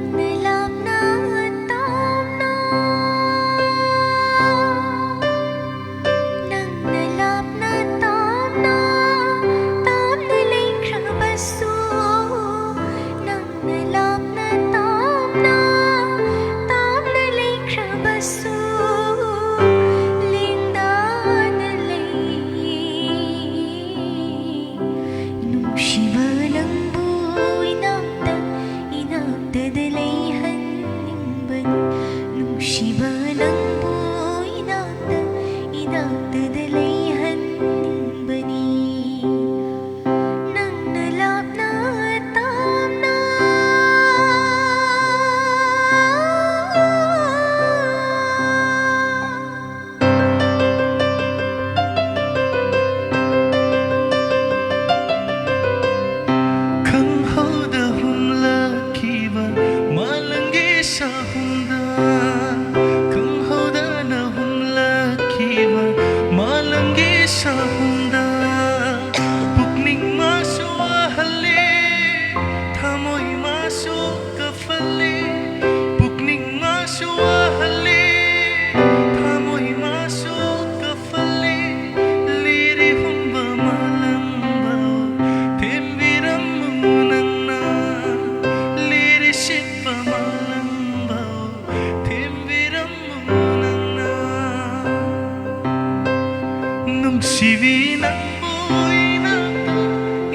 ꯁꯥꯍꯨꯝꯗ ꯈꯪꯍꯧꯗꯅ ꯍꯨꯝꯂꯛꯈꯤꯕ ꯃꯥꯂꯪꯒꯤ ꯁꯥꯍꯨꯝꯗ ꯄꯨꯛꯅꯤꯡ ꯃꯥꯁꯨ ꯋꯥꯍꯜꯂꯦ, ꯊꯃꯣꯏ ꯃꯥꯁꯨ ꯀꯐꯜꯂꯦ, ꯄꯨꯛꯅꯤꯡ ꯃꯥꯁꯨ ꯋꯥꯍꯜꯂꯦ, ꯊꯃꯣꯏ ꯃꯥꯁꯨ ꯀꯐꯜꯂꯦ꯫ ꯂꯤꯔꯤ ꯍꯨꯝꯕ ꯃꯥꯂꯪꯕ ꯊꯦꯝꯕꯤꯔꯝꯃꯨ ꯅꯪꯅ, ꯂꯤꯔꯤ ꯁꯤꯠꯄ ꯃꯥꯂꯪꯕ ꯊꯦꯝꯕꯤꯔꯝꯃꯨ ꯅꯪꯅ꯫ ꯅꯨꯡꯁꯤꯕꯤ ꯅꯪꯕꯨ ꯏꯅꯥꯛꯇ,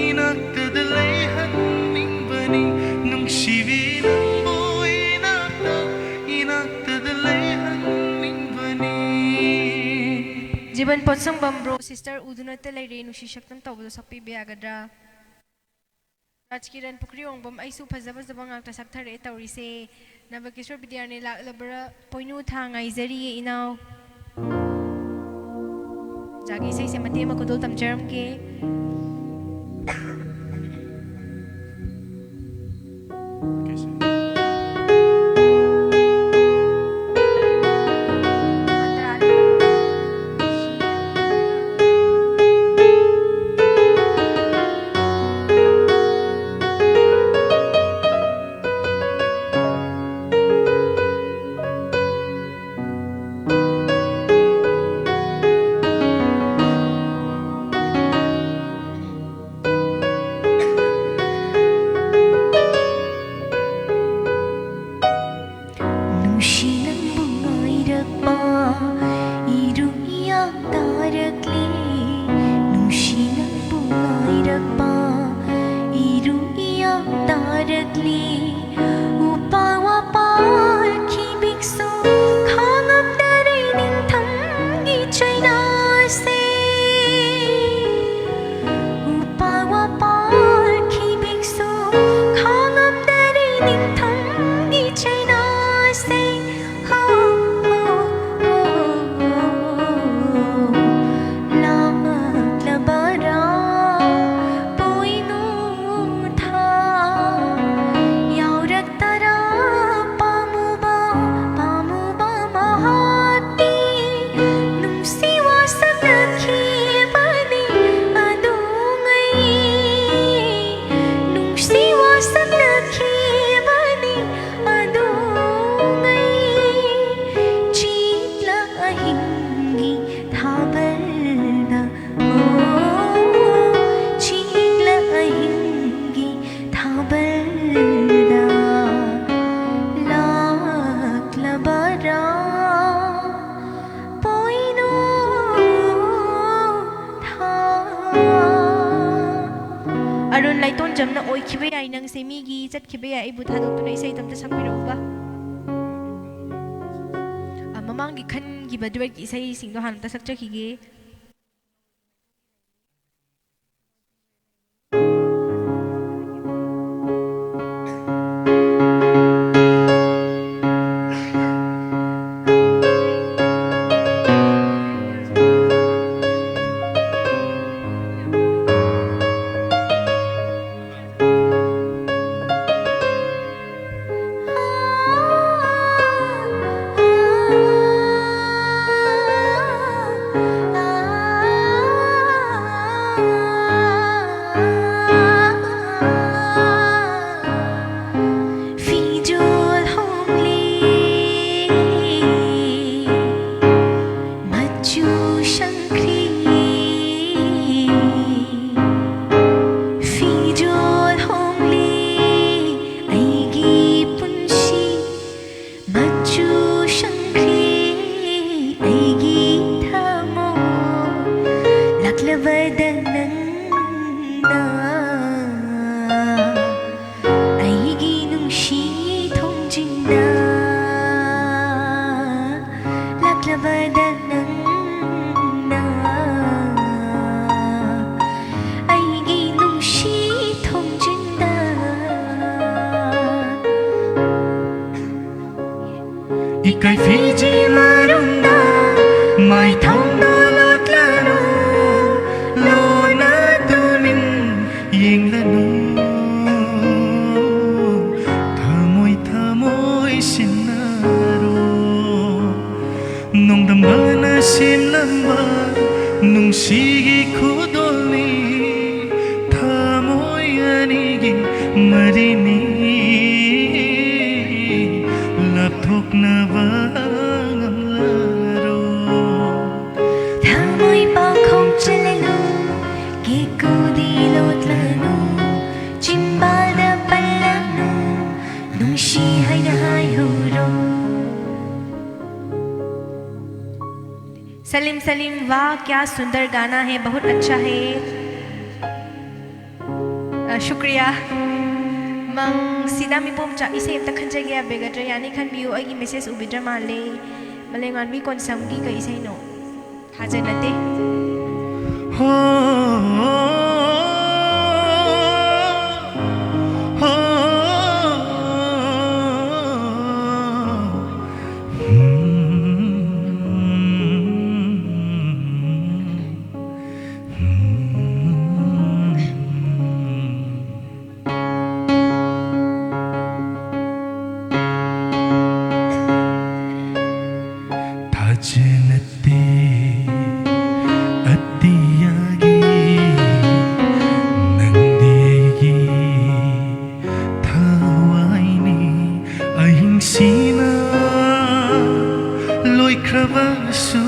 ꯏꯅꯥꯛꯇꯗ ꯂꯩꯍꯟꯅꯤꯡꯕꯅꯤ꯫ ꯅꯨꯡꯁꯤꯕꯤ ꯅꯪꯕꯨ ꯏꯅꯥꯛꯇ, ꯏꯅꯥꯛꯇꯗ ꯂꯩꯍꯟꯅꯤꯡꯕꯅꯤ꯫ ꯖꯤꯕꯟ ꯄꯣꯠꯁꯪꯕꯝ ꯕ꯭ꯔꯣ, ꯁꯤꯁꯇꯔ ꯎꯗꯨꯅꯇ ꯂꯩꯔꯦ, ꯅꯨꯡꯁꯤ ꯁꯛꯇꯝ ꯇꯧꯕꯗꯣ ꯁꯛꯄꯤꯕ ꯌꯥꯒꯗ꯭ꯔꯥ? ꯔꯥꯖꯀꯤꯔꯟ ꯄꯨꯈ꯭ꯔꯤꯌꯣꯡꯕꯝ, ꯑꯩꯁꯨ ꯐꯖ ꯐꯖꯕ ꯉꯥꯛꯇ ꯁꯛꯊꯔꯛꯑꯦ ꯇꯧꯔꯤꯁꯦ꯫ ꯅꯕꯀꯤꯁꯣꯔ ꯕꯤꯗ꯭ꯌꯥꯅꯤ ꯂꯥꯛꯂꯕ꯭ꯔꯥ? ꯄꯣꯏꯅꯨ ꯊꯥ ꯉꯥꯏꯖꯔꯤꯌꯦ ꯏꯅꯥꯎ꯫ ꯖꯥꯒꯤ ꯏꯁꯩꯁꯦ ꯃꯇꯦꯛ ꯑꯃ ꯈꯨꯗꯣꯜ ꯇꯝꯖꯔꯝꯒꯦ꯫ ꯅꯨꯡꯁꯤ ꯅꯪꯕꯨ ꯉꯥꯏꯔꯛꯄ ꯏꯔꯨ ꯏꯌꯥ ꯇꯥꯔꯛꯂꯤ꯫ ꯅꯨꯡꯁꯤ ꯅꯪꯕꯨ ꯉꯥꯏꯔꯛꯄ ꯏꯔꯨ ꯏꯌꯥ ꯇꯥꯔꯛꯂꯤ꯫ ꯎꯄꯥꯜ ꯋꯥꯄꯥꯜ ꯈꯤꯕꯤꯛꯁꯨ ꯈꯥꯡꯉꯝꯗꯔꯦ ꯅꯤꯡꯊꯝꯒꯤ ꯆꯩꯅꯥꯁꯦ꯫ ꯎꯄꯥꯜ ꯋꯥꯄꯥꯜ ꯈꯤꯕꯤꯛꯁꯨ ꯈꯥꯡꯉꯝꯗꯔꯦ ꯅꯤꯡꯊꯝꯒꯤ ꯆꯩꯅꯥꯁꯦ꯫ ꯆꯝꯅ ꯑꯣꯏꯈꯤꯕ ꯌꯥꯏ ꯅꯪꯁꯦ, ꯃꯤꯒꯤ ꯆꯠꯈꯤꯕ ꯌꯥꯏ, ꯑꯩꯕꯨ ꯊꯥꯗꯣꯛꯇꯨꯅ ꯏꯁꯩ ꯑꯝꯇ ꯁꯛꯄꯤꯔꯛꯎꯕ꯫ ꯑ, ꯃꯃꯥꯡꯒꯤ ꯈꯟꯈꯤꯕ duetꯀꯤ ꯏꯁꯩꯁꯤꯡꯗꯣ ꯍꯥꯟꯅ ꯑꯝꯇ ꯁꯛꯆꯈꯤꯒꯦ꯫ ꯐꯤꯖꯣꯜ ꯍꯣꯡꯂꯦ, ꯃꯆꯨ ꯁꯪꯈ꯭ꯔꯦ꯫ ꯐꯤꯖꯣꯜ ꯍꯣꯡꯂꯦ, ꯑꯩꯒꯤ ꯄꯨꯟꯁꯤ ꯃꯆꯨ ꯁꯪꯈ꯭ꯔꯦ꯫ ꯑꯩꯒꯤ ꯊꯃꯣꯏ ꯂꯥꯛꯂꯕꯗ ꯅꯪꯅ, ꯑꯩꯒꯤ ꯅꯨꯡꯁꯤ ꯊꯣꯡꯖꯤꯟꯗ ꯂꯥꯛꯂꯕꯗ ꯅꯪꯅ, ꯑꯩꯒꯤ ꯅꯨꯡꯁꯤ ꯊꯣꯡꯖꯤꯟꯗ꯫ ꯏꯀꯥꯏ ꯐꯤꯖꯤ ꯃꯔꯨꯝꯗ ꯃꯥꯏ ꯊꯥꯡꯗꯣꯛꯂꯛꯂꯅꯨ, ꯂꯣꯟꯅ ꯇꯨꯃꯤꯟ ꯌꯦꯡꯂꯅꯨ, ꯊꯃꯣꯏ ꯊꯃꯣꯏ ꯁꯤꯟꯅꯔꯣ꯫ ꯅꯣꯡꯗꯝꯕꯅ ꯁꯦꯝꯂꯝꯕ ꯅꯨꯡꯁꯤꯒꯤ ꯈꯨꯗꯣꯜꯅꯤ, ꯊꯃꯣꯏ ꯑꯅꯤꯒꯤ ꯃꯔꯤꯅꯤ, ꯂꯥꯞꯊꯣꯛꯅꯕ ꯉꯝꯂꯔꯣꯏ꯫ ꯊꯃꯣꯏ ꯄꯥꯎꯈꯣꯡ ꯆꯜꯂꯅꯨ, ꯀꯦꯀꯨꯗꯤ ꯂꯣꯠꯂꯅꯨ, ꯆꯤꯝꯕꯥꯜꯗ ꯄꯜꯂꯅꯨ, ꯅꯨꯡꯁꯤ ꯍꯥꯏꯅ ꯍꯥꯏꯍꯧꯔꯣ꯫ सलीम सलीम, वाह क्या सुंदर गाना है, बहुत अच्छा है। अ, ꯁꯨꯀ꯭ꯔꯤꯌꯥ꯫ ꯃꯪꯁꯤꯗ ꯃꯤꯄꯣꯝꯆꯥ ꯏꯁꯩ ꯑꯝꯇ ꯈꯟꯖꯒꯦ ꯌꯥꯕꯤꯒꯗ꯭ꯔꯥ? ꯌꯥꯅꯤ, ꯈꯟꯕꯤꯌꯨ꯫ ꯑꯩꯒꯤ ꯃꯦꯁꯦꯖ ꯎꯕꯤꯗ꯭ꯔ ꯃꯥꯜꯂꯦ꯫ ꯃꯂꯩꯉꯥꯟꯕꯤ ꯀꯣꯟꯁꯝꯒꯤ ꯀꯩ ꯏꯁꯩꯅꯣ? ꯊꯥꯖꯅꯗꯦ꯫ ꯍꯣ, ꯍꯣ, ꯍꯣ, ꯍꯣ꯫ ꯊꯥꯖꯅꯗꯦ ꯑꯇꯤꯌꯥꯒꯤ ꯅꯪꯗꯤ ꯑꯩꯒꯤ ꯊꯋꯥꯏꯅꯤ꯫ ꯑꯍꯤꯡꯁꯤꯅ ꯂꯣꯏꯈ꯭ꯔꯕꯁꯨ,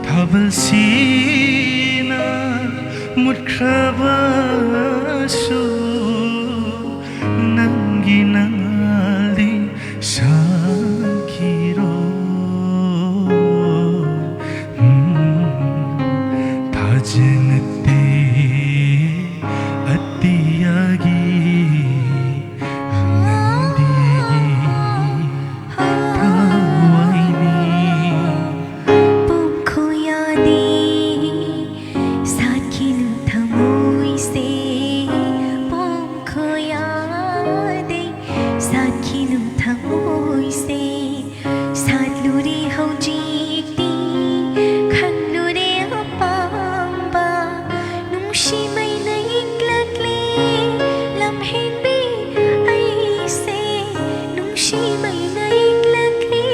ꯊꯥꯕꯜꯁꯤꯅ ꯃꯨꯠꯈ꯭ꯔꯕꯁꯨ, ꯅꯪꯒꯤ ꯅꯉꯥꯜꯗꯤ ꯁꯥꯈꯤꯔꯣꯏ꯫ ꯊꯥꯖꯅꯗꯦ ꯑꯇꯤꯌꯥꯒꯤ ꯅꯪꯗꯤ ꯑꯩꯒꯤ ꯊꯋꯥꯏꯅꯤ꯫ ꯄꯣꯝꯈꯣꯌꯥꯗꯦ ꯁꯥꯠꯈꯤꯅꯨ ꯊꯃꯣꯏꯁꯦ, ꯄꯣꯝꯈꯣꯌꯥꯗꯦ ꯁꯥꯠꯈꯤꯅꯨ ꯊꯃꯣꯏꯁꯦ꯫ ꯁꯥꯠꯂꯨꯔꯦ ꯍꯧꯖꯤꯛꯇꯤ ꯈꯪꯂꯨꯔꯦ ꯑꯄꯥꯝꯕ, ꯅꯨꯡꯁꯤꯃꯩꯅ ꯏꯪꯂꯛꯂꯦ ꯂꯝꯍꯦꯟꯕꯤ ꯑꯩꯁꯦ꯫ ꯅꯨꯡꯁꯤꯃꯩꯅ ꯏꯪꯂꯛꯂꯦ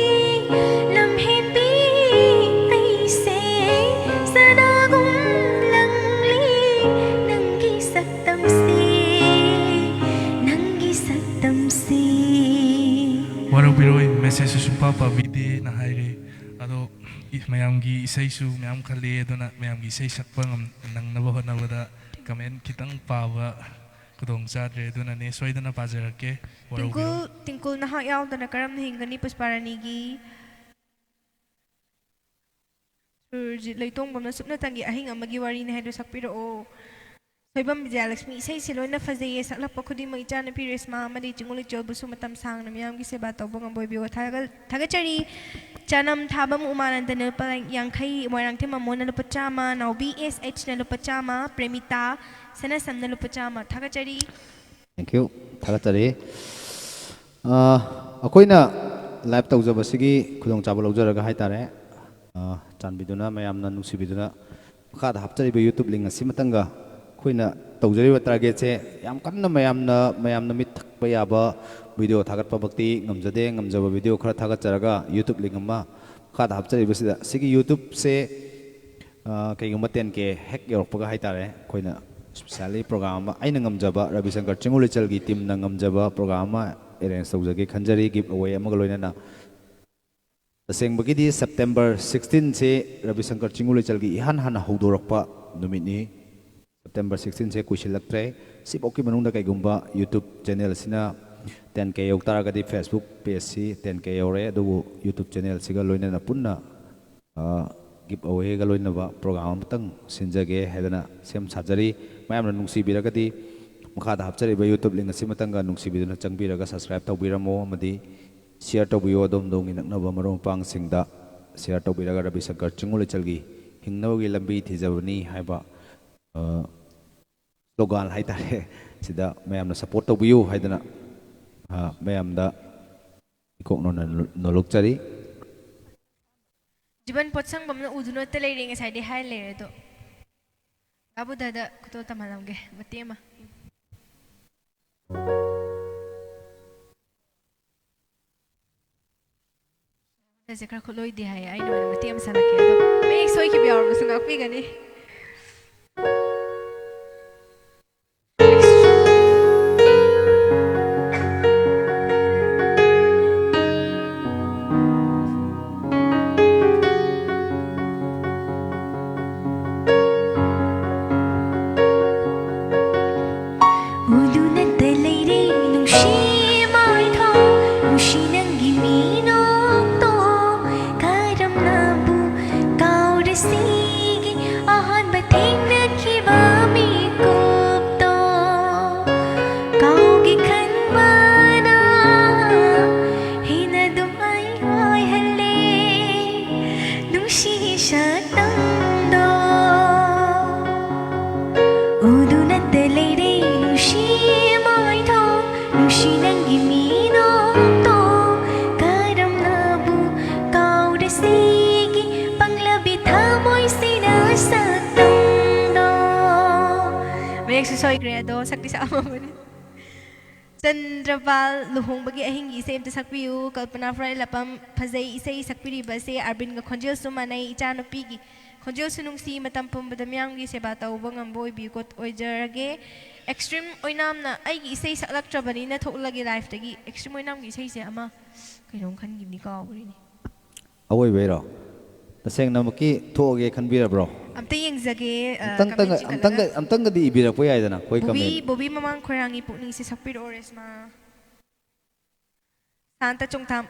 ꯂꯝꯍꯦꯟꯕꯤ ꯑꯩꯁꯦ꯫ ꯁꯅꯥꯒꯨꯝ ꯂꯪꯂꯤ ꯅꯪꯒꯤ ꯁꯛꯇꯝꯁꯦ, ꯅꯪꯒꯤ ꯁꯛꯇꯝꯁꯦ꯫ ꯋꯥꯔꯧꯕꯤꯔꯣꯏ, ꯃꯦꯁꯦꯖꯁꯨ ꯁꯨꯡꯄꯥ ꯄꯥꯕꯤꯗꯦꯅ ꯍꯥꯏꯔꯦ꯫ ꯑꯗꯣ ꯏ-, ꯃꯌꯥꯝꯒꯤ ꯏꯁꯩꯁꯨ ꯃꯌꯥꯝ ꯈꯜꯂꯤ, ꯑꯗꯨꯅ ꯃꯌꯥꯝꯒꯤ ꯏꯁꯩ ꯁꯛꯄ ꯉꯝ-, ꯅꯪꯅꯕ ꯍꯣꯠꯅꯕꯗ ꯀꯃꯦꯟ ꯈꯤꯇꯪ ꯄꯥꯕ ꯈꯨꯗꯣꯡ ꯆꯥꯗ꯭ꯔꯦ, ꯑꯗꯨꯅꯅꯦ, ꯁꯣꯏꯗꯅ ꯄꯥꯖꯔꯛꯀꯦ꯫ ꯋꯥꯔꯧꯕꯤꯔꯣꯏ꯫ ꯇꯤꯡꯀꯨꯜ, ꯇꯤꯡꯀꯨꯜ ꯅꯍꯥꯛ ꯌꯥꯎꯗꯅ ꯀꯔꯝꯅ ꯍꯤꯡꯒꯅꯤ, ꯄꯨꯁꯄꯥꯔꯥꯅꯤꯒꯤ꯫ ꯁꯨꯔꯖꯤꯠ ꯂꯩꯇꯣꯡꯕꯝꯅ ꯁꯨꯞꯅꯇꯪꯒꯤ ꯑꯍꯤꯡ ꯑꯃꯒꯤ ꯋꯥꯔꯤꯅꯤ ꯍꯥꯏꯗꯨ ꯁꯛꯄꯤꯔꯛꯑꯣ꯫ ꯁꯣꯏꯕꯝ ꯕꯤꯖꯌꯂꯛꯁꯃꯤ, ꯏꯁꯩꯁꯦ ꯂꯣꯏꯅ ꯐꯖꯩꯌꯦ, ꯁꯛꯂꯛꯄ ꯈꯨꯗꯤꯡꯃꯛ ꯏꯆꯥꯅꯨꯄꯤ ꯔꯦꯁꯃꯥ ꯑꯃꯗꯤ ꯆꯤꯡꯉꯨ ꯂꯩꯆꯣꯜꯕꯨꯁꯨ ꯃꯇꯝ ꯁꯥꯡꯅ ꯃꯤꯌꯥꯝꯒꯤ ꯁꯦꯕꯥ ꯇꯧꯕ ꯉꯝꯕ ꯑꯣꯏꯕꯤꯌꯨ꯫ ꯊꯥꯒꯠ-, ꯊꯥꯒꯠꯆꯔꯤ꯫ ꯆꯅꯝ ꯊꯥꯕꯝ ꯎꯃꯥꯅꯟꯗꯅ ꯂꯨꯄꯥ ꯌꯥꯡꯈꯩ, ꯃꯣꯏꯔꯥꯡꯊꯦꯝ ꯑꯃꯣꯟꯅ ꯂꯨꯄꯥ ꯆꯥꯝꯃ, ꯅꯥꯎꯕꯤ ꯑꯦꯁ ꯑꯩꯆꯅ ꯂꯨꯄꯥ ꯆꯥꯝꯃ, ꯄ꯭ꯔꯦꯃꯤꯇꯥ ꯁꯅꯥꯁꯝꯅ ꯂꯨꯄꯥ ꯆꯥꯝꯃ꯫ ꯊꯥꯒꯠꯆꯔꯤ꯫ Thank you. ꯊꯥꯒꯠꯆꯔꯤ꯫ ꯑ, ꯑꯩꯈꯣꯏꯅ live ꯇꯧꯖꯕꯁꯤꯒꯤ ꯈꯨꯗꯣꯡꯆꯥꯕ ꯂꯧꯖꯔꯒ ꯍꯥꯏꯇꯥꯔꯦ, ꯑ, ꯆꯥꯟꯕꯤꯗꯨꯅ ꯃꯌꯥꯝꯅ ꯅꯨꯡꯁꯤꯕꯤꯗꯨꯅ ꯃꯈꯥꯗ ꯍꯥꯞꯆꯔꯤꯕ YouTube link ꯑꯁꯤꯃꯇꯪꯒ ꯑꯩꯈꯣꯏꯅ ꯇꯧꯖꯔꯤꯕ targetꯁꯦ ꯌꯥꯝ ꯀꯟꯅ ꯃꯌꯥꯝꯅ, ꯃꯌꯥꯝꯅ ꯃꯤꯠ ꯊꯛꯄ ꯌꯥꯕ video ꯊꯥꯒꯠꯄꯃꯛꯇꯤ ꯉꯝꯖꯗꯦ꯫ ꯉꯝꯖꯕ video ꯈꯔ ꯊꯥꯒꯠꯆꯔꯒ YouTube link ꯑꯃ ꯃꯈꯥꯗ ꯍꯥꯞꯆꯔꯤꯕꯁꯤꯗ, ꯁꯤꯒꯤ YouTubeꯁꯦ, ꯑ, ꯀꯩꯒꯨꯝꯕ ten K ꯍꯦꯛ ꯌꯧꯔꯛꯄꯒ ꯍꯥꯏꯇꯥꯔꯦ, ꯑꯩꯈꯣꯏꯅ specially program ꯑꯃ, ꯑꯩꯅ ꯉꯝꯖꯕ, ꯔꯕꯤꯁꯪꯀꯔ ꯆꯤꯡꯉꯨ ꯂꯩꯆꯜꯒꯤ teamꯅ ꯉꯝꯖꯕ program ꯑꯃ arrange ꯇꯧꯖꯒꯦ ꯈꯟꯖꯔꯤ, give away ꯑꯃꯒ ꯂꯣꯏꯅꯅ꯫ ꯇꯁꯦꯡꯕꯒꯤꯗꯤ September sixteenꯁꯦ ꯔꯕꯤꯁꯪꯀꯔ ꯆꯤꯡꯉꯨ ꯂꯩꯆꯜꯒꯤ ꯏꯍꯥꯟ ꯍꯥꯟꯅ ꯍꯧꯗꯣꯔꯛꯄ ꯅꯨꯃꯤꯠꯅꯤ꯫ September sixteenꯁꯦ ꯀꯨꯏꯁꯤꯜꯂꯛꯇ꯭ꯔꯦ꯫ ꯁꯤꯐꯥꯎꯒꯤ ꯃꯅꯨꯡꯗ ꯀꯩꯒꯨꯝꯕ YouTube channel ꯑꯁꯤꯅ ten K ꯌꯧ ꯇꯥꯔꯒꯗꯤ, Facebook pageꯁꯤ ten K ꯌꯧꯔꯦ, ꯑꯗꯨꯕꯨ YouTube channelꯁꯤꯒ ꯂꯣꯏꯅꯅ ꯄꯨꯟꯅ, ꯑ, give awayꯒ ꯂꯣꯏꯅꯕ program ꯑꯃꯇꯪ ꯁꯤꯟꯖꯒꯦ ꯍꯥꯏꯗꯅ ꯁꯦꯝ ꯁꯥꯖꯔꯤ꯫ ꯃꯌꯥꯝꯅ ꯅꯨꯡꯁꯤꯕꯤꯔꯒꯗꯤ ꯃꯈꯥꯗ ꯍꯥꯞꯆꯔꯤꯕ YouTube link ꯑꯁꯤꯃꯇꯪꯒ ꯅꯨꯡꯁꯤꯕꯤꯗꯨꯅ ꯆꯪꯕꯤꯔꯒ subscribe ꯇꯧꯕꯤꯔꯝꯃꯣ ꯑꯃꯗꯤ share ꯇꯧꯕꯤꯌꯨ꯫ ꯑꯗꯣꯝ ꯑꯗꯣꯝꯒꯤ ꯅꯛꯅꯕ ꯃꯔꯨꯞ ꯃꯄꯥꯡꯁꯤꯡꯗ share ꯇꯧꯕꯤꯔꯒ ꯔꯕꯤꯁꯪꯀꯔ ꯆꯤꯡꯉꯨ ꯂꯩꯆꯜꯒꯤ ꯍꯤꯡꯅꯕꯒꯤ ꯂꯝꯕꯤ ꯊꯤꯖꯕꯅꯤ ꯍꯥꯏꯕ, ꯑ, slogan ꯍꯥꯏꯇꯥꯔꯦ, ꯁꯤꯗ ꯃꯌꯥꯝꯅ support ꯇꯧꯕꯤꯌꯨ ꯍꯥꯏꯗꯅ, ꯑ, ꯃꯌꯥꯝꯗ ꯏꯀꯣꯛ ꯅꯧꯅ ꯅꯣꯜꯂꯨꯛꯆꯔꯤ꯫ ꯖꯤꯕꯟ ꯄꯣꯠꯁꯪꯕꯝꯅ ꯎꯗꯨꯅꯇ ꯂꯩꯔꯦ, ꯉꯁꯥꯏꯗꯩ ꯍꯥꯏ ꯂꯩꯔꯦ ꯑꯗꯣ꯫ ꯗꯥ ꯕꯨꯙꯗ ꯈꯨꯗꯣꯜ ꯇꯝꯍꯜꯂꯝꯒꯦ ꯃꯇꯦꯛ ꯑꯃ꯫ ꯁꯦ ꯈꯔ ꯈꯨꯠꯂꯣꯏꯗꯦ ꯍꯥꯏꯌꯦ, ꯑꯩꯅ ꯑꯣꯏꯅ ꯃꯇꯦꯛ ꯑꯃ ꯁꯥꯔꯛꯀꯦ꯫ ꯑꯗꯣ ꯃꯌꯦꯛ ꯁꯣꯏꯈꯤꯕ ꯌꯥꯎꯔꯕꯁꯨ ꯉꯥꯛꯄꯤꯒꯅꯤ꯫ ꯁꯣꯏꯈ꯭ꯔꯦ, ꯑꯗꯣ ꯁꯛꯇꯤ ꯁꯛꯑꯝꯃꯕꯅꯤ꯫ ꯆꯟꯗ꯭ꯔꯄꯥꯜ, ꯂꯨꯍꯣꯡꯕꯒꯤ ꯑꯍꯤꯡꯒꯤ ꯏꯁꯩ ꯑꯝꯇ ꯁꯛꯄꯤꯌꯨ꯫ ꯀꯜꯄꯅꯥ ꯐ꯭ꯔꯥꯏ ꯂꯄꯝ, ꯐꯖꯩ ꯏꯁꯩ ꯁꯛꯄꯤꯔꯤꯕꯁꯦ꯫ ꯑꯥꯔꯕꯤꯟꯒ ꯈꯣꯟꯖꯦꯜꯁꯨ ꯃꯥꯟꯅꯩ꯫ ꯏꯆꯥꯅꯨꯄꯤꯒꯤ ꯈꯣꯟꯖꯦꯜꯁꯨ ꯅꯨꯡꯁꯤ꯫ ꯃꯇꯝ ꯄꯨꯝꯕꯗ ꯃꯤꯌꯥꯝꯒꯤ ꯁꯦꯕꯥ ꯇꯧꯕ ꯉꯝꯕ ꯑꯣꯏꯕꯤꯌꯨꯀꯣ꯫ ꯑꯣꯏꯖꯔꯒꯦ꯫ ꯑꯦꯛꯁꯇ꯭ꯔꯤꯝ ꯑꯣꯏꯅꯥꯝꯅ ꯑꯩꯒꯤ ꯏꯁꯩ ꯁꯛꯂꯛꯇ꯭ꯔꯕꯅꯤꯅ ꯊꯣꯛꯂꯒꯦ ꯂꯥꯏꯐꯇꯒꯤ꯫ ꯑꯦꯛꯁꯇ꯭ꯔꯤꯝ ꯑꯣꯏꯅꯥꯝꯒꯤ ꯏꯁꯩꯁꯦ ꯑꯃ ꯀꯩꯅꯣꯝ ꯈꯟꯈꯤꯕꯅꯤ, ꯀꯥꯎꯈ꯭ꯔꯦꯅꯦ꯫ ꯑꯋꯣꯏꯕꯩꯔꯣ? ꯇꯁꯦꯡꯅꯃꯛꯀꯤ ꯊꯣꯛꯑꯒꯦ ꯈꯟꯕꯤꯔꯕ꯭ꯔꯣ? ꯑꯝꯇ ꯌꯦꯡꯖꯒꯦ, ꯑ, ꯑꯝꯇꯪꯇꯪꯒ-, comment ꯆꯤꯡꯈꯠꯂꯒ꯫ ꯑꯝꯇꯪꯒ-, ꯑꯝꯇꯪꯒꯗꯤ ꯏꯕꯤꯔꯛꯄ ꯌꯥꯏꯗꯅ, ꯑꯩꯈꯣꯏ ꯕꯣꯕꯤ, comment꯫ ꯕꯣꯕꯤ ꯃꯃꯥꯡ ꯈꯣꯏꯔꯥꯡꯒꯤ ꯄꯨꯛꯅꯤꯡꯁꯦ ꯁꯛꯄꯤꯔꯛꯑꯣ, ꯔꯦꯁꯃꯥ꯫ ꯁꯥꯟꯇ ꯆꯣꯡꯊꯥꯝ,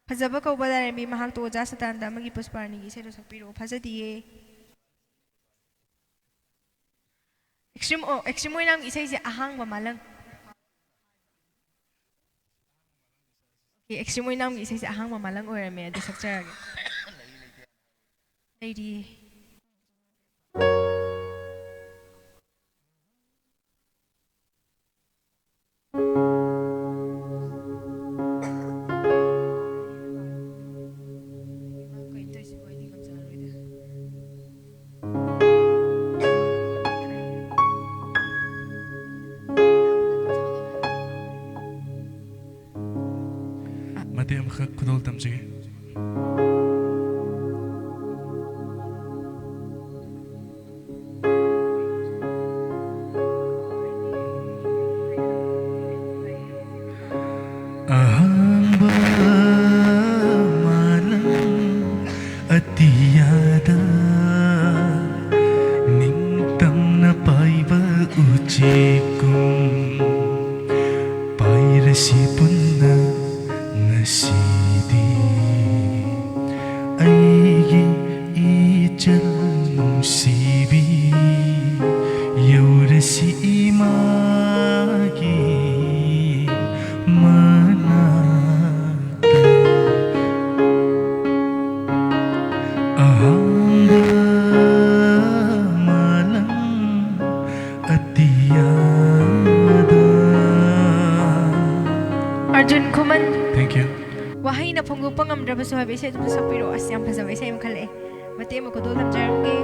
ꯐꯖꯕ ꯀꯧꯕ ꯂꯥꯏꯔꯦꯝꯕꯤ ꯃꯍꯥꯛꯇꯣ ꯑꯣꯖꯥ ꯁꯇꯥꯟꯗ ꯑꯃꯒꯤ ꯄꯨꯁꯄꯥꯔꯥꯅꯤꯒꯤ ꯏꯁꯩꯗꯣ ꯁꯛꯄꯤꯔꯛꯑꯣ꯫ ꯐꯖꯗꯤꯌꯦ꯫ ꯑꯦꯛꯁꯇ꯭ꯔꯤꯝ, ꯑꯣ, ꯑꯦꯛꯁꯇ꯭ꯔꯤꯝ ꯑꯣꯏꯅꯥꯝꯒꯤ ꯏꯁꯩꯁꯦ ꯑꯍꯥꯡꯕ ꯃꯥꯂꯪ꯫ ꯑꯣꯀꯦ, ꯑꯦꯛꯁꯇ꯭ꯔꯤꯝ ꯑꯣꯏꯅꯥꯝꯒꯤ ꯏꯁꯩꯁꯦ ꯑꯍꯥꯡꯕ ꯃꯥꯂꯪ ꯑꯣꯏꯔꯝꯃꯦ, ꯑꯗꯨ ꯁꯛꯆꯔꯒꯦ꯫ ꯂꯩꯔꯤꯌꯦ꯫ ꯃꯇꯦꯛ ꯑꯃꯈꯛ ꯈꯨꯗꯣꯜ ꯇꯝꯖꯒꯦ꯫ ꯑꯍꯥꯡꯕ ꯃꯥꯂꯪ ꯑꯇꯤꯌꯥꯗ ꯅꯤꯡꯇꯝꯅ ꯄꯥꯏꯕ ꯎꯆꯦꯛꯀꯨꯝ ꯄꯥꯏꯔꯁꯤ ꯄꯨꯟꯅ ꯉꯁꯤꯗꯤ꯫ ꯑꯩꯒꯤ ꯏꯆꯜ ꯅꯨꯡꯁꯤꯕꯤ, ꯌꯧꯔꯁꯤ ꯏꯃꯥꯒꯤ ꯃꯅꯥꯛꯇ꯫ ꯑꯍꯥꯡꯕ ꯃꯥꯂꯪ ꯑꯇꯤꯌꯥꯗ꯫ ꯑꯔꯖꯨꯟ ꯈꯨꯃꯟ꯫ Thank you꯫ ꯋꯥꯍꯩꯅ ꯐꯣꯡꯗꯣꯛꯄ ꯉꯝꯗ꯭ꯔꯕꯁꯨ ꯍꯥꯏꯕ ꯏꯁꯩ ꯑꯗꯨꯝ ꯁꯛꯄꯤꯔꯛꯑꯣ꯫ ꯑꯁ, ꯌꯥꯝ ꯐꯖꯕ ꯏꯁꯩ ꯑꯃ ꯈꯜꯂꯛꯑꯦ꯫ ꯃꯇꯦꯛ ꯑꯃ ꯈꯨꯗꯣꯜ ꯇꯝꯖꯔꯝꯒꯦ꯫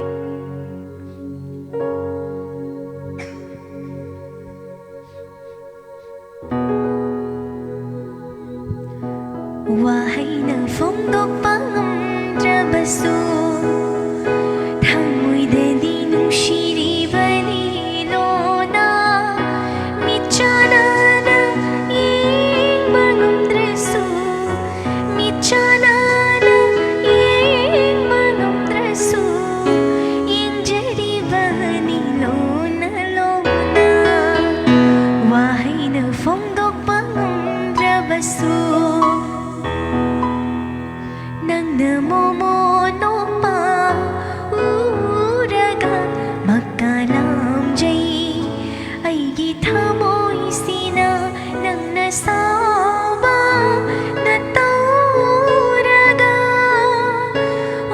ꯋꯥꯍꯩꯅ ꯐꯣꯡꯗꯣꯛꯄ ꯉꯝꯗ꯭ꯔꯕꯁꯨ, ꯊꯃꯣꯏꯗꯗꯤ ꯅꯨꯡꯁꯤꯔꯤꯕꯅꯤ ꯂꯣꯟꯅ꯫ ꯃꯤꯠꯆꯥꯟꯅꯅ ꯌꯦꯡꯕ ꯉꯝꯗ꯭ꯔꯁꯨ, ꯃꯤꯠꯆꯥꯟꯅꯅ ꯌꯦꯡꯕ ꯉꯝꯗ꯭ꯔꯁꯨ, ꯌꯦꯡꯖꯔꯤꯕꯅꯤ ꯂꯣꯟꯅ ꯂꯣꯟꯅ꯫ ꯋꯥꯍꯩꯅ ꯐꯣꯡꯗꯣꯛꯄ ꯉꯝꯗ꯭ꯔꯕꯁꯨ, ꯅꯪꯅ ꯃꯣꯃꯣ ꯅꯣꯛꯄ ꯎꯔꯒ ꯃꯀꯥ ꯂꯥꯝꯖꯩ꯫ ꯑꯩꯒꯤ ꯊꯃꯣꯏꯁꯤꯅ ꯅꯪꯅ ꯁꯥꯎꯕ ꯅꯇꯧꯔꯒ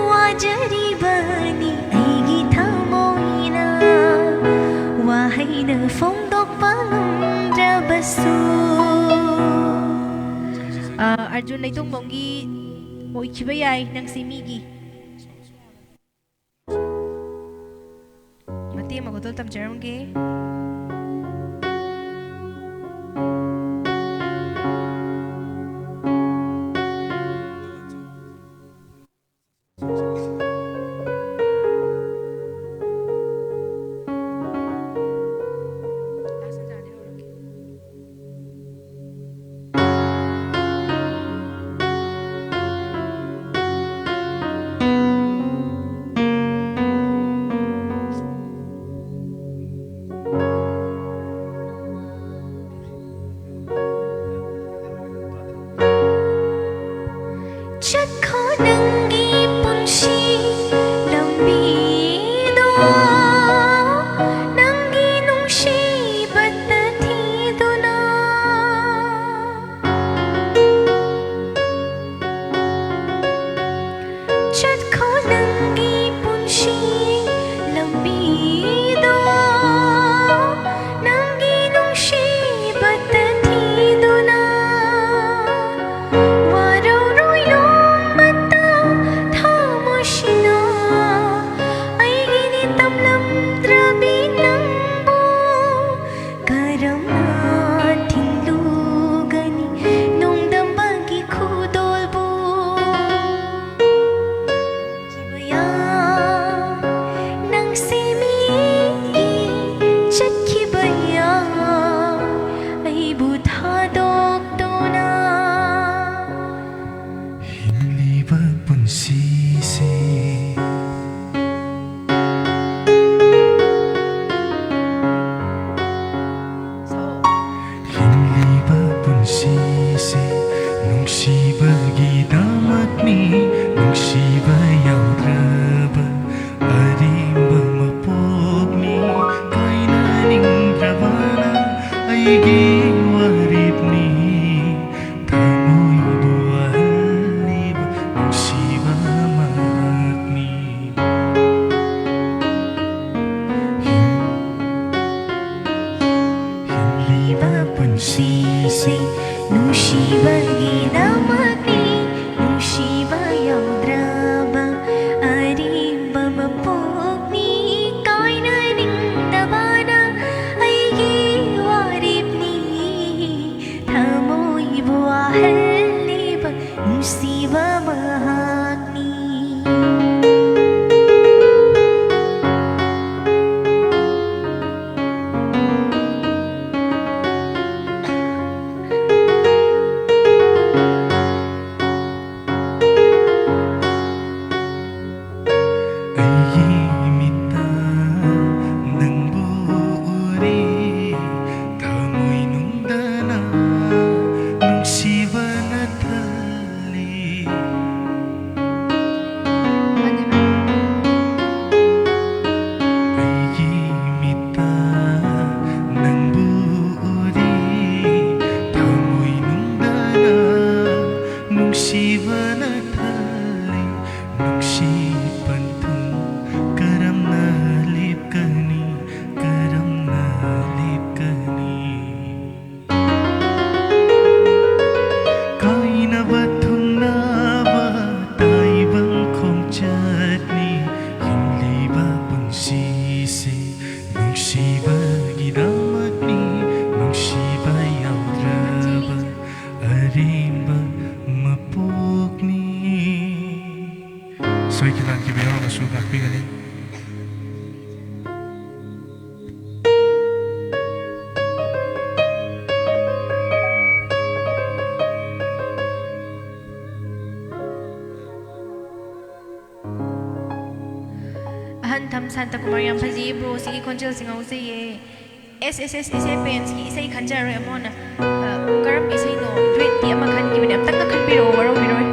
ꯋꯥꯖꯔꯤꯕꯅꯤ ꯑꯩꯒꯤ ꯊꯃꯣꯏꯅ꯫ ꯋꯥꯍꯩꯅ ꯐꯣꯡꯗꯣꯛꯄ ꯉꯝꯗ꯭ꯔꯕꯁꯨ꯫ ꯑ, ꯑꯔꯖꯨꯟ ꯂꯩꯇꯣꯡꯕꯝꯒꯤ ꯑꯣꯏꯈꯤꯕ ꯌꯥꯏ ꯅꯪꯁꯤ ꯃꯤꯒꯤ꯫ ꯃꯇꯦꯛ ꯑꯃ ꯈꯛꯇ ꯇꯝꯖꯔꯝꯒꯦ꯫ ꯆꯠꯈꯣ ꯅꯪꯒꯤ ꯄꯨꯟꯁꯤ ꯂꯝꯕꯤꯗꯣ, ꯅꯪꯒꯤ ꯅꯨꯡꯁꯤꯕꯇ ꯊꯤꯗꯨꯅ꯫ ꯆꯠꯈꯣ ꯅꯪꯒꯤ ꯄꯨꯟꯁꯤ ꯂꯝꯕꯤꯗꯣ, ꯅꯪꯒꯤ ꯅꯨꯡꯁꯤꯕꯇ ꯊꯤꯗꯨꯅ꯫ ꯋꯥꯔꯧꯔꯣꯏ ꯅꯣꯡꯃ ꯅꯨꯡꯁꯤꯕꯒꯤꯗꯃꯛꯅꯤ, ꯅꯨꯡꯁꯤꯕ ꯌꯥꯎꯗ꯭ꯔꯕ ꯑꯔꯦꯝꯕ ꯃꯄꯣꯛꯅꯤ꯫ ꯀꯥꯏꯅꯅꯤꯡꯗꯕꯅ ꯑꯩꯒꯤ ꯋꯥꯔꯦꯞꯅꯤ, ꯊꯃꯣꯏꯕꯨ ꯋꯥꯍꯜꯂꯤꯕ ꯅꯨꯡꯁꯤꯕ ꯃꯍꯥꯛꯅꯤ꯫ ꯑꯩꯒꯤ ꯃꯤꯠꯇ ꯅꯪꯕꯨ ꯎꯔꯦ, ꯊꯃꯣꯏꯅꯨꯡꯗꯅ ꯅꯨꯡꯁꯤꯕꯅ ꯊꯜꯂꯦ꯫ ꯑꯩꯒꯤ ꯃꯤꯠꯇ ꯅꯪꯕꯨ ꯎꯔꯦ, ꯊꯃꯣꯏꯅꯨꯡꯗꯅ ꯅꯨꯡꯁꯤꯕꯅ ꯊꯜꯂꯦ꯫ ꯅꯨꯡꯁꯤ ꯄꯟꯊꯨꯡ ꯀꯔꯝꯅ ꯂꯦꯞꯀꯅꯤ, ꯀꯔꯝꯅ ꯂꯦꯞꯀꯅꯤ? ꯀꯥꯏꯅꯕ ꯊꯨꯡꯅꯕ ꯇꯥꯏꯕꯪ ꯈꯣꯡꯆꯠꯅꯤ, ꯍꯤꯡꯂꯤꯕ ꯄꯨꯟꯁꯤꯁꯦ ꯅꯨꯡꯁꯤꯕꯒꯤꯗꯃꯛꯅꯤ, ꯅꯨꯡꯁꯤꯕ ꯌꯥꯎꯗ꯭ꯔꯕ ꯑꯔꯦꯝꯕ ꯃꯄꯣꯛꯅꯤ꯫ ꯁꯣꯏꯈꯤꯕ ꯂꯥꯟꯈꯤꯕ ꯌꯥꯎꯔꯒꯁꯨ ꯉꯥꯛꯄꯤꯒꯅꯤ꯫ ꯑꯍꯟ ꯊꯝ ꯁꯥꯟꯇꯀꯨꯃꯥꯔ, ꯌꯥꯝ ꯐꯖꯩꯌꯦ bro, ꯁꯤꯒꯤ ꯈꯣꯟꯖꯦꯜꯁꯤ ꯉꯥꯎꯖꯩꯌꯦ꯫ ꯑꯦꯁ ꯑꯦꯁ ꯑꯦꯁ ꯏꯁꯩ ꯐꯦꯟꯁꯀꯤ ꯏꯁꯩ ꯈꯟꯖꯔꯣꯏ ꯑꯃꯣꯅ꯫ ꯑ, ꯀꯔꯝꯕ ꯏꯁꯩꯅꯣ? ꯗꯨꯋꯦꯠꯀꯤ ꯑꯃ ꯈꯟꯈꯤꯕꯅꯦ, ꯑꯝꯇꯪꯒ ꯈꯟꯕꯤꯔꯛꯑꯣ, ꯋꯥꯔꯧꯕꯤꯔꯣꯏ꯫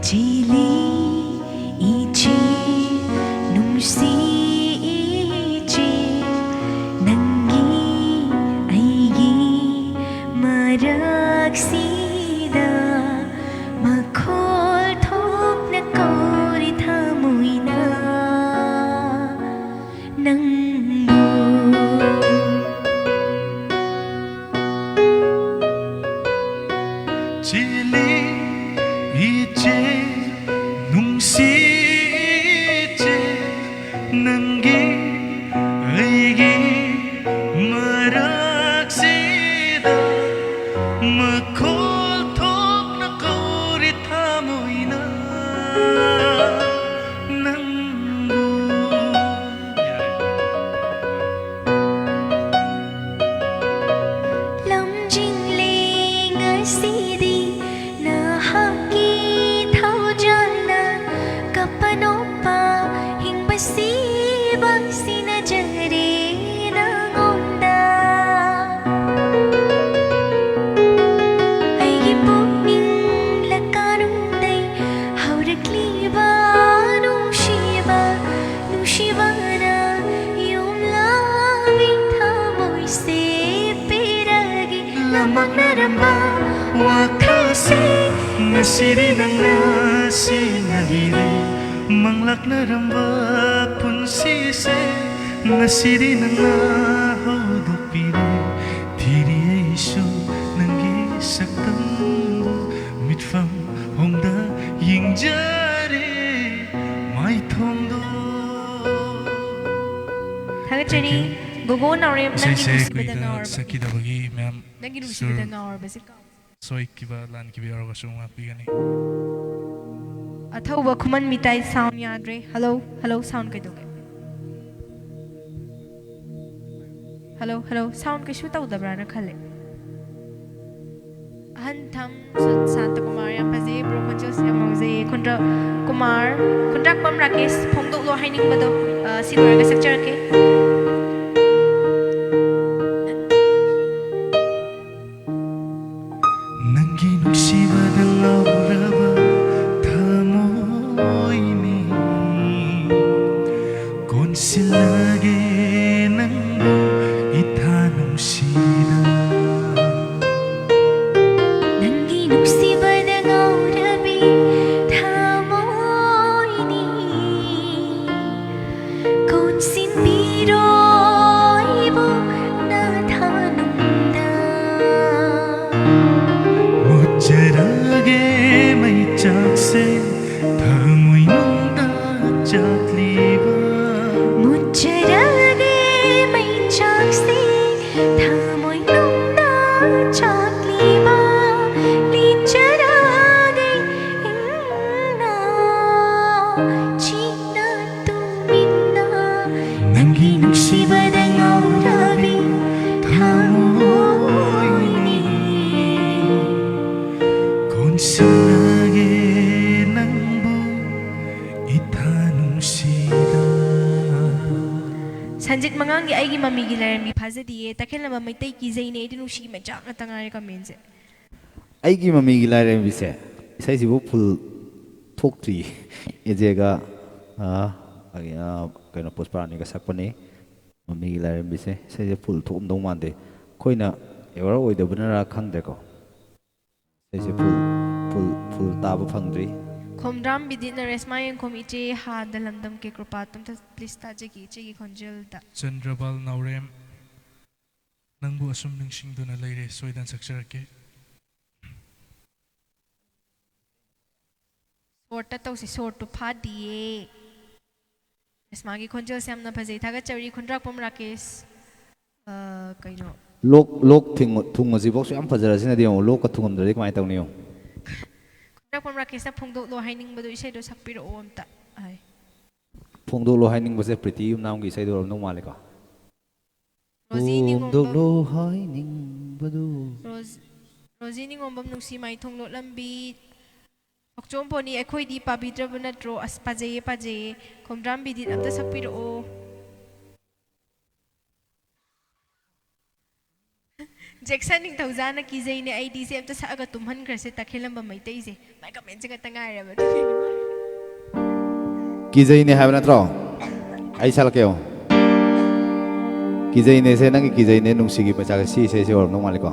ꯆꯦꯜꯂꯤ ꯏꯆꯦ, ꯅꯨꯡꯁꯤ ꯏꯆꯦ, ꯅꯪꯒꯤ ꯑꯩꯒꯤ ꯃꯔꯛꯁꯤꯗ ꯃꯈꯣꯜ ꯊꯣꯛꯅ ꯀꯧꯔꯤ ꯊꯃꯣꯏꯅ ꯅꯪꯕꯨ꯫ ꯆꯦꯜꯂꯤ ꯏꯆꯦ, ꯅꯨꯡꯁꯤ ꯏꯆꯦ, ꯅꯪꯒꯤ ꯑꯩꯒꯤ ꯃꯔꯛꯁꯤꯗ ꯃꯈꯣꯜ ꯊꯣꯛꯅ ꯀꯧꯔꯤ ꯊꯃꯣꯏꯅ ꯅꯪꯕꯨ꯫ ꯂꯝꯖꯤꯡꯂꯦ ꯉꯁꯤꯗꯤ ꯅꯍꯥꯛꯀꯤ ꯊꯧꯖꯥꯜꯅ, ꯀꯞꯄ ꯅꯣꯛꯄ ꯍꯤꯡꯕ ꯁꯤꯕ ꯁꯤꯟꯅꯖꯔꯦ ꯅꯉꯣꯟꯗ꯫ ꯑꯩꯒꯤ ꯄꯨꯛꯅꯤꯡ ꯂꯀꯥꯅꯨꯡꯗꯩ ꯍꯧꯔꯛꯂꯤꯕ ꯅꯨꯡꯁꯤꯕ, ꯅꯨꯡꯁꯤꯕꯅ ꯌꯨꯝꯂꯥꯕꯤ ꯊꯃꯣꯏꯁꯦ ꯄꯤꯔꯒꯦ꯫ ꯂꯝꯃꯛꯅꯔꯝꯕ ꯋꯥꯈꯜꯁꯦ ꯉꯁꯤꯗꯤ ꯅꯪꯅ ꯁꯤꯟꯅꯕꯤꯔꯦ꯫ ꯃꯪꯂꯥꯛꯅꯔꯝꯕ ꯄꯨꯟꯁꯤꯁꯦ ꯉꯁꯤꯗꯤ ꯅꯪꯅ ꯍꯧꯗꯣꯛꯄꯤꯔꯦ꯫ ꯊꯤꯔꯤ ꯑꯩꯁꯨ ꯅꯪꯒꯤ ꯁꯛꯇꯝꯕꯨ, ꯃꯤꯠꯐꯝ ꯍꯣꯡꯗ ꯌꯦꯡꯖꯔꯦ ꯃꯥꯏꯊꯣꯡꯗꯣ꯫ ꯊꯥꯒꯠꯆꯔꯤ꯫ Thank you. ꯒꯣꯒꯣ ꯅꯥꯎꯔꯦꯝ, ꯅꯪꯒꯤ ꯏꯁꯩꯁꯦ ꯅꯨꯡꯁꯤꯕꯗ ꯀꯨꯏꯅ ꯉꯥꯎꯔꯕ꯫ ꯁꯛꯈꯤꯗꯕꯒꯤ ꯃꯌꯥꯝ ꯅꯪꯒꯤ ꯅꯨꯡꯁꯤꯕꯗ ꯁꯨꯔ ꯉꯥꯎꯔꯕꯁꯦ ꯀꯥꯎ꯫ ꯁꯣꯏꯈꯤꯕ ꯂꯥꯟꯈꯤꯕ ꯌꯥꯎꯔꯒꯁꯨ ꯉꯥꯛꯄꯤꯒꯅꯤ꯫ ꯑꯊꯧꯕ ꯈꯨꯃꯟ ꯃꯤꯇꯥꯏ sound ꯌꯥꯗ꯭ꯔꯦ꯫ Hello, hello, sound ꯀꯩꯗꯧꯒꯦ? Hello, hello, sound ꯀꯩꯁꯨ ꯇꯧꯗꯕ꯭ꯔꯥꯅ ꯈꯜꯂꯦ꯫ ꯑꯍꯟ ꯊꯝ ꯁꯨ-, ꯁꯥꯟꯇ ꯀꯨꯃꯥꯔ ꯌꯥꯝ ꯐꯖꯩ, bro ꯈꯣꯟꯖꯦꯜꯁꯨ ꯌꯥꯝ ꯉꯥꯎꯖꯩꯌꯦ꯫ ꯈꯨꯟꯗ꯭ꯔ-, ꯀꯨꯃꯥꯔ, ꯈꯨꯟꯗ꯭ꯔꯥꯛꯄꯝ ꯔꯥꯀꯦꯁ ꯐꯣꯡꯗꯣꯛꯂꯣ ꯍꯥꯏꯅꯤꯡꯕꯗꯣ, ꯑ, ꯁꯤ ꯂꯣꯏꯔꯒ ꯁꯛꯆꯔꯛꯀꯦ꯫ ꯅꯪꯒꯤ ꯅꯨꯡꯁꯤꯕꯗ ꯉꯥꯎꯔꯕ ꯊꯃꯣꯏꯅꯨꯡꯗ ꯆꯥꯛꯂꯤꯕ ꯃꯨꯠꯆꯔꯒꯦ ꯃꯩꯆꯥꯛꯁꯤꯡ ꯊꯃꯣꯏꯅꯨꯡꯗ ꯆꯥꯛꯂꯤꯕ ꯂꯤꯠꯆꯔꯒꯦ ꯏꯪꯅ ꯆꯤꯛꯅ ꯇꯨꯝꯃꯤꯟꯅ ꯅꯪꯒꯤ ꯅꯨꯡꯁꯤꯕꯗ ꯉꯥꯎꯔꯕꯤ ꯊꯃꯣꯏꯅꯤ ꯀꯣꯟꯁꯤꯜꯂꯒꯦ ꯅꯪꯕꯨ ꯏꯊꯥ ꯅꯨꯡꯁꯤꯗ꯫ ꯁꯟꯖꯤꯠ ꯃꯉꯥꯡꯒꯤ ꯑꯩꯒꯤ ꯃꯃꯤꯒꯤ ꯂꯥꯏꯔꯦꯝꯕꯤ ꯐꯥꯖꯗꯤꯌꯦ꯫ ꯇꯈꯦꯜꯂꯝꯕ ꯃꯩꯇꯩ ꯀꯤꯖꯩꯅꯦ ꯑꯩꯗꯤ ꯅꯨꯡꯁꯤꯒꯤ ꯃꯩꯆꯥꯛ ꯉꯥꯛꯇ ꯉꯥꯏꯔꯦ ꯀꯃꯦꯟꯁꯦ꯫ ꯑꯩꯒꯤ ꯃꯃꯤꯒꯤ ꯂꯥꯏꯔꯦꯝꯕꯤꯁꯦ ꯏꯁꯩꯁꯤꯕꯨ ꯐꯨꯜ ꯊꯣꯛꯇ꯭ꯔꯤ꯫ ꯑꯦꯖꯦꯒ, ꯑ, ꯑ, ꯀꯩꯅꯣ, ꯄꯨꯁꯄꯔꯥꯅꯤꯒ ꯁꯛꯄꯅꯤ꯫ ꯃꯃꯤꯒꯤ ꯂꯥꯏꯔꯦꯝꯕꯤꯁꯦ ꯏꯁꯩꯁꯦ ꯐꯨꯜ ꯊꯣꯛꯑꯝꯗꯧ ꯃꯥꯟꯗꯦ꯫ ꯑꯩꯈꯣꯏꯅ ꯑꯦꯋꯥꯔ ꯑꯣꯏꯗꯕꯅꯔꯥ ꯈꯪꯗ꯭ꯔꯦꯀꯣ꯫ ꯏꯁꯩꯁꯦ ꯐꯨꯜ, ꯐꯨꯜ, ꯐꯨꯜ ꯇꯥꯕ ꯐꯪꯗ꯭ꯔꯤ꯫ ꯈꯣꯝꯗ꯭ꯔꯥꯝ ꯕꯤꯗꯤꯠꯅ ꯔꯦꯁꯃꯥ ꯌꯦꯡꯈꯣꯝ ꯏꯆꯦ ꯍꯥꯗ ꯂꯝꯗꯝ ꯀꯦ ꯀ꯭ꯔꯨꯄꯥ ꯑꯝꯇ please ꯇꯥꯖꯒꯦ ꯏꯆꯦꯒꯤ ꯈꯣꯟꯖꯦꯜꯗ꯫ ꯆꯟꯗ꯭ꯔꯕꯥꯜ ꯅꯥꯎꯔꯦꯝ, ꯅꯪꯕꯨ ꯑꯁꯨꯝ ꯅꯤꯡꯁꯤꯡꯗꯨꯅ ꯂꯩꯔꯦ, ꯁꯣꯏꯗꯅ ꯁꯛꯆꯔꯛꯀꯦ꯫ ꯁꯣꯔꯠꯇ ꯇꯧꯁꯤ, ꯁꯣꯔꯠꯇꯨ ꯐꯥꯗꯤꯌꯦ꯫ ꯔꯦꯁꯃꯥꯒꯤ ꯈꯣꯟꯖꯦꯜꯁꯦ ꯌꯥꯝꯅ ꯐꯖꯩ, ꯊꯥꯒꯠꯆꯔꯤ꯫ ꯈꯨꯟꯗ꯭ꯔꯥꯛꯄꯝ ꯔꯥꯀꯦꯁ, ꯑ, ꯀꯩꯅꯣ? ꯂꯣꯛ, ꯂꯣꯛ ꯊꯤꯡ-, ꯊꯨꯡꯉꯁꯤꯐꯥꯎꯁꯨ ꯌꯥꯝ ꯐꯖꯔꯁꯤꯅꯗꯤ ꯌꯦꯡꯉꯣ, ꯂꯣꯛꯀ ꯊꯨꯡꯉꯝꯗ꯭ꯔꯗꯤ ꯀꯃꯥꯏꯅ ꯇꯧꯅꯤ ꯌꯦꯡꯉꯣ? ꯈꯨꯟꯗ꯭ꯔꯥꯛꯄꯝ ꯔꯥꯀꯦꯁꯅ ꯐꯣꯡꯗꯣꯛꯂꯣ ꯍꯥꯏꯅꯤꯡꯕꯗꯣ ꯏꯁꯩꯗꯣ ꯁꯛꯄꯤꯔꯛꯑꯣ ꯑꯝꯇ ꯍꯥꯏ꯫ ꯐꯣꯡꯗꯣꯛꯂꯣ ꯍꯥꯏꯅꯤꯡꯕꯁꯦ ꯄ꯭ꯔꯤꯇꯤ ꯌꯨꯝꯅꯥꯝꯒꯤ ꯏꯁꯩꯗꯣ ꯑꯣꯏꯔꯝꯗꯧ ꯃꯥꯜꯂꯦꯀꯣ꯫ ꯔꯣꯖꯤ ꯅꯤꯉꯣꯝꯕꯝ꯫ ꯐꯣꯡꯗꯣꯛꯂꯣ ꯍꯥꯏꯅꯤꯡꯕꯗꯨ꯫ ꯔꯣꯖ-, ꯔꯣꯖꯤ ꯅꯤꯉꯣꯝꯕꯝ ꯅꯨꯡꯁꯤ ꯃꯥꯏꯊꯣꯡ ꯂꯣꯠꯂꯝꯕꯤ꯫ ꯊꯣꯛꯆꯣꯝ ꯄꯣꯅꯤ ꯑꯩꯈꯣꯏꯗꯤ ꯄꯥꯕꯤꯗ꯭ꯔꯕ ꯅꯠꯇ꯭ꯔꯣ? ꯑꯁ, ꯄꯥꯖꯩꯌꯦ, ꯄꯥꯖꯩꯌꯦ꯫ ꯈꯣꯝꯗ꯭ꯔꯥꯝ ꯕꯤꯗꯤꯠ ꯑꯝꯇ ꯁꯛꯄꯤꯔꯛꯑꯣ꯫ ꯖꯦꯛꯁꯟ ꯅꯤꯡꯊꯧꯖꯥꯅ ꯀꯤꯖꯩꯅꯦ ꯑꯩꯗꯤ꯫ ꯁꯦ ꯑꯝꯇ ꯁꯛꯑꯒ ꯇꯨꯝꯍꯟꯈ꯭ꯔꯁꯦ ꯇꯈꯦꯜꯂꯝꯕ ꯃꯩꯇꯩꯁꯦ꯫ ꯃꯥꯏ ꯀꯃꯦꯟꯁꯦ ꯈꯛꯇ ꯉꯥꯏꯔꯦꯕ꯫ ꯑꯗꯨꯒꯤ ꯀꯤꯖꯩꯅꯦ ꯍꯥꯏꯕ ꯅꯠꯇ꯭ꯔꯣ? ꯑꯩ ꯁꯛꯂꯛꯀꯦ ꯌꯦꯡꯉꯣ꯫ ꯀꯤꯖꯩꯅꯦꯁꯦ, ꯅꯪꯒꯤ ꯀꯤꯖꯩꯅꯦ ꯅꯨꯡꯁꯤꯒꯤ ꯃꯩꯆꯥꯛꯁꯦ, ꯁꯤ ꯏꯁꯩꯁꯦ ꯑꯣꯏꯔꯝꯗꯧ ꯃꯥꯜꯂꯤꯀꯣ꯫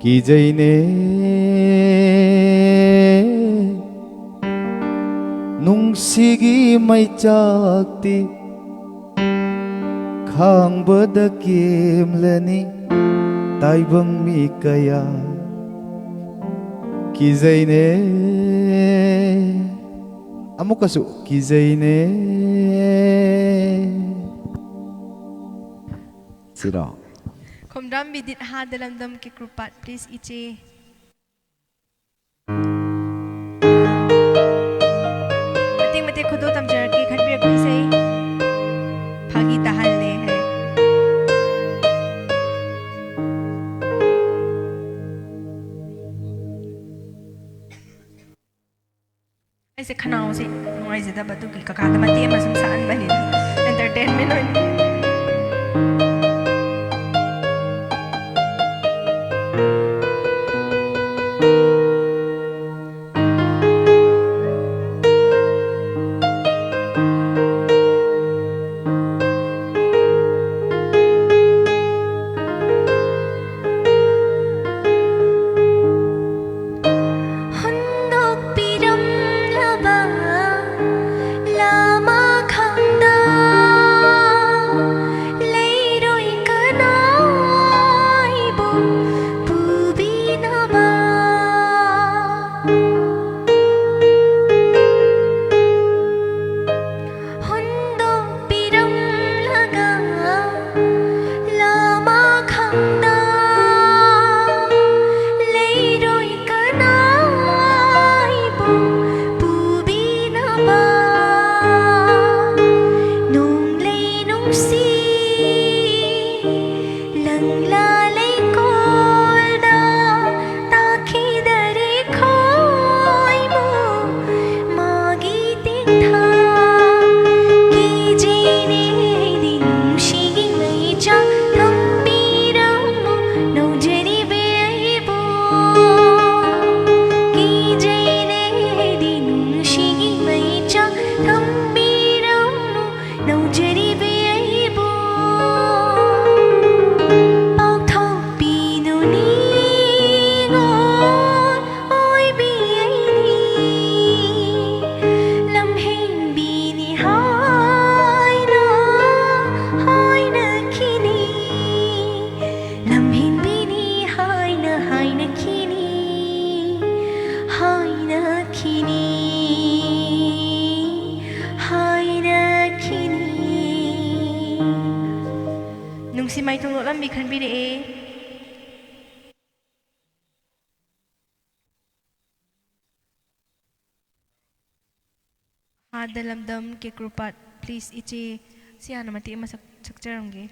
ꯀꯤꯖꯩꯅꯦ ꯅꯨꯡꯁꯤꯒꯤ ꯃꯩꯆꯥꯛꯇꯤ ꯈꯥꯡꯕꯗ ꯀꯦꯝꯂꯅꯤ ꯇꯥꯏꯕꯪ ꯃꯤ ꯀꯌꯥ꯫ ꯀꯤꯖꯩꯅꯦ, ꯑꯃꯨꯛꯀꯁꯨ ꯀꯤꯖꯩꯅꯦ꯫ ꯁꯤꯔꯣ? ꯈꯣꯝꯗ꯭ꯔꯥꯝ ꯕꯤꯗꯤꯠ ꯍꯥꯗ ꯂꯝꯗꯝ ꯀꯦꯀ꯭ꯔꯨꯄꯥꯠ, please, ꯏꯆꯦ꯫ ꯃꯇꯦꯛ ꯃꯇꯦꯛ ꯈꯨꯗꯣꯜ ꯇꯝꯖꯔꯛꯀꯦ, ꯈꯟꯕꯤꯔꯛꯄ ꯏꯁꯩ꯫ ꯐꯥꯒꯤ ꯇꯥꯍꯜꯂꯦ ꯍꯥꯏ꯫ ꯑꯩꯁꯦ ꯈꯅꯥꯎꯁꯦ ꯅꯨꯡꯉꯥꯏꯖꯗꯕ, ꯑꯗꯨꯒꯤ ꯀꯀꯥꯗ ꯃꯇꯦꯛ ꯑꯃ ꯁꯨꯝ ꯁꯛꯍꯟꯕꯅꯤꯗ, entertainment ꯑꯣꯏꯅ꯫ ꯍꯨꯟꯗꯣꯛꯄꯤꯔꯝꯂꯕ ꯂꯃꯈꯪꯗ꯫ ꯈꯤꯅꯤ ꯍꯥꯏꯅꯈꯤꯅꯤ꯫ ꯅꯨꯡꯁꯤ ꯃꯥꯏꯊꯣꯡ ꯂꯣꯠꯂꯝꯕꯤ ꯈꯟꯕꯤꯔꯛꯑꯦ꯫ ꯍꯥꯗ ꯂꯝꯗꯝ ꯀꯦꯀ꯭ꯔꯨꯄꯥꯠ, please, ꯏꯆꯦ ꯁꯤ ꯍꯥꯟꯅ ꯃꯇꯦꯛ ꯑꯃ ꯁꯛ-, ꯁꯛꯆꯔꯝꯒꯦ꯫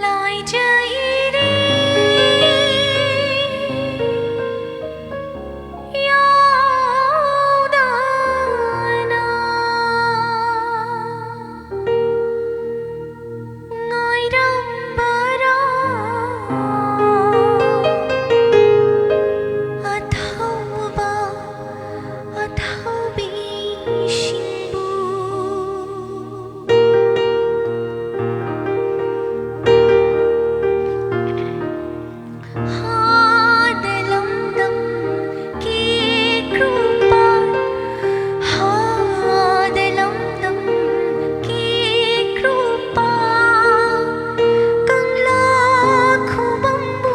ꯂꯥꯏꯖꯩꯔꯦ ꯌꯥꯎꯗꯅ ꯉꯥꯏꯔꯝꯕꯔꯥ ꯑꯊꯧꯕ ꯑꯊꯧꯕꯤꯁꯤꯡꯕꯨ? ꯍꯥꯗ ꯂꯝꯗꯝ ꯀꯦꯀ꯭ꯔꯨꯄꯥꯠ, ꯍꯥꯗ ꯂꯝꯗꯝ ꯀꯦꯀ꯭ꯔꯨꯄꯥꯠ, ꯀꯪꯂꯥ ꯈꯨꯕꯝꯕꯨ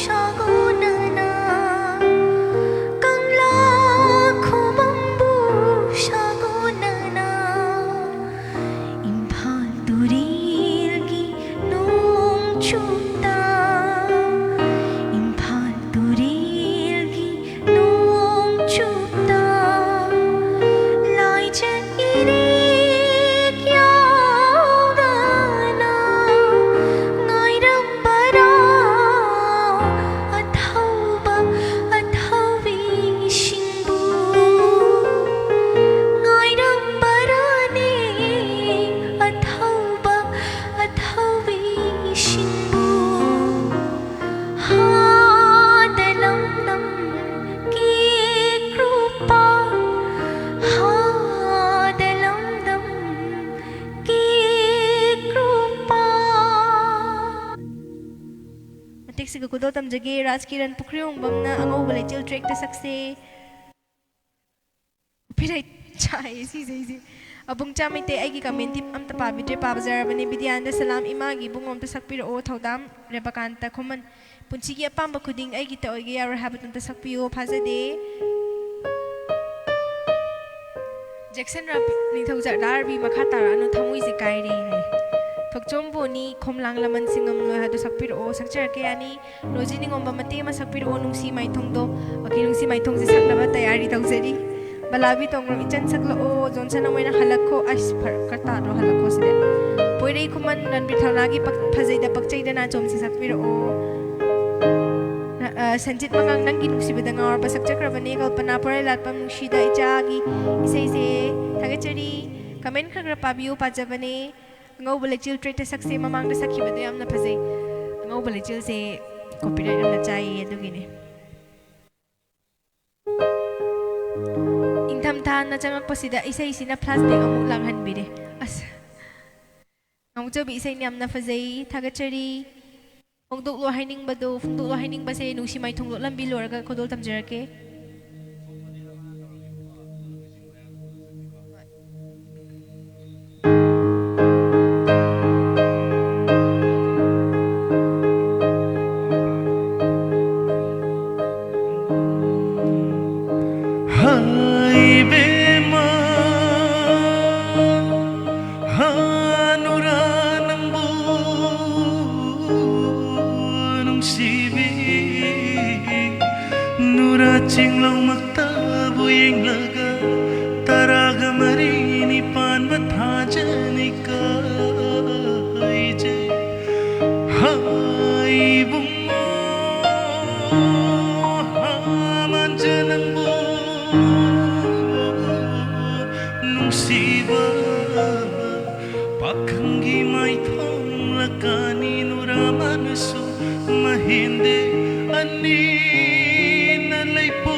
ꯁꯥꯒꯣꯟꯅꯅ, ꯀꯪꯂꯥ ꯈꯨꯕꯝꯕꯨ ꯁꯥꯒꯣꯟꯅꯅ, ꯏꯝꯐꯥꯜ ꯇꯨꯔꯦꯜꯒꯤ ꯅꯣꯡꯆꯨꯞꯇ, ꯏꯝꯐꯥꯜ ꯇꯨꯔꯦꯜꯒꯤ ꯅꯣꯡꯆꯨꯞꯇ, ꯂꯥꯏꯖ ꯏꯔꯦꯛ ꯌꯥꯎꯗꯅ ꯉꯥꯏꯔꯝꯕꯔꯥ ꯑꯊꯧꯕ ꯑꯊꯧꯕꯤꯁꯤꯡꯕꯨ? ꯉꯥꯏꯔꯝꯕꯔꯥꯅꯦ ꯑꯊꯧꯕ ꯑꯊꯧꯕꯤꯁꯤꯡꯕꯨ? ꯍꯥꯗ ꯂꯝꯗꯝ ꯀꯦꯀ꯭ꯔꯨꯄꯥꯠ, ꯍꯥꯗ ꯂꯝꯗꯝ ꯀꯦꯀ꯭ꯔꯨꯄꯥꯠ꯫ ꯃꯇꯦꯛꯁꯤꯒ ꯈꯨꯗꯣꯜ ꯇꯝꯖꯒꯦ꯫ ꯔꯥꯖ ꯀꯤꯔꯟ ꯄꯨꯈ꯭ꯔꯤꯍꯣꯡꯕꯝꯅ ꯑꯉꯧꯕ ꯂꯩꯆꯤꯜ trackꯇ ꯁꯛꯁꯦ꯫ Copyright ꯆꯥꯏ ꯁꯤꯁꯦ ꯑꯩꯁꯦ꯫ ꯑꯕꯨꯡꯆꯥ ꯃꯩꯇꯩ, ꯑꯩꯒꯤ comment ꯇꯤ ꯑꯝꯇ ꯄꯥꯕꯤꯗ꯭ꯔꯦ, ꯄꯥꯕꯖꯔꯕꯅꯦ꯫ ꯕꯤꯗ꯭ꯌꯥꯅꯟꯗ ꯁꯂꯥꯝ, ꯏꯃꯥꯒꯤ ꯏꯕꯨꯡꯉꯣ ꯑꯝꯇ ꯁꯛꯄꯤꯔꯛꯑꯣ꯫ ꯊꯧꯗꯥꯝ ꯔꯦꯕꯀꯥꯟꯇ ꯈꯨꯃꯟ, ꯄꯨꯟꯁꯤꯒꯤ ꯑꯄꯥꯝꯕ ꯈꯨꯗꯤꯡ ꯑꯩꯒꯤꯇ ꯑꯣꯏꯒꯦ ꯌꯥꯔꯣꯏ ꯍꯥꯏꯕꯗꯨ ꯑꯝꯇ ꯁꯛꯄꯤꯌꯨ꯫ ꯐꯥꯖꯗꯦ꯫ ꯖꯦꯛꯁꯟ ꯔꯥꯕꯤ, ꯅꯤꯡꯊꯧꯖꯥꯠ ꯔꯥꯕꯤ ꯃꯈꯥ ꯇꯥꯔꯛꯑꯅꯨ, ꯊꯃꯣꯏꯁꯦ ꯀꯥꯏꯔꯦ ꯍꯥꯏ꯫ ꯊꯣꯛꯆꯣꯝ ꯕꯣꯅꯤ, ꯈꯣꯝꯂꯥꯡ ꯂꯃꯟ ꯁꯤꯡꯉꯝꯂꯣꯏ ꯍꯥꯏꯗꯨ ꯁꯛꯄꯤꯔꯛꯑꯣ꯫ ꯁꯛꯆꯔꯛꯀꯦ ꯌꯥꯅꯤ꯫ ꯔꯣꯖꯤ ꯅꯤꯉꯣꯝꯕ ꯃꯇꯦꯛ ꯑꯃ ꯁꯛꯄꯤꯔꯛꯑꯣ, ꯅꯨꯡꯁꯤ ꯃꯥꯏꯊꯣꯡꯗꯣ꯫ ꯑꯣꯀꯦ, ꯅꯨꯡꯁꯤ ꯃꯥꯏꯊꯣꯡꯁꯦ ꯁꯛꯅꯕ ꯇꯌꯥꯔꯤ ꯇꯧꯖꯔꯤ꯫ ꯕꯂꯥꯕꯤ ꯇꯣꯡꯕ꯭ꯔꯝ, ꯏꯆꯟ ꯁꯛꯂꯛꯑꯣ꯫ ꯖꯣꯟꯁꯟ ꯑꯃꯣꯏꯅ ꯍꯜꯂꯛꯈꯣ꯫ ꯑꯁ, ꯐꯔꯛ ꯈꯔ ꯇꯥꯗ꯭ꯔꯣ, ꯍꯜꯂꯛꯈꯣ ꯁꯤꯗꯤ꯫ ꯄꯣꯏꯔꯩ ꯈꯨꯃꯟ, ꯔꯟꯕꯤꯔ ꯊꯧꯅꯥꯒꯤ ꯄꯛ-, ꯐꯖꯩꯗ ꯄꯛꯆꯩꯗ ꯅꯥꯆꯣꯝꯁꯦ ꯁꯛꯄꯤꯔꯛꯑꯣ꯫ ꯑ, ꯁꯟꯖꯤꯠ ꯃꯉꯥꯡ, ꯅꯪꯒꯤ ꯅꯨꯡꯁꯤꯕꯗ ꯉꯥꯎꯔꯕ ꯁꯛꯆꯈ꯭ꯔꯕꯅꯦ꯫ ꯀꯜꯄꯅꯥ ꯄꯣꯏꯔꯩꯂꯥꯠꯄꯝ, ꯅꯨꯡꯁꯤꯗ ꯏꯆꯥꯒꯤ ꯏꯁꯩꯁꯦ ꯊꯥꯒꯠꯆꯔꯤ꯫ Comment ꯈꯔ ꯈꯔ ꯄꯥꯕꯤꯌꯨ, ꯄꯥꯖꯕꯅꯦ꯫ ꯑꯉꯧꯕ ꯂꯩꯆꯤꯜ track ꯇ ꯁꯛꯁꯦ, ꯃꯃꯥꯡꯗ ꯁꯛꯈꯤꯕꯗꯣ ꯌꯥꯝꯅ ꯐꯖꯩ꯫ ꯑꯉꯧꯕ ꯂꯩꯆꯤꯜꯁꯦ copyright ꯌꯥꯝꯅ ꯆꯥꯏꯌꯦ, ꯑꯗꯨꯒꯤꯅꯦ꯫ ꯏꯪꯊꯝꯊꯥꯅ ꯆꯪꯉꯛꯄꯁꯤꯗ ꯏꯁꯩꯁꯤꯅ flashback ꯑꯃꯨꯛ ꯂꯥꯡꯍꯟꯕꯤꯔꯦ꯫ ꯑꯁ, ꯉꯥꯎꯖꯕꯤ ꯏꯁꯩꯅꯤ, ꯌꯥꯝꯅ ꯐꯖꯩ, ꯊꯥꯒꯠꯆꯔꯤ꯫ ꯐꯣꯡꯗꯣꯛꯂꯣ ꯍꯥꯏꯅꯤꯡꯕꯗꯣ, ꯐꯣꯡꯗꯣꯛꯂꯣ ꯍꯥꯏꯅꯤꯡꯕꯁꯦ ꯅꯨꯡꯁꯤ ꯃꯥꯏꯊꯣꯡ ꯂꯣꯠꯂꯝꯕꯤ ꯂꯣꯏꯔꯒ ꯈꯨꯗꯣꯜ ꯇꯝꯖꯔꯛꯀꯦ꯫ ꯍꯥꯏꯕꯦꯝꯃ, ꯍꯥꯅꯨꯔꯥ ꯅꯪꯕꯨ ꯅꯨꯡꯁꯤꯕꯤ, ꯅꯨꯔꯥ ꯆꯤꯡꯂꯧꯃꯛꯇꯕꯨ ꯌꯦꯡꯂꯒ ꯇꯔꯥꯒ ꯃꯔꯤ ꯅꯤꯄꯥꯟꯕ ꯊꯥꯖꯅꯤ ꯀꯥꯏꯖꯩ꯫ ꯍꯥꯏꯕꯨꯡꯉꯣ, ꯍꯥꯃꯟꯖ ꯅꯪꯕꯨ ꯅꯨꯡꯁꯤꯕ, ꯄꯥꯈꯪꯒꯤ ꯃꯥꯏꯊꯣꯡꯂ ꯀꯥꯅꯤ ꯅꯨꯔꯥ ꯃꯥꯅꯁꯨ ꯃꯍꯦꯟꯗꯦ ꯑꯅꯤꯅ ꯂꯩꯄꯣ꯫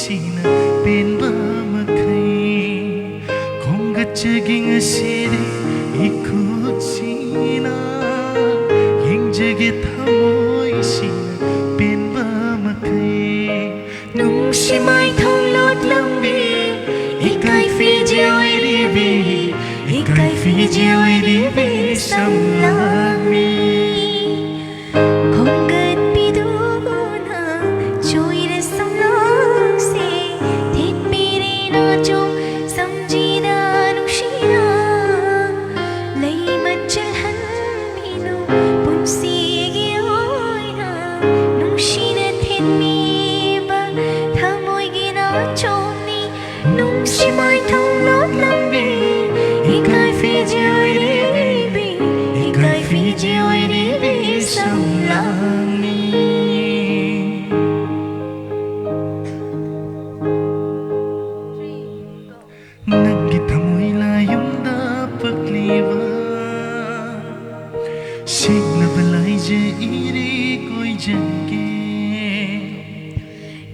ꯁꯤꯅ ꯄꯦꯟꯕ ꯃꯈꯩ ꯈꯣꯝꯒꯠꯆꯒꯦ ꯉꯁꯤꯗꯤ ꯏꯈꯨꯠꯁꯤꯅ꯫ ꯌꯦꯡꯖꯒꯦ ꯊꯃꯣꯏꯁꯤꯅ ꯄꯦꯟꯕ ꯃꯈꯩ꯫ ꯅꯨꯡꯁꯤ ꯃꯥꯏꯊꯣꯡ ꯂꯣꯠꯂꯝꯕꯤ, ꯏꯀꯥꯏ ꯐꯤꯖꯦ ꯑꯣꯏꯔꯤꯕꯤ, ꯏꯀꯥꯏ ꯐꯤꯖꯦ ꯑꯣꯏꯔꯤꯕꯤ ꯁꯝꯂꯥꯡꯅꯤ꯫ ꯈꯣꯝꯒꯠꯄꯤꯗꯨꯅ ꯆꯣꯏꯔ ꯁꯝꯂꯥꯡꯁꯦ ꯊꯤꯟꯕꯤꯔꯤ ꯅꯥꯆꯣꯝ ꯁꯝꯖꯤꯗ ꯅꯨꯡꯁꯤꯅ꯫ ꯂꯩꯃꯟ ꯆꯜꯍꯟꯕꯤꯅꯨ ꯄꯨꯟꯁꯤꯒꯤ ꯑꯣꯏꯅ ꯅꯨꯡꯁꯤꯅ ꯊꯤꯟꯕꯤꯕ ꯊꯃꯣꯏꯒꯤ ꯅꯥꯆꯣꯝꯅꯤ꯫ ꯅꯨꯡꯁꯤ ꯃꯥꯏꯊꯣꯡ ꯂꯣꯠꯂꯝꯕꯤ, ꯏꯀꯥꯏ ꯐꯤꯖꯦ ꯑꯣꯏꯔꯤꯕꯤ, ꯏꯀꯥꯏ ꯐꯤꯖꯦ ꯑꯣꯏꯔꯤꯕꯤ ꯁꯝꯂꯥꯡꯅꯤ꯫ ꯅꯪꯒꯤ ꯊꯃꯣꯏ ꯂꯥꯌꯨꯝꯗ ꯄꯛꯂꯤꯕ ꯁꯦꯡꯂꯕ ꯂꯥꯏꯖ ꯏꯔꯦ ꯀꯣꯏꯖꯒꯦ꯫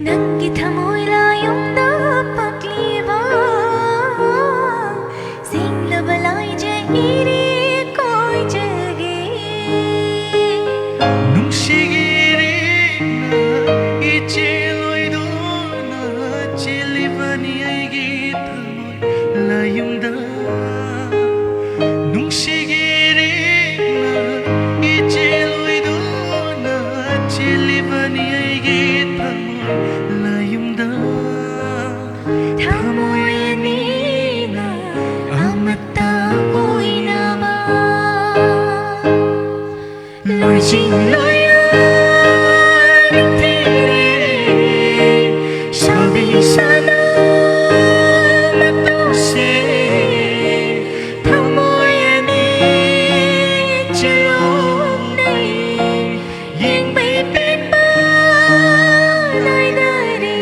ꯅꯪꯒꯤ ꯊꯃꯣꯏ ꯂꯥꯌꯨꯝꯗ ꯄꯛꯂꯤꯕ ꯁꯦꯡꯂꯕ ꯂꯥꯏꯖ ꯏꯔꯦ ꯀꯣꯏꯖꯒꯦ꯫ ꯅꯨꯡꯁꯤꯒꯤ ꯏꯔꯦꯛꯅ ꯏꯆꯦꯜ ꯑꯣꯏꯗꯨꯅ ꯆꯦꯜꯂꯤꯕꯅꯤ ꯑꯩꯒꯤ ꯊꯃꯣꯏ ꯂꯥꯌꯨꯝꯗ꯫ ꯅꯨꯡꯁꯤꯒꯤ ꯏꯔꯦꯛꯅ ꯏꯆꯦꯜ ꯑꯣꯏꯗꯨꯅ ꯆꯦꯜꯂꯤꯕꯅꯤ ꯑꯩꯒꯤ ꯊꯃꯣꯏ ꯂꯥꯌꯨꯝꯗ꯫ ꯊꯃꯣꯏ ꯑꯅꯤꯅ ꯑꯃꯠꯇ ꯑꯣꯏꯅꯕ꯫ ꯂꯣꯏꯖꯤꯡ ꯂꯣꯏꯌꯥ ꯅꯤꯡꯊꯤꯔꯦ ꯁꯥꯕꯤ ꯁꯅꯥ ꯃꯇꯧꯁꯦ꯫ ꯊꯃꯣꯏ ꯑꯅꯤ ꯆꯦꯜꯂꯣꯡꯅꯩ ꯌꯦꯡꯕꯩ ꯄꯦꯟꯕ ꯅꯥꯏꯗꯔꯦ꯫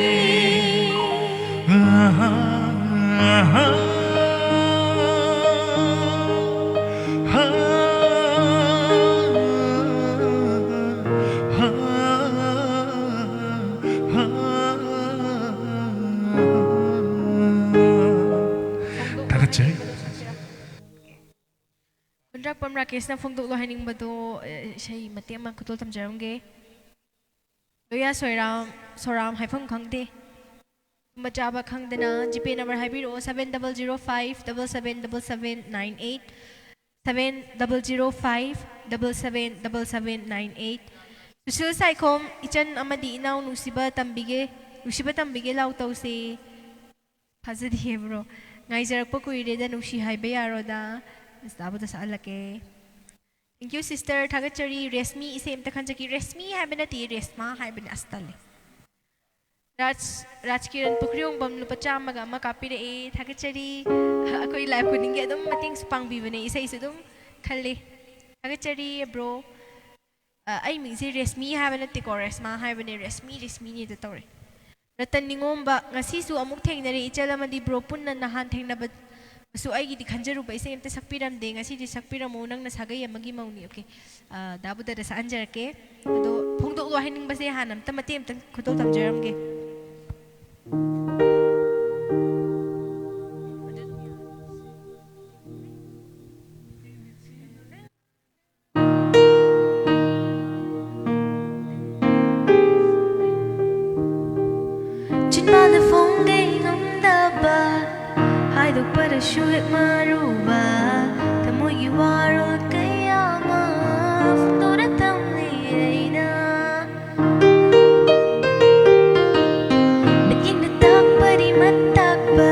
ꯀꯦꯁꯅ ꯐꯣꯡꯗꯣꯛꯂꯣ ꯍꯥꯏꯅꯤꯡꯕꯗꯣ, ꯑꯦ, ꯏꯁꯩ ꯃꯇꯦꯛ ꯑꯃ ꯈꯨꯗꯣꯜ ꯇꯝꯖꯔꯝꯒꯦ꯫ ꯂꯣꯌꯥ ꯁꯣꯏꯔꯥꯝ, ꯁꯣꯔꯥꯝ ꯍꯥꯏꯐꯝ ꯈꯪꯗꯦ꯫ ꯇꯨꯝꯕ ꯆꯥꯕ ꯈꯪꯗꯅ ꯖꯤꯄꯦ ꯅꯝꯕꯔ ꯍꯥꯏꯕꯤꯔꯛꯑꯣ, seven double zero five double seven double seven nine eight, seven double zero five double seven double seven nine eight꯫ Sushil Saikhom, ꯏꯆꯟ ꯑꯃꯗꯤ ꯏꯅꯥꯎ ꯅꯨꯡꯁꯤꯕ ꯇꯝꯕꯤꯒꯦ, ꯅꯨꯡꯁꯤꯕ ꯇꯝꯕꯤꯒꯦ ꯂꯥꯎ ꯇꯧꯁꯦ꯫ ꯐꯖꯗꯤꯌꯦ ꯕ꯭ꯔꯣ꯫ ꯉꯥꯏꯖꯔꯛꯄ ꯀꯨꯏꯔꯦꯗ, ꯅꯨꯡꯁꯤ ꯍꯥꯏꯕ ꯌꯥꯔꯣꯗ꯫ ꯏꯟꯁꯇꯥꯕꯨꯗ ꯁꯛꯍꯜꯂꯛꯀꯦ꯫ Thank you sister, ꯊꯥꯒꯠꯆꯔꯤ꯫ ꯔꯦꯁꯃꯤ, ꯏꯁꯩ ꯑꯝꯇ ꯈꯟꯖꯒꯦ꯫ ꯔꯦꯁꯃꯤ ꯍꯥꯏꯕ ꯅꯠꯇꯦ, ꯔꯦꯁꯃꯥ ꯍꯥꯏꯕꯅꯦ꯫ ꯑꯁ, ꯇꯜꯂꯦ꯫ ꯔꯥꯖ, ꯔꯥꯖꯀꯤꯔꯟ ꯄꯨꯈ꯭ꯔꯤꯌꯣꯡꯕꯝ ꯂꯨꯄꯥ ꯆꯥꯝꯃꯒ ꯑꯃ ꯀꯥꯞꯄꯤꯔꯛꯑꯦ, ꯊꯥꯒꯠꯆꯔꯤ꯫ ꯑꯩꯈꯣꯏ ꯂꯥꯏꯐ ꯈꯨꯗꯤꯡꯒꯤ ꯑꯗꯨꯝ ꯃꯇꯦꯡꯁꯨ ꯄꯥꯡꯕꯤꯕꯅꯦ, ꯏꯁꯩꯁꯨ ꯑꯗꯨꯝ ꯈꯜꯂꯤ꯫ ꯊꯥꯒꯠꯆꯔꯤ ꯕ꯭ꯔꯣ꯫ ꯑ, ꯑꯩ ꯃꯤꯡꯁꯦ ꯔꯦꯁꯃꯤ ꯍꯥꯏꯕ ꯅꯠꯇꯦꯀꯣ, ꯔꯦꯁꯃꯥ ꯍꯥꯏꯕꯅꯦ꯫ ꯔꯦꯁꯃꯤ, ꯔꯦꯁꯃꯤꯅꯦꯗ ꯇꯧꯔꯦ꯫ ꯔꯇꯟ ꯅꯤꯉꯣꯝꯕ, ꯉꯁꯤꯁꯨ ꯑꯃꯨꯛ ꯊꯦꯡꯅꯔꯦ ꯏꯆꯜ ꯑꯃꯗꯤ ꯕ꯭ꯔꯣ ꯄꯨꯟꯅ꯫ ꯅꯍꯥꯟ ꯊꯦꯡꯅꯕꯁꯨ ꯑꯩꯒꯤꯗꯤ ꯈꯟꯖꯔꯨꯕ ꯏꯁꯩ ꯑꯝꯇ ꯁꯛꯄꯤꯔꯝꯗꯦ꯫ ꯉꯁꯤꯗꯤ ꯁꯛꯄꯤꯔꯝꯃꯨ, ꯅꯪꯅ ꯁꯥꯒꯩ ꯑꯃꯒꯤ ꯃꯧꯅꯤ꯫ ꯑꯣꯀꯦ꯫ ꯑ, ꯗꯥ ꯕꯨꯙꯗ ꯁꯛꯍꯟꯖꯔꯛꯀꯦ꯫ ꯑꯗꯣ ꯐꯣꯡꯗꯣꯛꯂꯣ ꯍꯥꯏꯅꯤꯡꯕꯁꯦ ꯍꯥꯟꯅ ꯑꯝꯇ ꯃꯇꯦꯛ ꯑꯝꯇꯪ ꯈꯨꯗꯣꯜ ꯇꯝꯖꯔꯝꯒꯦ꯫ ꯆꯤꯟꯕꯥꯜꯗ ꯐꯣꯡꯒꯩ ꯉꯝꯗꯕ, ꯍꯥꯏꯗꯣꯛꯄꯗꯁꯨ ꯍꯦꯛ ꯃꯔꯨꯕ, ꯊꯃꯣꯏꯒꯤ ꯋꯥꯔꯣꯜ ꯀꯌꯥ ꯑꯃ ꯐꯣꯡꯗꯣꯛꯅ ꯊꯝꯂꯤ ꯑꯩꯅ꯫ ꯃꯤꯠꯌꯦꯡꯅ ꯇꯥꯛꯄꯗꯤ ꯃꯇꯥꯛꯄ,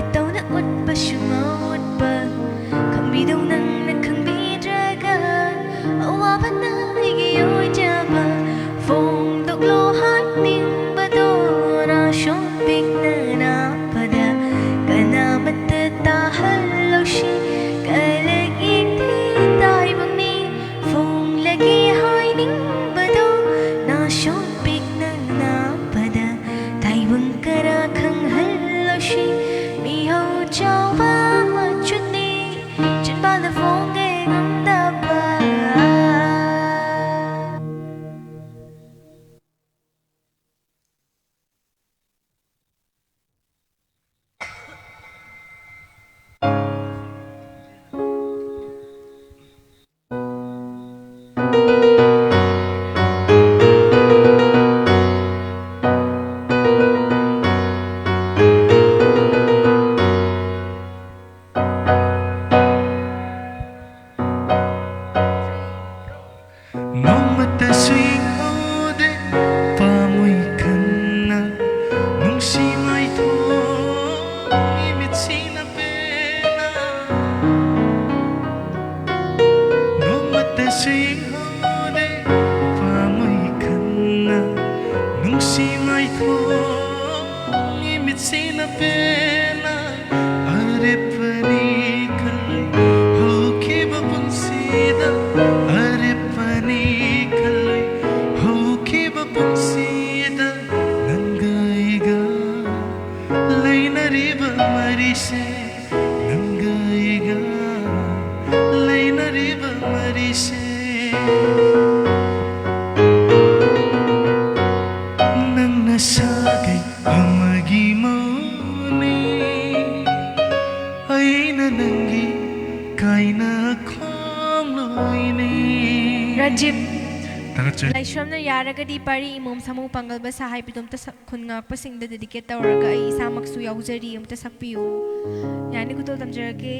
ꯏꯇꯧꯅ ꯎꯠꯄꯁꯨ ꯃꯎꯠꯄ, ꯈꯪꯕꯤꯗꯧ ꯅꯪꯅ ꯈꯪꯕꯤꯗ꯭ꯔꯒ, ꯑꯋꯥꯕꯅ ꯑꯩꯒꯤ ꯑꯣꯏꯖꯕ ꯐꯣꯡꯗꯣꯛꯂꯣ ꯍꯥꯏꯅꯤꯡꯕꯗꯣ꯫ ꯅꯥꯁꯣꯝ ꯄꯤꯛꯅ ꯅꯥꯄꯗ ꯀꯅꯥꯃꯠꯇ ꯇꯥꯍꯜꯂꯣꯁꯤ, ꯀꯂꯛ ꯌꯦꯡꯗꯦ ꯇꯥꯏꯕꯪꯅꯤ ꯐꯣꯡꯂꯒꯦ ꯍꯥꯏꯅꯤꯡꯕꯗꯣ꯫ ꯅꯥꯁꯣꯝ ꯄꯤꯛꯅ ꯅꯥꯄꯗ ꯇꯥꯏꯕꯪ ꯀꯔꯥ ꯈꯪꯍꯜꯂꯣꯁꯤ, ꯃꯤꯍꯧ ꯆꯥꯎꯕ ꯃꯆꯨꯅꯤ ꯆꯤꯟꯕꯥꯜꯗ ꯐꯣꯡꯒꯦ ꯉꯝꯗꯕ꯫ ꯅꯨꯡꯁꯤ ꯃꯥꯏꯊꯣꯡ ꯏꯃꯤꯠꯁꯤꯅ ꯄꯦꯟꯅ ꯑꯔꯦꯞꯄꯅꯤ ꯈꯜꯂꯨꯏ꯫ ꯍꯧꯈꯤꯕ ꯄꯨꯟꯁꯤꯗ ꯑꯔꯦꯞꯄꯅꯤ ꯈꯜꯂꯨꯏ꯫ ꯍꯧꯈꯤꯕ ꯄꯨꯟꯁꯤꯗ ꯅꯪꯒ ꯑꯩꯒ ꯂꯩꯅꯔꯤꯕ ꯃꯔꯤꯁꯦ, ꯅꯪꯒ ꯑꯩꯒ ꯂꯩꯅꯔꯤꯕ ꯃꯔꯤꯁꯦ꯫ ꯅꯪꯅ ꯁꯥꯒꯩ ꯑꯃꯒꯤ ꯃꯧꯅꯤ, ꯑꯩꯅ ꯅꯪꯒꯤ ꯀꯥꯏꯅ ꯈꯣꯡꯂꯣꯏꯅꯤ꯫ ꯔꯟꯖꯤꯠ, ꯊꯥꯒꯠꯆꯔꯤ꯫ ꯂꯥꯏꯁ꯭ꯔꯝꯅ ꯌꯥꯔꯒꯗꯤ ꯄꯥꯔꯤ ꯏꯃꯣꯝ ꯁꯥꯃꯨ ꯄꯥꯡꯒꯜ ꯕꯁꯥ ꯍꯥꯏꯕꯗꯣ ꯑꯝꯇ ꯁꯛ-, ꯈꯨꯟ ꯉꯥꯛꯄꯁꯤꯡꯗ dedicate ꯇꯧꯔꯒ ꯑꯩ ꯏꯁꯥꯃꯛꯁꯨ ꯌꯥꯎꯖꯔꯤ, ꯑꯝꯇ ꯁꯛꯄꯤꯌꯨ꯫ ꯌꯥꯅꯤ, ꯈꯨꯗꯣꯜ ꯇꯝꯖꯔꯛꯀꯦ꯫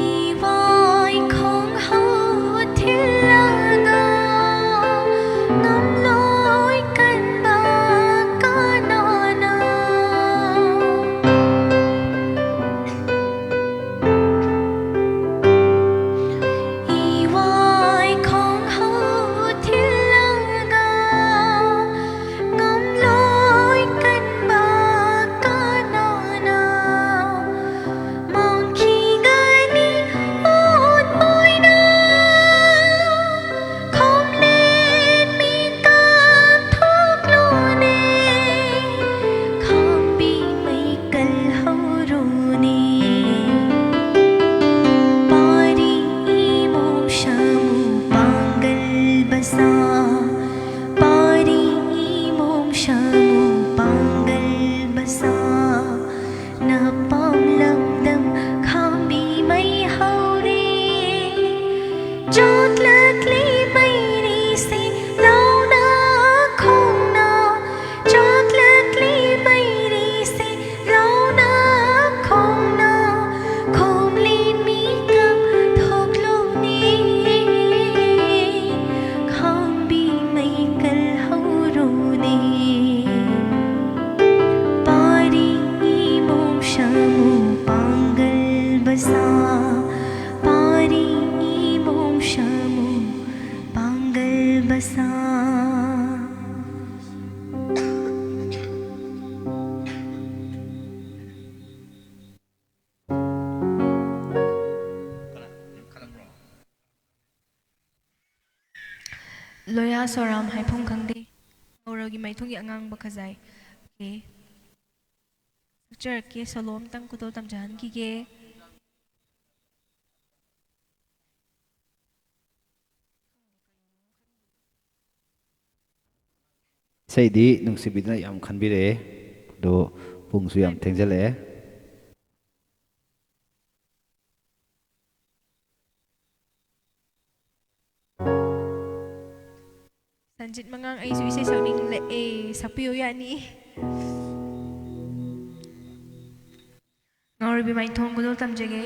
ꯏꯋꯥꯏ ꯈꯣꯡꯍꯧ ꯊꯤꯜꯂꯒ ꯉꯝꯂꯣꯏ ꯀꯟꯕ ꯂꯣꯌꯥ ꯁꯣꯔꯥꯝ ꯍꯥꯏꯐꯝ ꯈꯪꯗꯦ꯫ ꯉꯧꯔꯒꯤ ꯃꯥꯏꯊꯣꯡꯒꯤ ꯑꯉꯥꯡꯕ ꯈꯖꯥꯏ꯫ ꯑꯣꯀꯦ꯫ ꯁꯛꯆꯔꯛꯀꯦ, ꯁꯣꯂꯣ ꯑꯝꯇꯪ ꯈꯨꯗꯣꯜ ꯇꯝꯖꯍꯟꯈꯤꯒꯦ꯫ ꯏꯁꯩꯗꯤ ꯅꯨꯡꯁꯤꯕꯤꯗꯨꯅ ꯌꯥꯝ ꯈꯟꯕꯤꯔꯛꯑꯦ꯫ ꯑꯗꯣ ꯄꯨꯡꯁꯨ ꯌꯥꯝ ꯊꯦꯡꯖꯜꯂꯛꯑꯦ꯫ ꯁꯟꯖꯤꯠ ꯃꯉꯥꯡ, ꯑꯩꯁꯨ ꯏꯁꯩ ꯁꯛꯅꯤꯡꯂꯛꯑꯦ, ꯁꯛꯄꯤꯌꯨ ꯌꯥꯅꯤ? ꯉꯥꯎꯔꯕꯤ ꯃꯥꯏꯊꯣꯡ ꯈꯨꯗꯣꯜ ꯇꯝꯖꯒꯦ꯫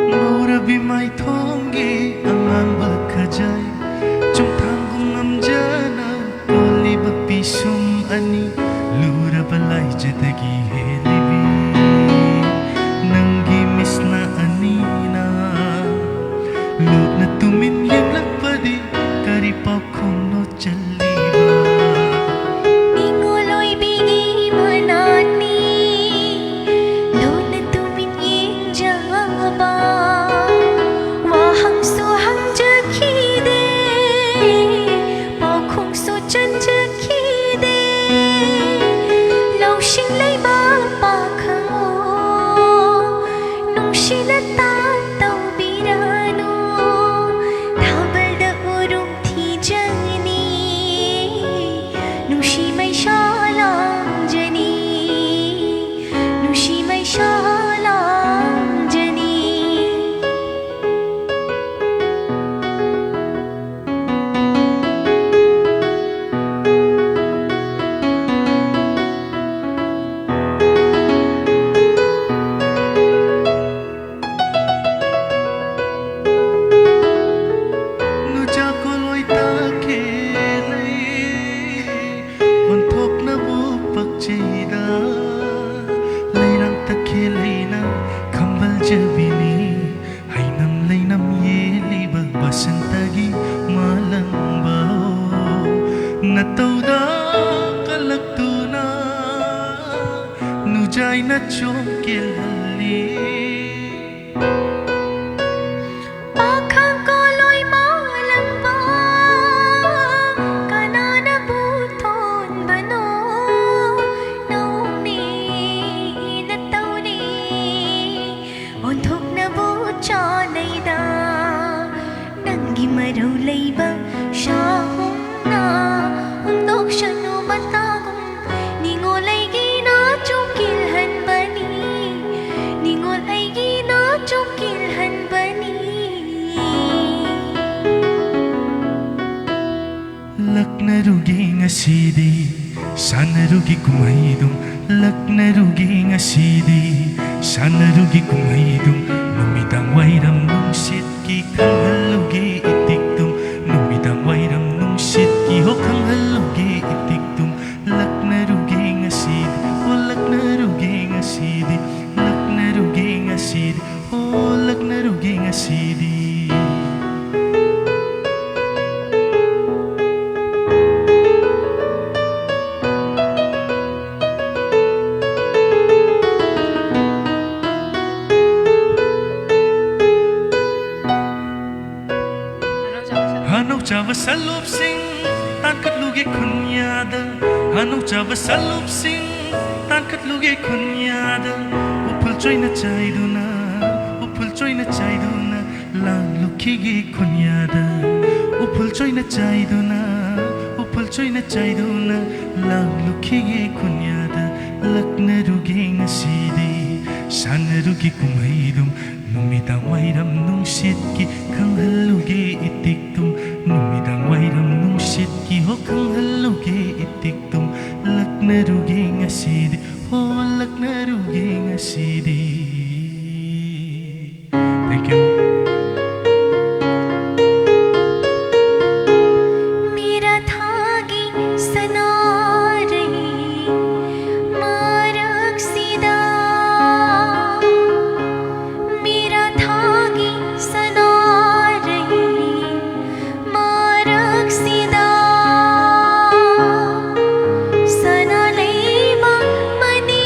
ꯉꯧꯔꯕꯤ ꯃꯥꯏꯊꯣꯡꯒꯤ ꯑꯉꯥꯡꯕ ꯈꯖꯥꯏ, ꯆꯨꯝꯊꯥꯡꯕꯨ ꯉꯝꯖꯅ ꯀꯣꯜꯂꯤꯕ ꯄꯤꯁꯨꯝ ꯑꯅꯤ, ꯂꯨꯔꯕ ꯂꯥꯏꯖꯗꯒꯤ ꯍꯦꯜꯂꯤꯕꯤ ꯅꯪꯒꯤ ꯃꯤꯠꯁꯅꯥ ꯑꯅꯤꯅ ꯂꯨꯞꯅ ꯇꯨꯃꯤꯟ ꯌꯦꯡꯂꯛꯄꯗꯤ ꯀꯔꯤ ꯄꯥꯎꯈꯨꯝꯅꯣ ꯆꯜꯂꯤꯕ? ꯅꯤꯡꯉꯣꯜ ꯑꯣꯏꯕꯤꯒꯤ ꯃꯅꯥꯛꯅꯤ ꯂꯨꯅ ꯇꯨꯃꯤꯟ ꯌꯦꯡꯖꯕ, ꯋꯥꯍꯪꯁꯨ ꯍꯪꯖꯈꯤꯗꯦ, ꯄꯥꯎꯈꯨꯝꯁꯨ ꯆꯟꯖꯈꯤꯗꯦ꯫ ꯂꯧꯁꯤꯡ ꯂꯩꯕ ꯄꯥꯈꯪ ꯑꯣ, ꯅꯨꯡꯁꯤꯅ ꯇꯥꯛꯇꯧꯕꯤꯔꯅꯨ, ꯊꯥꯕꯜꯗ ꯎꯔꯨꯝ ꯊꯤꯖꯅꯤ꯫ ꯅꯨꯖꯥꯏꯅ ꯆꯣꯡꯀꯤꯜꯍꯜꯂꯤ꯫ ꯄꯥꯈꯪ ꯀꯣꯂꯣꯏ ꯃꯥꯂꯪꯕ ꯀꯅꯥꯅꯕꯨ ꯊꯣꯟꯕꯅꯣ? ꯅꯧꯅꯤ ꯅꯇꯧꯅꯤ ꯑꯣꯟꯊꯣꯛꯅꯕꯨ ꯆꯥꯅꯩꯗ꯫ ꯅꯪꯒꯤ ꯃꯔꯧ ꯂꯩꯕ ꯁꯥꯍꯨꯝꯅ ꯍꯨꯝꯗꯣꯛꯁꯅꯨ ꯃꯇꯥꯒꯨꯝ꯫ ꯅꯤꯉꯣꯜ ꯑꯩꯒꯤ ꯅꯥꯆꯣꯝ ꯀꯤꯜꯍꯟꯕꯅꯤ, ꯅꯤꯉꯣꯜ ꯑꯩꯒꯤ ꯅꯥꯆꯣꯝ ꯀꯤꯜꯍꯟꯕꯅꯤ꯫ ꯂꯛꯅꯔꯨꯒꯦ ꯉꯁꯤꯗꯤ ꯁꯥꯟꯅꯔꯨꯒꯤ ꯀꯨꯝꯍꯩꯗꯨꯝ꯫ ꯂꯛꯅꯔꯨꯒꯦ ꯉꯁꯤꯗꯤ ꯁꯥꯟꯅꯔꯨꯒꯤ ꯀꯨꯝꯍꯩꯗꯨꯝ꯫ ꯅꯨꯃꯤꯗꯥꯡ ꯋꯥꯏꯔꯝ ꯅꯨꯡꯁꯤꯠꯀꯤ ꯈꯪꯍꯜꯂꯨꯒꯦ ꯏꯇꯤꯛꯇꯨꯝ꯫ ꯅꯨꯃꯤꯗꯥꯡ ꯋꯥꯏꯔꯝ ꯅꯨꯡꯁꯤꯠꯀꯤ ꯍꯣ ꯈꯪꯍꯜꯂꯨꯒꯦ ꯏꯇꯤꯛꯇꯨꯝ꯫ ꯂꯛꯅꯔꯨꯒꯦ ꯉꯁꯤꯗꯤ ꯍꯣ ꯂꯛꯅꯔꯨꯒꯦ ꯉꯁꯤꯗꯤ꯫ ꯂꯛꯅꯔꯨꯒꯦ ꯉꯁꯤꯗꯤ ꯍꯣ ꯂꯛꯅꯔꯨꯒꯦ ꯉꯁꯤꯗꯤ꯫ ꯍꯅꯧ ꯆꯥꯕ ꯁꯂꯨꯞꯁꯤꯡ ꯇꯥꯟꯈꯠꯂꯨꯒꯦ ꯈꯨꯟꯌꯥꯗ꯫ ꯍꯅꯧ ꯆꯥꯕ ꯁꯂꯨꯞꯁꯤꯡ ꯇꯥꯟꯈꯠꯂꯨꯒꯦ ꯈꯨꯟꯌꯥꯗ꯫ ꯎꯐꯨꯜ ꯆꯣꯏꯅ ꯆꯥꯏꯗꯨꯅ, ꯎꯐꯨꯜ ꯆꯣꯏꯅ ꯆꯥꯏꯗꯨꯅ ꯂꯥꯡꯂꯨꯈꯤꯒꯦ ꯈꯨꯟꯌꯥꯗ꯫ ꯎꯐꯨꯜ ꯆꯣꯏꯅ ꯆꯥꯏꯗꯨꯅ, ꯎꯐꯨꯜ ꯆꯣꯏꯅ ꯆꯥꯏꯗꯨꯅ ꯂꯥꯡꯂꯨꯈꯤꯒꯦ ꯈꯨꯟꯌꯥꯗ꯫ ꯂꯛꯅꯔꯨꯒꯦ ꯉꯁꯤꯗꯤ ꯁꯥꯟꯅꯔꯨꯒꯦ ꯀꯨꯝꯍꯩꯗꯨꯝ꯫ ꯅꯨꯃꯤꯗꯥꯡ ꯋꯥꯏꯔꯝ ꯅꯨꯡꯁꯤꯠꯀꯤ ꯈꯪꯍꯜꯂꯨꯒꯦ ꯏꯇꯤꯛꯇꯨꯝ꯫ ꯅꯨꯃꯤꯗꯥꯡ ꯋꯥꯏꯔꯝ ꯅꯨꯡꯁꯤꯠꯀꯤ ꯍꯣ ꯈꯪꯍꯜꯂꯨꯒꯦ ꯏꯇꯤꯛꯇꯨꯝ꯫ ꯂꯛꯅꯔꯨꯒꯦ ꯉꯁꯤꯗꯤ ꯍꯣ ꯂꯛꯅꯔꯨꯒꯦ ꯉꯁꯤꯗꯤ꯫ Thank you. ꯃꯤꯔꯥ ꯊꯥꯒꯤ ꯁꯅꯥꯔꯩ ꯃꯔꯛꯁꯤꯗ, ꯃꯤꯔꯥ ꯊꯥꯒꯤ ꯁꯅꯥꯔꯩ ꯃꯔꯛꯁꯤꯗ, ꯁꯅꯥ ꯂꯩꯕꯥꯛ ꯃꯅꯤ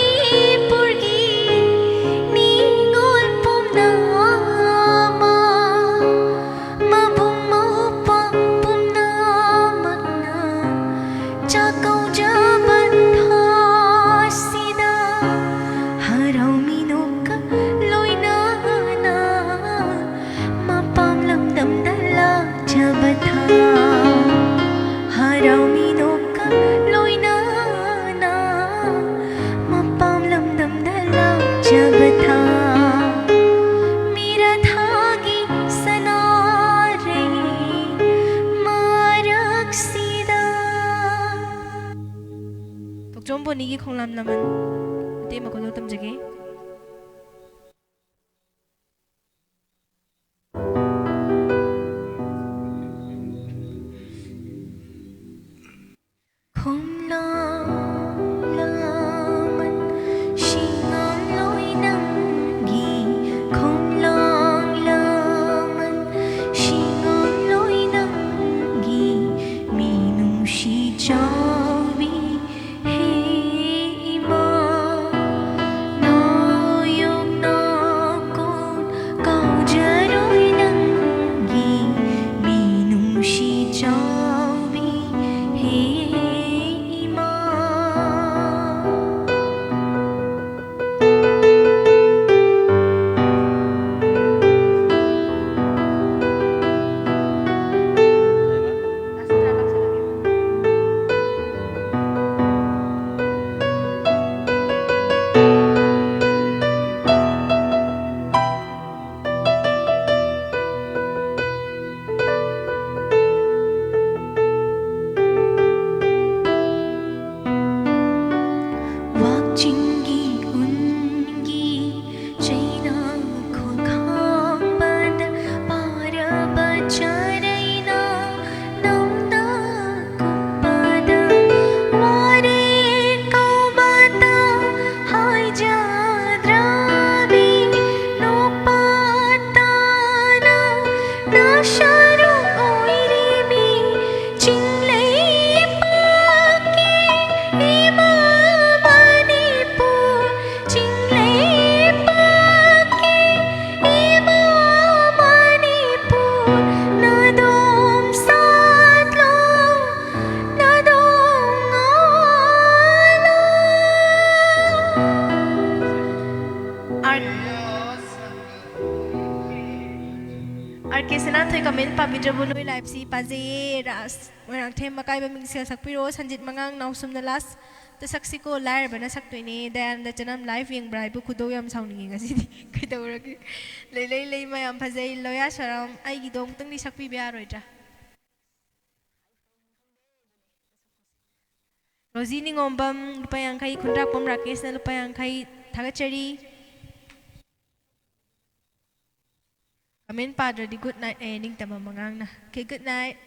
ꯈꯣꯡꯂꯝ ꯂꯃꯟ ꯃꯇꯦꯛ ꯃꯈꯣꯜꯂꯣ ꯇꯝꯖꯒꯦ꯫ ꯈꯣꯡꯂꯥꯡ ꯂꯃꯟ ꯁꯤꯡꯉꯝꯂꯣꯏ ꯅꯪꯒꯤ, ꯈꯣꯡꯂꯥꯡ ꯂꯃꯟ ꯁꯤꯡꯉꯝꯂꯣꯏ ꯅꯪꯒꯤ, ꯃꯤꯅꯨꯡꯁꯤ ꯆꯥꯎꯕꯤ ꯍꯦ ꯏꯃꯥ, ꯅꯥꯌꯣꯛ ꯅꯥꯀꯣꯟ ꯀꯥꯎꯖꯔꯣꯏ ꯅꯪꯒꯤ, ꯃꯤꯅꯨꯡꯁꯤ ꯆꯥꯎꯕꯤ ꯍꯦ ꯏꯃꯥ꯫ ꯋꯥꯛꯆꯤꯡꯒꯤ ꯎꯟꯒꯤ ꯆꯩꯅꯥ ꯈꯣꯡꯈꯥꯡꯕꯗ ꯄꯥꯔꯕ ꯆꯔꯩꯅ ꯅꯝꯅ ꯀꯨꯞꯄꯗ ꯋꯥꯔꯦ ꯀꯧꯕꯇ ꯍꯥꯏꯖꯗ꯭ꯔꯕꯤ ꯅꯨꯄꯥ ꯇꯥꯅ ꯅꯁꯥꯔꯨ ꯑꯣꯏꯔꯤꯕꯤ ꯆꯤꯡꯂꯩꯄꯥꯛꯀꯤ ꯏꯃꯥ ꯃꯅꯤꯄꯨꯔ, ꯆꯤꯡꯂꯩꯄꯥꯛꯀꯤ ꯏꯃꯥ ꯃꯅꯤꯄꯨꯔ, ꯅꯥꯗꯣꯝ ꯁꯥꯠꯂꯣ, ꯅꯥꯗꯣꯝ ꯉꯥꯜꯂꯣ꯫ ꯑꯥꯔ ꯀꯦ ꯁꯅꯥꯊꯣꯏ comment ꯄꯥꯕꯤꯗ꯭ꯔꯕꯣ? ꯅꯣꯏ live ꯁꯤ ꯄꯥꯖꯩꯌꯦ꯫ ꯔꯥꯁ ꯃꯣꯏꯔꯥꯡꯊꯦꯝ ꯑꯀꯥꯏꯕ ꯃꯤꯡꯁꯦꯜ ꯁꯛꯄꯤꯔꯣ꯫ ꯁꯟꯖꯤꯠ ꯃꯉꯥꯡ ꯅꯥꯎꯁꯨꯝꯅ last ꯇ ꯁꯛꯁꯤꯀꯣ꯫ ꯂꯥꯏꯔꯕꯅ ꯁꯛꯇꯣꯏꯅꯦ꯫ ꯗꯌꯥꯅꯟꯗ ꯆꯅꯝ live ꯌꯦꯡꯕ꯭ꯔꯥ ꯍꯥꯏꯕꯨ ꯈꯨꯗꯧ ꯌꯥꯝ ꯁꯥꯎꯅꯤꯡꯉꯦ ꯉꯁꯤꯗꯤ꯫ ꯀꯩꯗꯧꯔꯒꯦ? ꯂꯩ ꯂꯩ ꯂꯩ ꯃꯌꯥꯝ ꯐꯖꯩ꯫ ꯂꯣꯌꯥ ꯁꯔꯝ ꯑꯩꯒꯤꯗꯣ ꯑꯃꯨꯛꯇꯪꯗꯤ ꯁꯛꯄꯤꯕ ꯌꯥꯔꯣꯏꯗ꯭ꯔꯥ? ꯔꯣꯖꯤ ꯅꯤꯉꯣꯝꯕꯝ, ꯂꯨꯄꯥ ꯌꯥꯡꯈꯩ, ꯈꯨꯟꯗ꯭ꯔꯥꯛꯄꯝ ꯔꯥꯀꯦꯁꯅ ꯂꯨꯄꯥ ꯌꯥꯡꯈꯩ, ꯊꯥꯒꯠꯆꯔꯤ꯫ ꯀꯃꯦꯟ ꯄꯥꯗ꯭ꯔꯗꯤ good night ꯑꯦ, ꯅꯤꯡꯇꯝꯕ ꯃꯉꯥꯡꯅ꯫ Okay, good night꯫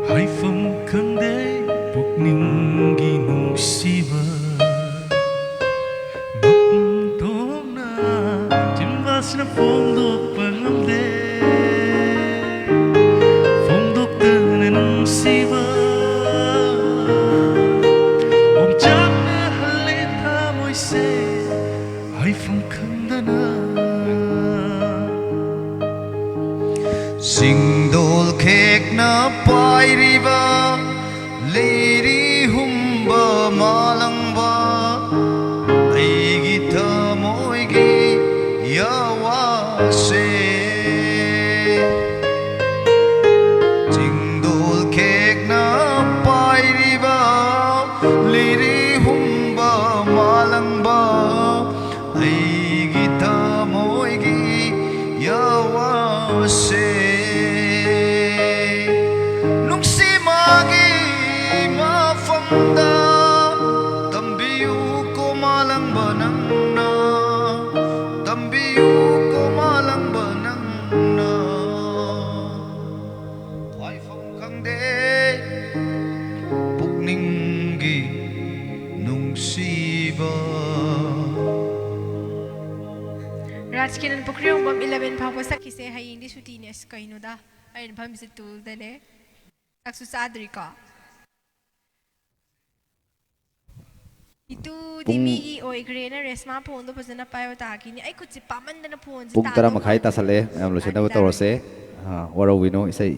ꯍꯥꯏꯐꯝ ꯈꯪꯗꯦ ꯄꯨꯛꯅꯤꯡꯒꯤ ꯅꯨꯡꯁꯤꯕ, ꯃꯄꯨꯡ ꯊꯣꯛꯅ ꯆꯤꯟꯕꯥꯁꯤꯅ ꯐꯣꯡꯗꯣꯛꯄ ꯉꯝꯗꯦ, ꯐꯣꯡꯗꯣꯛꯇꯅ ꯅꯨꯡꯁꯤꯕ ꯑꯣꯝꯆꯥꯛꯅꯍꯜꯂꯦ ꯊꯃꯣꯏꯁꯦ꯫ ꯍꯥꯏꯐꯝ ꯈꯪꯗꯅ ꯁꯤꯡꯗꯣꯜ ꯈꯦꯛꯅ ꯄꯥꯏꯔꯤꯕ ꯂꯤꯔꯤ ꯍꯨꯝꯕ ꯃꯥꯂꯪꯕ ꯑꯩꯒꯤ ꯊꯃꯣꯏꯒꯤ ꯌꯥꯋꯥꯁꯦ꯫ ꯆꯤꯡꯗꯣꯜ ꯈꯦꯛꯅ ꯄꯥꯏꯔꯤꯕ ꯂꯤꯔꯤ ꯍꯨꯝꯕ ꯃꯥꯂꯪꯕ ꯑꯩꯒꯤ ꯊꯃꯣꯏꯒꯤ ꯌꯥꯋꯥꯁꯦ꯫ ꯅꯨꯡꯁꯤ ꯃꯥꯒꯤ ꯃꯐꯝꯗ ꯇꯝꯕꯤꯌꯨ ꯀꯣ ꯃꯥꯂꯪꯕ ꯅꯪꯅ, ꯇꯝꯕꯤꯌꯨ ꯀꯣ ꯃꯥꯂꯪꯕ ꯅꯪꯅ꯫ ꯍꯥꯏꯐꯝ ꯈꯪꯗꯦ ꯄꯨꯛꯅꯤꯡꯒꯤ ꯅꯨꯡꯁꯤꯕ꯫ ꯔꯥꯖꯀꯤꯔꯟ ꯄꯨꯈ꯭ꯔꯤꯍꯣꯡꯕꯝ eleven ꯐꯥꯎꯕ ꯁꯛꯈꯤꯁꯦ꯫ ꯍꯌꯦꯡꯗꯤ ꯁꯨꯇꯤꯅꯦ꯫ ꯑꯁ, ꯀꯩꯅꯣꯗ ꯑꯩꯅ ꯐꯝꯃꯤꯁꯦ ꯇꯨꯜꯗꯅꯦ꯫ ꯆꯥꯛꯁꯨ ꯆꯥꯗ꯭ꯔꯤꯀꯣ꯫ ꯏꯇꯨꯗꯤ ꯄꯨꯡ ꯃꯤꯒꯤ ꯑꯣꯏꯈ꯭ꯔꯦꯅ ꯔꯦꯁꯃꯥ ꯐꯣꯟꯗꯣ ꯐꯖꯅ ꯄꯥꯏꯌꯣ ꯇꯥꯈꯤꯅꯤ꯫ ꯑꯩ ꯈꯨꯠꯁꯦ ꯄꯥꯃꯟꯗꯅ ꯐꯣꯟꯁꯦ ꯄꯨꯡ ꯇꯔꯥ ꯇꯥꯗꯧ ꯃꯈꯥꯏ ꯃꯥꯟꯗ꯭ꯔꯦ꯫ ꯇꯥꯁꯜꯂꯛꯑꯦ꯫ ꯃꯌꯥꯝ ꯂꯣꯏꯁꯤꯟꯅꯕ ꯇꯥꯗꯤ ꯇꯧꯔꯁꯦ꯫ ꯑ, ꯋꯥꯔꯧꯕꯤꯅꯨ ꯏꯁꯩ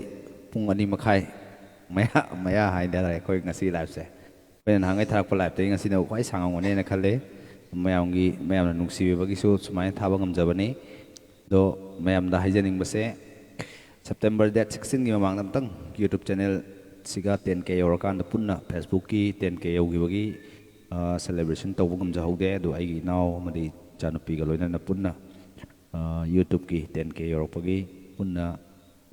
ꯄꯨꯡ ꯑꯅꯤ ꯃꯈꯥꯏ ꯃꯌꯥ, ꯃꯌꯥ ꯍꯥꯏꯇꯥꯔꯦ ꯑꯩꯈꯣꯏ ꯉꯁꯤ ꯂꯥꯏꯞꯁꯦ꯫ ꯑꯩꯈꯣꯏꯅ ꯅꯍꯥꯟꯈꯩ ꯊꯥꯔꯛꯄ ꯂꯥꯏꯞꯇꯒꯤ ꯉꯁꯤꯅ ꯈ꯭ꯋꯥꯏ ꯁꯥꯡꯉꯝꯒꯅꯦꯅ ꯈꯜꯂꯦ꯫ ꯃꯌꯥꯝꯒꯤ, ꯃꯌꯥꯝꯅ ꯅꯨꯡꯁꯤꯕꯤꯕꯒꯤꯁꯨ ꯁꯨꯃꯥꯏꯅ ꯊꯥꯕ ꯉꯝꯖꯕꯅꯤ꯫ ꯑꯗꯣ ꯃꯌꯥꯝꯗ ꯍꯥꯏꯖꯅꯤꯡꯕꯁꯦ, September date sixteenꯒꯤ ꯃꯃꯥꯡꯗ ꯑꯝꯇꯪ YouTube channelꯁꯤꯒ ten K ꯌꯧꯔꯀꯥꯟꯗ ꯄꯨꯟꯅ Facebookꯀꯤ ten K ꯌꯧꯈꯤꯕꯒꯤ, ꯑ, celebration ꯇꯧꯕ ꯉꯝꯖꯍꯧꯗꯦ꯫ ꯑꯗꯣ ꯑꯩꯒꯤ ꯏꯅꯥꯎ ꯑꯃꯗꯤ ꯏꯆꯥꯅꯨꯄꯤꯒ ꯂꯣꯏꯅꯅ ꯄꯨꯟꯅ, ꯑ, YouTubeꯀꯤ ten K ꯌꯧꯔꯛꯄꯒꯤ ꯄꯨꯟꯅ,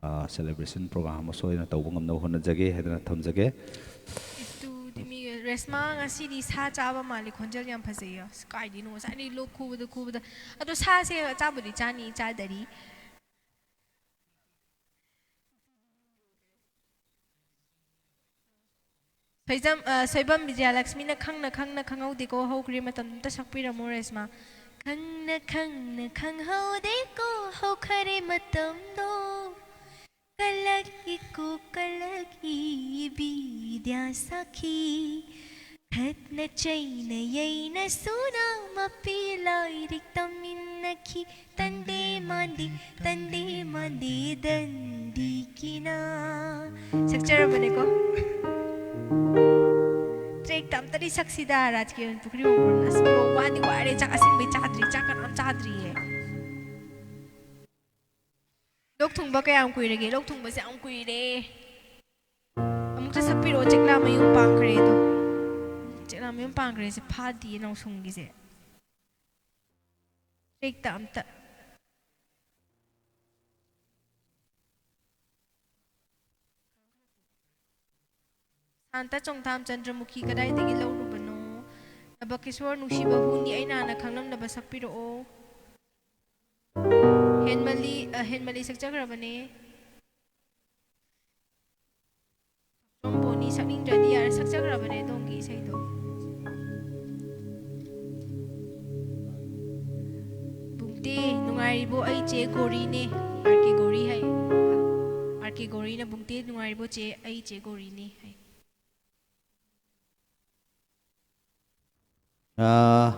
ꯑ, celebration program ꯑꯃ ꯁꯣꯏꯗꯅ ꯇꯧꯕ ꯉꯝꯅꯕ ꯍꯣꯠꯅꯖꯒꯦ ꯍꯥꯏꯗꯅ ꯊꯝꯖꯒꯦ꯫ ꯏꯇꯨꯗꯤ ꯃꯤ, ꯔꯦꯁꯃꯥ ꯉꯁꯤꯗꯤ ꯁꯥ ꯆꯥꯕ ꯃꯥꯜꯂꯤ, ꯈꯣꯟꯖꯦꯜ ꯌꯥꯝ ꯐꯖꯩꯌꯦ꯫ ꯑꯁ, ꯀꯥꯏꯗꯩꯅꯣ ꯉꯁꯥꯏꯗꯒꯤ ꯂꯣꯛ ꯈꯨꯕꯗ ꯈꯨꯕꯗ꯫ ꯑꯗꯣ ꯁꯥꯁꯦ ꯑꯆꯥꯕꯨꯗꯤ ꯆꯥꯅꯤ, ꯆꯥꯗꯔꯤ꯫ ꯁꯣꯏꯖꯝ-, ꯑ, ꯁꯣꯏꯕꯝ ꯕꯤꯖꯌꯂꯛꯁꯃꯤꯅ "ꯈꯪꯅ ꯈꯪꯅ ꯈꯪꯍꯧꯗꯦꯀꯣ ꯍꯧꯈ꯭ꯔꯦ ꯃꯇꯝ", ꯑꯝꯇ ꯁꯛꯄꯤꯔꯝꯃꯣ ꯔꯦꯁꯃꯥ꯫ "ꯈꯪꯅ ꯈꯪꯅ ꯈꯪꯍꯧꯗꯦꯀꯣ ꯍꯧꯈꯔꯦ ꯃꯇꯝꯗꯣ, ꯀꯂꯛꯏꯀꯣ ꯀꯂꯛꯏ ꯕꯤꯗ꯭ꯌꯥ ꯁꯥꯈꯤ, ꯈꯠꯅ ꯆꯩꯅ ꯌꯩꯅ ꯁꯨꯅ ꯃꯄꯤ ꯂꯥꯏꯔꯤꯛ ꯇꯝꯃꯤꯟꯅꯈꯤ, ꯇꯟꯗꯦ ꯃꯥꯟꯗꯦ, ꯇꯟꯗꯦ ꯃꯥꯟꯗꯦ ꯗꯟꯗꯤ ꯀꯤꯅ"꯫ ꯁꯛꯆꯔꯕꯅꯦꯀꯣ꯫ Trackꯇ ꯑꯝꯇꯗꯤ ꯁꯛꯁꯤꯗ, ꯔꯥꯖꯀꯤꯔꯟ ꯄꯨꯈ꯭ꯔꯤꯃꯌꯨꯝ꯫ ꯑꯁ, ꯕ꯭ꯔꯣ, ꯋꯥꯗꯤ ꯋꯥꯔꯦ, ꯆꯥꯛ ꯑꯁꯦꯡꯕꯩ ꯆꯥꯗ꯭ꯔꯤ, ꯆꯥꯛ ꯀꯅꯥꯝ ꯆꯥꯗ꯭ꯔꯤꯌꯦ꯫ ꯂꯣꯛ ꯊꯨꯡꯕ ꯀꯌꯥꯝ ꯀꯨꯏꯔꯒꯦ? ꯂꯣꯛ ꯊꯨꯡꯕꯁꯦ ꯌꯥꯝ ꯀꯨꯏꯔꯦ꯫ ꯑꯃꯨꯛꯇ ꯁꯛꯄꯤꯔꯛꯑꯣ, "ꯆꯦꯛꯂꯥ ꯃꯌꯨꯝ ꯄꯥꯟꯈ꯭ꯔꯦꯗꯣ"꯫ "ꯆꯦꯛꯂꯥ ꯃꯌꯨꯝ ꯄꯥꯟꯈ꯭ꯔꯦꯁꯦ" ꯐꯥꯗꯤꯌꯦ ꯅꯥꯎꯁꯨꯝꯒꯤꯁꯦ꯫ Trackꯇ ꯑꯝꯇ꯫ ꯁꯥꯟꯇ ꯆꯣꯡꯊꯥꯝ ꯆꯟꯗ꯭ꯔꯃꯨꯈꯤ ꯀꯗꯥꯏꯗꯒꯤ ꯂꯧꯔꯨꯕꯅꯣ? ꯅꯕꯀꯤꯁꯣꯔ ꯅꯨꯡꯁꯤꯕ ꯍꯨꯅꯤ ꯑꯩꯅ ꯍꯥꯟꯅ ꯈꯪꯂꯝꯅꯕ ꯁꯛꯄꯤꯔꯛꯑꯣ꯫ ꯍꯦꯟꯃꯜꯂꯤ, ꯑ, ꯍꯦꯟꯃꯜꯂꯤ ꯁꯛꯆꯈ꯭ꯔꯕꯅꯦ꯫ ꯆꯣꯝꯕꯣꯅꯤ ꯁꯛꯅꯤꯡꯗ꯭ꯔꯗꯤ ꯌꯥꯔꯦ, ꯁꯛꯆꯈ꯭ꯔꯕꯅꯦ ꯑꯗꯣꯝꯒꯤ ꯏꯁꯩꯗꯣ꯫ ꯕꯨꯡꯇꯦ, ꯅꯨꯡꯉꯥꯏꯔꯤꯕꯣ ꯑꯩ ꯆꯦ ꯒꯣꯔꯤꯅꯦ꯫ ꯑꯥꯔ ꯀꯦ ꯒꯣꯔꯤ ꯍꯥꯏ꯫ ꯑꯥꯔ ꯀꯦ ꯒꯣꯔꯤꯅ, "ꯕꯨꯡꯇꯦ, ꯅꯨꯡꯉꯥꯏꯔꯤꯕꯣ ꯆꯦ, ꯑꯩ ꯆꯦ ꯒꯣꯔꯤꯅꯦ" ꯍꯥꯏ꯫ ꯑꯥ,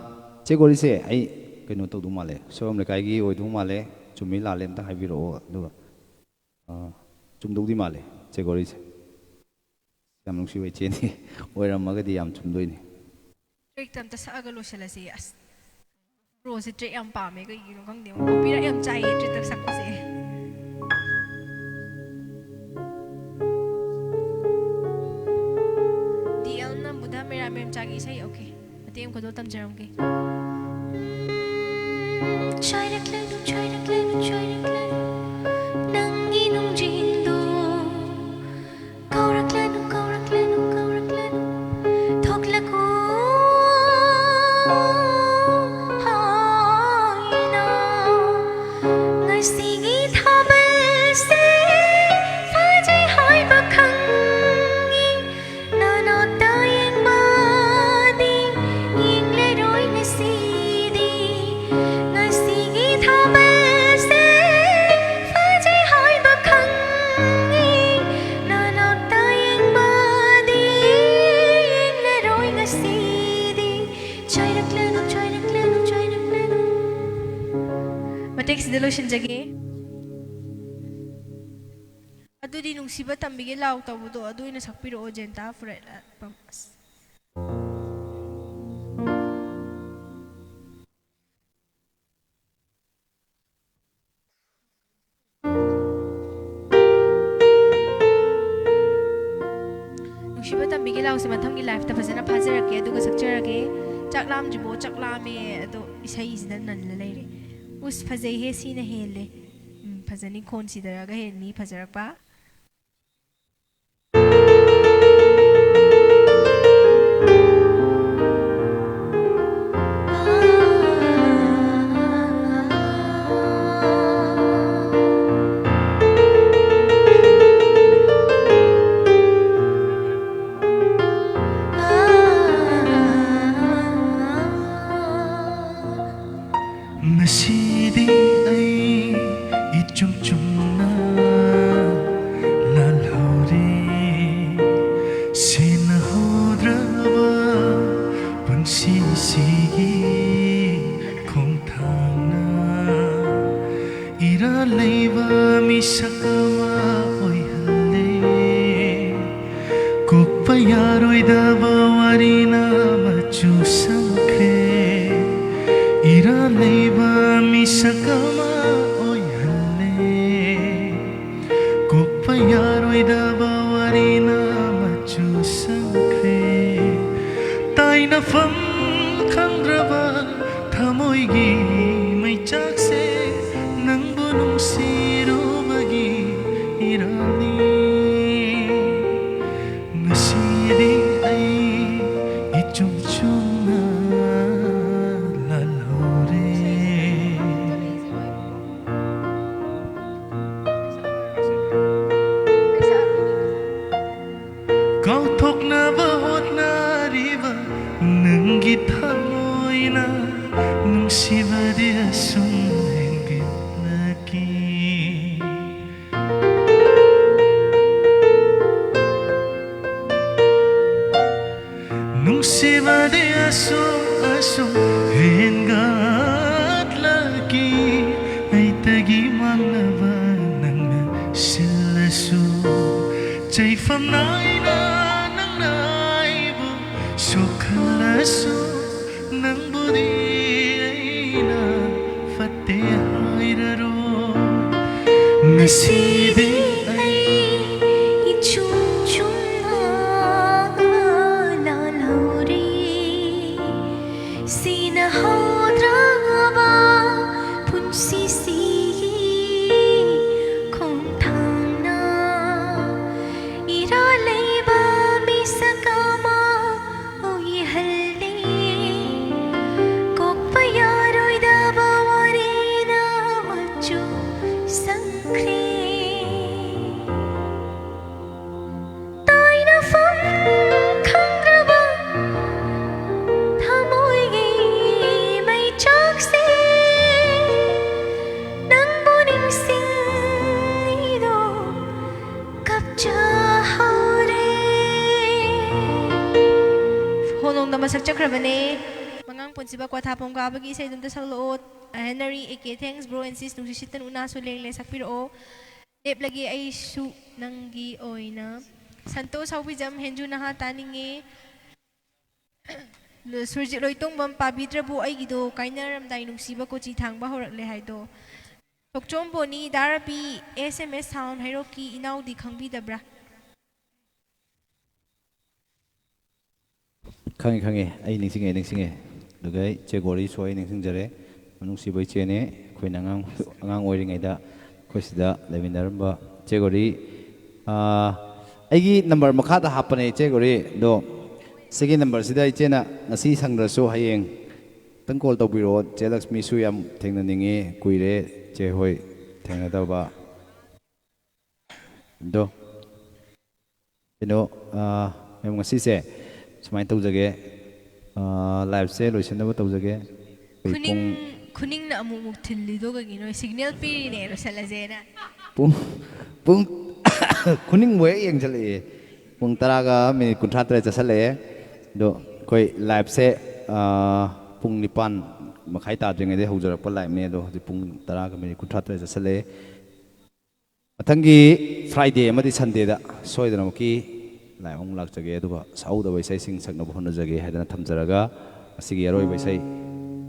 ꯆꯦ ꯒꯣꯔꯤꯁꯦ ꯑꯩ ꯀꯩꯅꯣ ꯇꯧꯗꯧ ꯃꯥꯜꯂꯦ, ꯁꯣꯏꯕꯝ ꯂꯩꯀꯥꯏꯒꯤ ꯑꯣꯏꯗꯧ ꯃꯥꯜꯂꯦ꯫ ꯆꯨꯝꯃꯤ ꯂꯥꯜꯂꯦ ꯑꯝꯇ ꯍꯥꯏꯕꯤꯔꯛꯑꯣ꯫ ꯑꯗꯨꯒ, ꯑꯥ, ꯆꯨꯝꯗꯧꯗꯤ ꯃꯥꯜꯂꯦ ꯆꯦ ꯒꯣꯔꯤꯁꯦ꯫ ꯌꯥꯝ ꯅꯨꯡꯁꯤꯕ ꯏꯆꯦꯅꯤ꯫ ꯑꯣꯏꯔꯝꯃꯒꯗꯤ ꯌꯥꯝ ꯆꯨꯝꯗꯣꯏꯅꯤ꯫ ꯇ꯭ꯔꯦꯛꯇ ꯑꯝꯇ ꯁꯛꯑꯒ ꯂꯣꯏꯁꯤꯜꯂꯁꯤ꯫ ꯑꯁ, ꯕ꯭ꯔꯣꯁꯦ ꯇ꯭ꯔꯦꯛ ꯌꯥꯝ ꯄꯥꯝꯃꯦ, ꯀꯩꯒꯤꯅꯣ ꯈꯪꯗꯦ꯫ ꯀꯣꯄꯤꯔꯥꯏꯠ ꯌꯥꯝ ꯆꯥꯏꯌꯦ ꯇ꯭ꯔꯦꯛꯇ ꯁꯛꯄꯁꯦ꯫ ꯗꯤ ꯑꯦꯜꯅ ꯕꯨꯙ ꯃꯦꯔꯥ ꯃꯦꯝꯆꯥꯒꯤ ꯏꯁꯩ, ꯑꯣꯀꯦ꯫ ꯃꯇꯦꯛ ꯑꯃꯈꯛꯇ ꯇꯝꯖꯔꯝꯒꯦ꯫ ꯆꯥꯏꯔꯛꯂꯅꯨ, ꯆꯥꯏꯔꯛꯂꯅꯨ, ꯆꯥꯏꯔꯛꯂꯅꯨ, ꯅꯪꯒꯤ ꯅꯨꯡꯖꯤꯡꯗꯣ꯫ ꯀꯧꯔꯛꯂꯅꯨ, ꯀꯧꯔꯛꯂꯅꯨ, ꯀꯧꯔꯛꯂꯅꯨ, ꯊꯣꯛꯂꯛꯎ ꯍꯥꯏꯅ꯫ ꯉꯁꯤꯒꯤ ꯊꯥꯕꯜꯁꯦ ꯐꯖꯩ ꯍꯥꯏꯕ ꯈꯪꯉꯤ, ꯅꯅꯥꯛꯇ ꯌꯦꯡꯕꯗꯤ ꯌꯦꯡꯂꯔꯣꯏ ꯉꯁꯤꯗꯤ꯫ ꯉꯁꯤꯒꯤ ꯊꯥꯕꯜꯁꯦ ꯐꯖꯩ ꯍꯥꯏꯕ ꯈꯪꯉꯤ, ꯅꯅꯥꯛꯇ ꯌꯦꯡꯕꯗꯤ ꯌꯦꯡꯂꯔꯣꯏ ꯉꯁꯤꯗꯤ꯫ ꯆꯥꯏꯔꯛꯂꯅꯨ, ꯆꯥꯏꯔꯛꯂꯅꯨ, ꯆꯥꯏꯔꯛꯂꯅꯨ꯫ ꯃꯇꯦꯛꯁꯤꯗ ꯂꯣꯏꯁꯤꯟꯖꯒꯦ꯫ ꯑꯗꯨꯗꯤ ꯅꯨꯡꯁꯤꯕ ꯇꯝꯕꯤꯒꯦ ꯂꯥꯎ ꯇꯧꯕꯗꯣ, ꯑꯗꯨ ꯑꯣꯏꯅ ꯁꯛꯄꯤꯔꯛꯑꯣ, ꯖꯦꯟꯇꯥ ꯐꯨꯔꯦꯠ ꯑꯄꯝ-, ꯑꯁ꯫ ꯅꯨꯡꯁꯤꯕ ꯇꯝꯕꯤꯒꯦ ꯂꯥꯎꯁꯦ ꯃꯊꯪꯒꯤ ꯂꯥꯏꯐꯇ ꯐꯖꯅ ꯐꯥꯖꯔꯛꯀꯦ, ꯑꯗꯨꯒ ꯁꯛꯆꯔꯒꯦ꯫ ꯆꯥꯛ ꯂꯥꯝꯗ꯭ꯔꯤꯕꯣ? ꯆꯥꯛ ꯂꯥꯝꯃꯦ, ꯑꯗꯣ ꯏꯁꯩꯁꯤꯗ ꯅꯜꯂ ꯂꯩꯔꯦ꯫ ꯎꯁ, ꯐꯖꯩꯍꯦ, ꯁꯤꯅ ꯍꯦꯜꯂꯦ꯫ ꯎꯝ, ꯐꯖꯅꯤ, ꯈꯣꯟ ꯁꯤꯗꯔꯒ ꯍꯦꯟꯅꯤ ꯐꯖꯔꯛꯄ꯫ ꯉꯁꯤꯗꯤ ꯑꯩ ꯏꯆꯨꯝ ꯆꯨꯝꯅ ꯂꯥꯜꯍꯧꯔꯦ꯫ ꯁꯦꯟꯅꯍꯧꯗ꯭ꯔꯕ ꯄꯨꯟꯁꯤꯁꯤꯒꯤ ꯈꯣꯡꯊꯥꯡꯅ ꯏꯔꯥꯜ ꯂꯩꯕ ꯃꯤꯁꯛ ꯑꯃ ꯑꯣꯏꯍꯜꯂꯦ꯫ ꯀꯣꯛꯄ ꯌꯥꯔꯣꯏꯗꯕ ꯋꯥꯔꯤꯅ ꯃꯆꯨ ꯗꯕ ꯋꯥꯔꯤꯅ ꯃꯆꯨ ꯁꯪꯈ꯭ꯔꯦ꯫ ꯇꯥꯏꯅꯐꯝ ꯈꯪꯗ꯭ꯔꯕ ꯊꯃꯣꯏꯒꯤ ꯃꯩꯆꯥꯛꯁꯦ ꯅꯪꯕꯨ ꯅꯨꯡꯁꯤꯔꯨꯕꯒꯤ ꯏꯔꯥꯜꯅꯤ꯫ ꯉꯁꯤꯗꯤ ꯑꯩ ꯏꯆꯨꯝ ꯆꯨꯝꯅ ꯂꯥꯜꯍꯧꯔꯦ꯫ ꯀꯥꯎꯊꯣꯛꯅꯕ ꯍꯣꯠꯅꯔꯤꯕ ꯅꯪꯒꯤ ꯊꯃꯣꯏꯅ ꯅꯨꯡꯁꯤꯕꯗꯤ ꯑꯁꯨꯝ ꯍꯦꯟꯒꯠꯂꯛꯈꯤ꯫ ꯅꯨꯡꯁꯤꯕꯗꯤ ꯑꯁꯨꯝ ꯑꯁꯨꯝ ꯍꯦꯟꯒꯠꯂꯛꯈꯤ꯫ ꯑꯩꯇꯒꯤ ꯃꯥꯡꯅꯕ ꯅꯪꯅ ꯁꯤꯜꯂꯁꯨ, ꯆꯩꯐꯝ ꯅꯥꯏꯅ ꯅꯪꯅ ꯑꯩꯕꯨ ꯁꯣꯛꯍꯜꯂꯁꯨ, ꯅꯪꯕꯨꯗꯤ ꯑꯩꯅ ꯐꯠꯇꯦ ꯍꯥꯏꯔꯔꯣꯏ꯫ ꯉꯁꯤꯗꯤ ꯑꯩ ꯏꯆꯨꯝ ꯆꯨꯝꯅ ꯂꯥꯜꯍꯧꯔꯦ꯫ ꯁꯤꯅ ꯍꯧꯗ꯭ꯔꯕ ꯄꯨꯟꯁꯤꯁꯤꯒꯤ ꯈꯣꯡꯊꯥꯡꯅ ꯏꯔꯥꯜ ꯂꯩꯕ ꯃꯤꯁꯛ ꯑꯃ ꯑꯣꯏꯍꯜꯂꯦ꯫ ꯀꯣꯛꯄ ꯌꯥꯔꯣꯏꯗꯕ ꯋꯥꯔꯤꯅ ꯃꯆꯨ ꯁꯪꯈ꯭ꯔꯦ꯫ ꯇꯥꯏꯅꯐꯝ ꯈꯪꯗ꯭ꯔꯕ ꯊꯃꯣꯏꯒꯤ ꯃꯩꯆꯥꯛꯁꯦ ꯅꯪꯕꯨ ꯅꯤꯡꯁꯤꯡꯂꯤꯗꯣ ꯀꯞꯆꯍꯧꯔꯦ꯫ ꯍꯣꯂꯣꯡꯗ ꯃꯁꯛ ꯆꯠꯈ꯭ꯔꯕꯅꯦ꯫ ꯃꯉꯥꯡ ꯄꯨꯟꯁꯤꯕ ꯀ꯭ꯋꯥꯊꯥꯐꯝ ꯀꯥꯕꯒꯤ ꯏꯁꯩꯗꯨ ꯑꯝꯇ ꯁꯛꯂꯛꯑꯣ꯫ Henry A K, thanks bro and sis, ꯅꯨꯡꯁꯤꯠ ꯁꯤꯠꯇꯅ ꯎꯅꯥꯁꯨ ꯂꯦꯡꯂꯦ ꯁꯛꯄꯤꯔꯛꯑꯣ꯫ ꯂꯦꯞꯂꯒꯦ ꯑꯩꯁꯨ ꯅꯪꯒꯤ ꯑꯣꯏꯅ꯫ ꯁꯟꯇꯣꯁ ꯍꯥꯎꯕꯤꯖꯝ, ꯍꯦꯟꯖꯨ ꯅꯍꯥ ꯇꯥꯅꯤꯡꯉꯦ꯫ ꯁꯨꯔꯖꯤꯠ ꯂꯣꯏꯇꯣꯡꯕꯝ, ꯄꯥꯕꯤꯗ꯭ꯔꯕꯨ ꯑꯩꯒꯤꯗꯣ ꯀꯥꯏꯅꯔꯝꯗꯥꯏ ꯅꯨꯡꯁꯤꯕ ꯀꯣꯆꯤ ꯊꯥꯡꯕ ꯍꯧꯔꯛꯂꯦ ꯍꯥꯏꯗꯣ꯫ ꯊꯣꯛꯆꯣꯝ ꯕꯣꯅꯤ, ꯗꯥ ꯔꯕꯤ, ꯑꯦꯁ ꯑꯦꯝ ꯑꯦꯁ ꯁꯥꯎꯟ ꯍꯩꯔꯣꯛꯀꯤ ꯏꯅꯥꯎꯗꯤ ꯈꯪꯕꯤꯗꯕ꯭ꯔꯥ? ꯈꯪꯉꯤ, ꯈꯪꯉꯤ꯫ ꯑꯩ ꯅꯤꯡꯁꯤꯡꯉꯦ, ꯅꯤꯡꯁꯤꯡꯉꯦ꯫ ꯑꯗꯨꯒ ꯏꯆꯦ ꯒꯣꯔꯤꯁꯨ ꯑꯩ ꯅꯤꯡꯁꯤꯡꯖꯔꯦ꯫ ꯅꯨꯡꯁꯤꯕ ꯏꯆꯦꯅꯦ꯫ ꯑꯩꯈꯣꯏꯅ ꯑꯉꯥꯡ, ꯑꯉꯥꯡ ꯑꯣꯏꯔꯤꯉꯩꯗ ꯑꯩꯈꯣꯏ ꯁꯤꯗ ꯂꯩꯃꯤꯟꯅꯔꯝꯕ ꯏꯆꯦ ꯒꯣꯔꯤ꯫ ꯑꯥ, ꯑꯩꯒꯤ ꯅꯝꯕꯔ ꯃꯈꯥꯗ ꯍꯥꯞꯄꯅꯦ, ꯏꯆꯦ ꯒꯣꯔꯤ꯫ ꯑꯗꯣ ꯁꯤꯒꯤ ꯅꯝꯕꯔꯁꯤꯗ ꯏꯆꯦꯅ ꯉꯁꯤ ꯁꯪꯗ꯭ꯔꯁꯨ ꯍꯌꯦꯡ ꯈꯤꯇꯪ ꯀꯣꯜ ꯇꯧꯕꯤꯔꯛꯑꯣ꯫ ꯆꯦ ꯂꯛꯁꯃꯤꯁꯨ ꯌꯥꯝ ꯊꯦꯡꯅꯅꯤꯡꯉꯤ, ꯀꯨꯏꯔꯦ ꯆꯦ ꯍꯣꯏ ꯊꯦꯡꯅꯗꯕ꯫ ꯑꯗꯣ ꯀꯩꯅꯣ, ꯑꯥ, ꯃꯦꯝ, ꯉꯁꯤꯁꯦ ꯁꯨꯃꯥꯏꯅ ꯇꯧꯖꯒꯦ, ꯑꯥ, ꯂꯥꯏꯞꯁꯦ ꯂꯣꯏꯁꯤꯟꯅꯕ ꯇꯧꯖꯒꯦ꯫ ꯑꯩꯈꯣꯏ ꯈꯨꯅꯤꯡ ꯄꯨꯡ ꯈꯨꯅꯤꯡꯅ ꯑꯃꯨꯛ ꯑꯃꯨꯛ ꯊꯤꯜꯂꯤꯗꯣ ꯀꯩꯒꯤꯅꯣ? ꯁꯤꯒꯅꯦꯜ ꯄꯤꯔꯤꯅꯦ, ꯂꯣꯏꯁꯤꯜꯂꯁꯦꯅ꯫ ꯄꯨꯡ ꯄꯨꯡ ꯈꯨꯅꯤꯡꯕꯨ ꯍꯦꯛ ꯌꯦꯡꯁꯤꯜꯂꯛꯑꯦ꯫ ꯄꯨꯡ ꯇꯔꯥꯒ ꯃꯤꯅꯤꯠ ꯀꯨꯟꯊ꯭ꯔꯥ ꯇꯔꯦꯠ ꯆꯠꯁꯤꯜꯂꯛꯑꯦ꯫ ꯑꯗꯣ ꯑꯩꯈꯣꯏ ꯂꯥꯏꯞꯁꯦ, ꯑꯥ, ꯄꯨꯡ ꯅꯤꯄꯥꯟ ꯃꯈꯥꯏ ꯇꯥꯗ꯭ꯔꯤꯉꯩꯗ ꯍꯧꯖꯔꯛꯄ ꯂꯥꯏꯞꯅꯦ꯫ ꯑꯗꯣ ꯍꯧꯖꯤꯛ ꯄꯨꯡ ꯇꯔꯥꯒ ꯃꯤꯅꯤꯠ ꯀꯨꯟꯊ꯭ꯔꯥ ꯇꯔꯦꯠ ꯆꯠꯁꯤꯜꯂꯛꯑꯦ꯫ ꯃꯊꯪꯒꯤ ꯐ꯭ꯔꯥꯏꯗꯦ ꯑꯃꯗꯤ ꯁꯟꯗꯦꯗ ꯁꯣꯏꯗꯅꯃꯛꯀꯤ ꯂꯥꯏꯞ ꯑꯃꯨꯛ ꯂꯥꯛꯆꯒꯦ, ꯑꯗꯨꯒ ꯁꯛꯍꯧꯗꯕ ꯏꯁꯩꯁꯤꯡ ꯁꯛꯅꯕ ꯍꯣꯠꯅꯖꯒꯦ ꯍꯥꯏꯗꯅ ꯊꯝꯖꯔꯒ ꯉꯁꯤꯒꯤ ꯑꯔꯣꯏꯕ ꯏꯁꯩ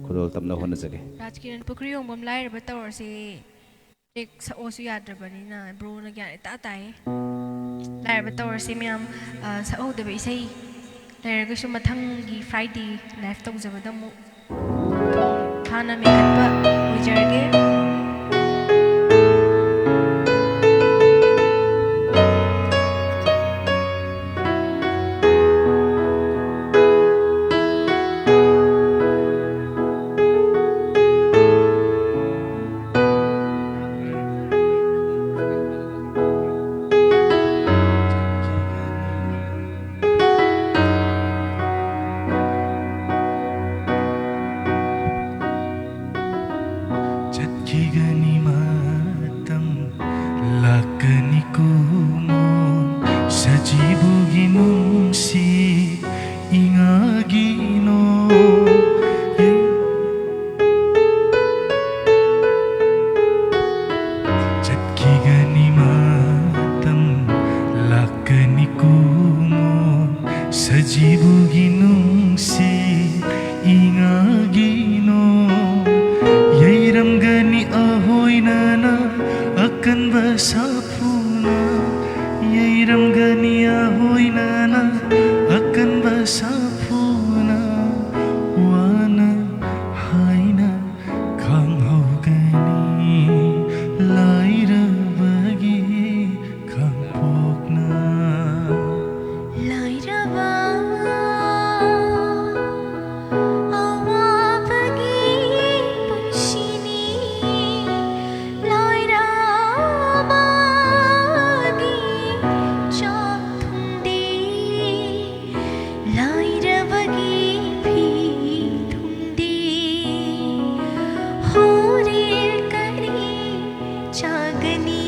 ꯈꯨꯗꯣꯜ ꯇꯝꯅꯕ ꯍꯣꯠꯅꯖꯒꯦ꯫ ꯔꯥꯖꯀꯤꯔꯟ ꯄꯨꯈ꯭ꯔꯤꯌꯣꯡꯕꯝ, ꯂꯥꯏꯔꯕ ꯇꯧꯔꯁꯦ꯫ ꯇꯦꯛ ꯁꯛꯑꯣꯁꯨ ꯌꯥꯗ꯭ꯔꯕꯅꯤꯅ ꯕ꯭ꯔꯣꯅ ꯒ꯭ꯌꯥꯟ ꯏꯇꯥ ꯇꯥꯏꯌꯦ꯫ ꯂꯥꯏꯔꯕ ꯇꯧꯔꯁꯦ ꯃꯌꯥꯝ, ꯑ, ꯁꯛꯍꯧꯗꯕ ꯏꯁꯩ ꯂꯩꯔꯒꯁꯨ ꯃꯊꯪꯒꯤ ꯐ꯭ꯔꯥꯏꯗꯦ ꯂꯥꯏꯞ ꯇꯧꯖꯕꯗ ꯑꯃꯨꯛ ꯍꯥꯟꯅ ꯃꯦꯟꯈꯠꯄ ꯑꯣꯏꯖꯔꯒꯦ꯫ ꯆꯠꯈꯤꯒꯅꯤ ꯃꯇꯝ ꯂꯥꯛꯀꯅꯤ ꯀꯨꯃꯣꯟ ꯁꯖꯤꯕꯨꯒꯤ ꯅꯨꯡꯁꯤ ꯏꯉꯥꯒꯤ ꯅꯣꯡ ꯆꯠꯈꯤꯒꯅꯤ ꯃꯇꯝ ꯂꯥꯛꯀꯅꯤ ꯀꯨꯃꯣꯟ ꯁꯖꯤꯕꯨꯒꯤ ꯅꯨꯡꯁꯤ ꯏꯉꯥꯒꯤ ꯅꯣꯡ ꯌꯩꯔꯝꯒꯅꯤ ꯑꯍꯣꯏꯅ ꯑꯀꯟꯕ ꯁꯥꯐꯨꯅ ꯌꯩꯔꯝꯒꯅꯤ ꯑꯍꯣꯏꯅꯅ, ꯑꯀꯟꯕ ꯁꯥꯐꯨꯅ ꯋꯥꯅ ꯍꯥꯏꯅ ꯈꯪꯍꯧꯒꯅꯤ ꯂꯥꯏꯔꯕꯒꯤ ꯈꯥꯡꯄꯣꯛꯅ꯫ ꯂꯥꯏꯔꯕ ꯑꯋꯥꯕꯒꯤ ꯄꯨꯟꯁꯤꯅꯤ, ꯂꯥꯏꯔꯕꯒꯤ ꯆꯥꯛ ꯊꯨꯝꯗꯤ, ꯂꯥꯏꯔꯕꯒꯤ ꯐꯤ ꯊꯨꯝꯗꯤ, ꯍꯣꯔꯦꯟ ꯀꯔꯤ ꯆꯥꯒꯅꯤ?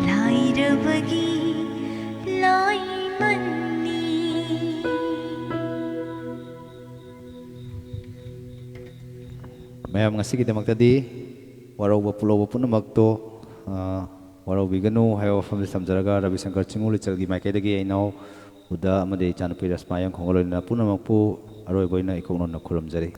ꯂꯥꯏꯔꯕꯒꯤ ꯂꯥꯏꯃꯟꯅꯤ꯫ ꯃꯌꯥꯝ, ꯉꯁꯤꯒꯤꯗꯃꯛꯇꯗꯤ ꯋꯥꯔꯧꯕ ꯄꯨꯛꯂꯧꯕ ꯄꯨꯝꯅꯃꯛꯇꯣ, ꯑ, ꯋꯥꯔꯧꯕꯤꯒꯅꯨ ꯍꯥꯏꯕ ꯋꯥꯐꯝꯁꯤ ꯊꯝꯖꯔꯒ, ꯔꯕꯤ ꯁꯪꯀꯔ ꯆꯤꯡꯉꯨ ꯂꯤꯆꯦꯜꯒꯤ ꯃꯥꯏꯀꯩꯗꯒꯤ ꯑꯩꯅꯧ ꯎꯗ ꯑꯃꯗꯤ ꯏꯆꯥꯅꯨꯄꯤ ꯔꯁꯃꯥ ꯌꯥꯡꯈꯣꯡꯒ ꯂꯣꯏꯅꯅ ꯄꯨꯝꯅꯃꯛꯄꯨ ꯑꯔꯣꯏꯕ ꯑꯣꯏꯅ ꯏꯀꯣꯛꯅꯅ ꯈꯨꯔꯨꯝꯖꯔꯤ꯫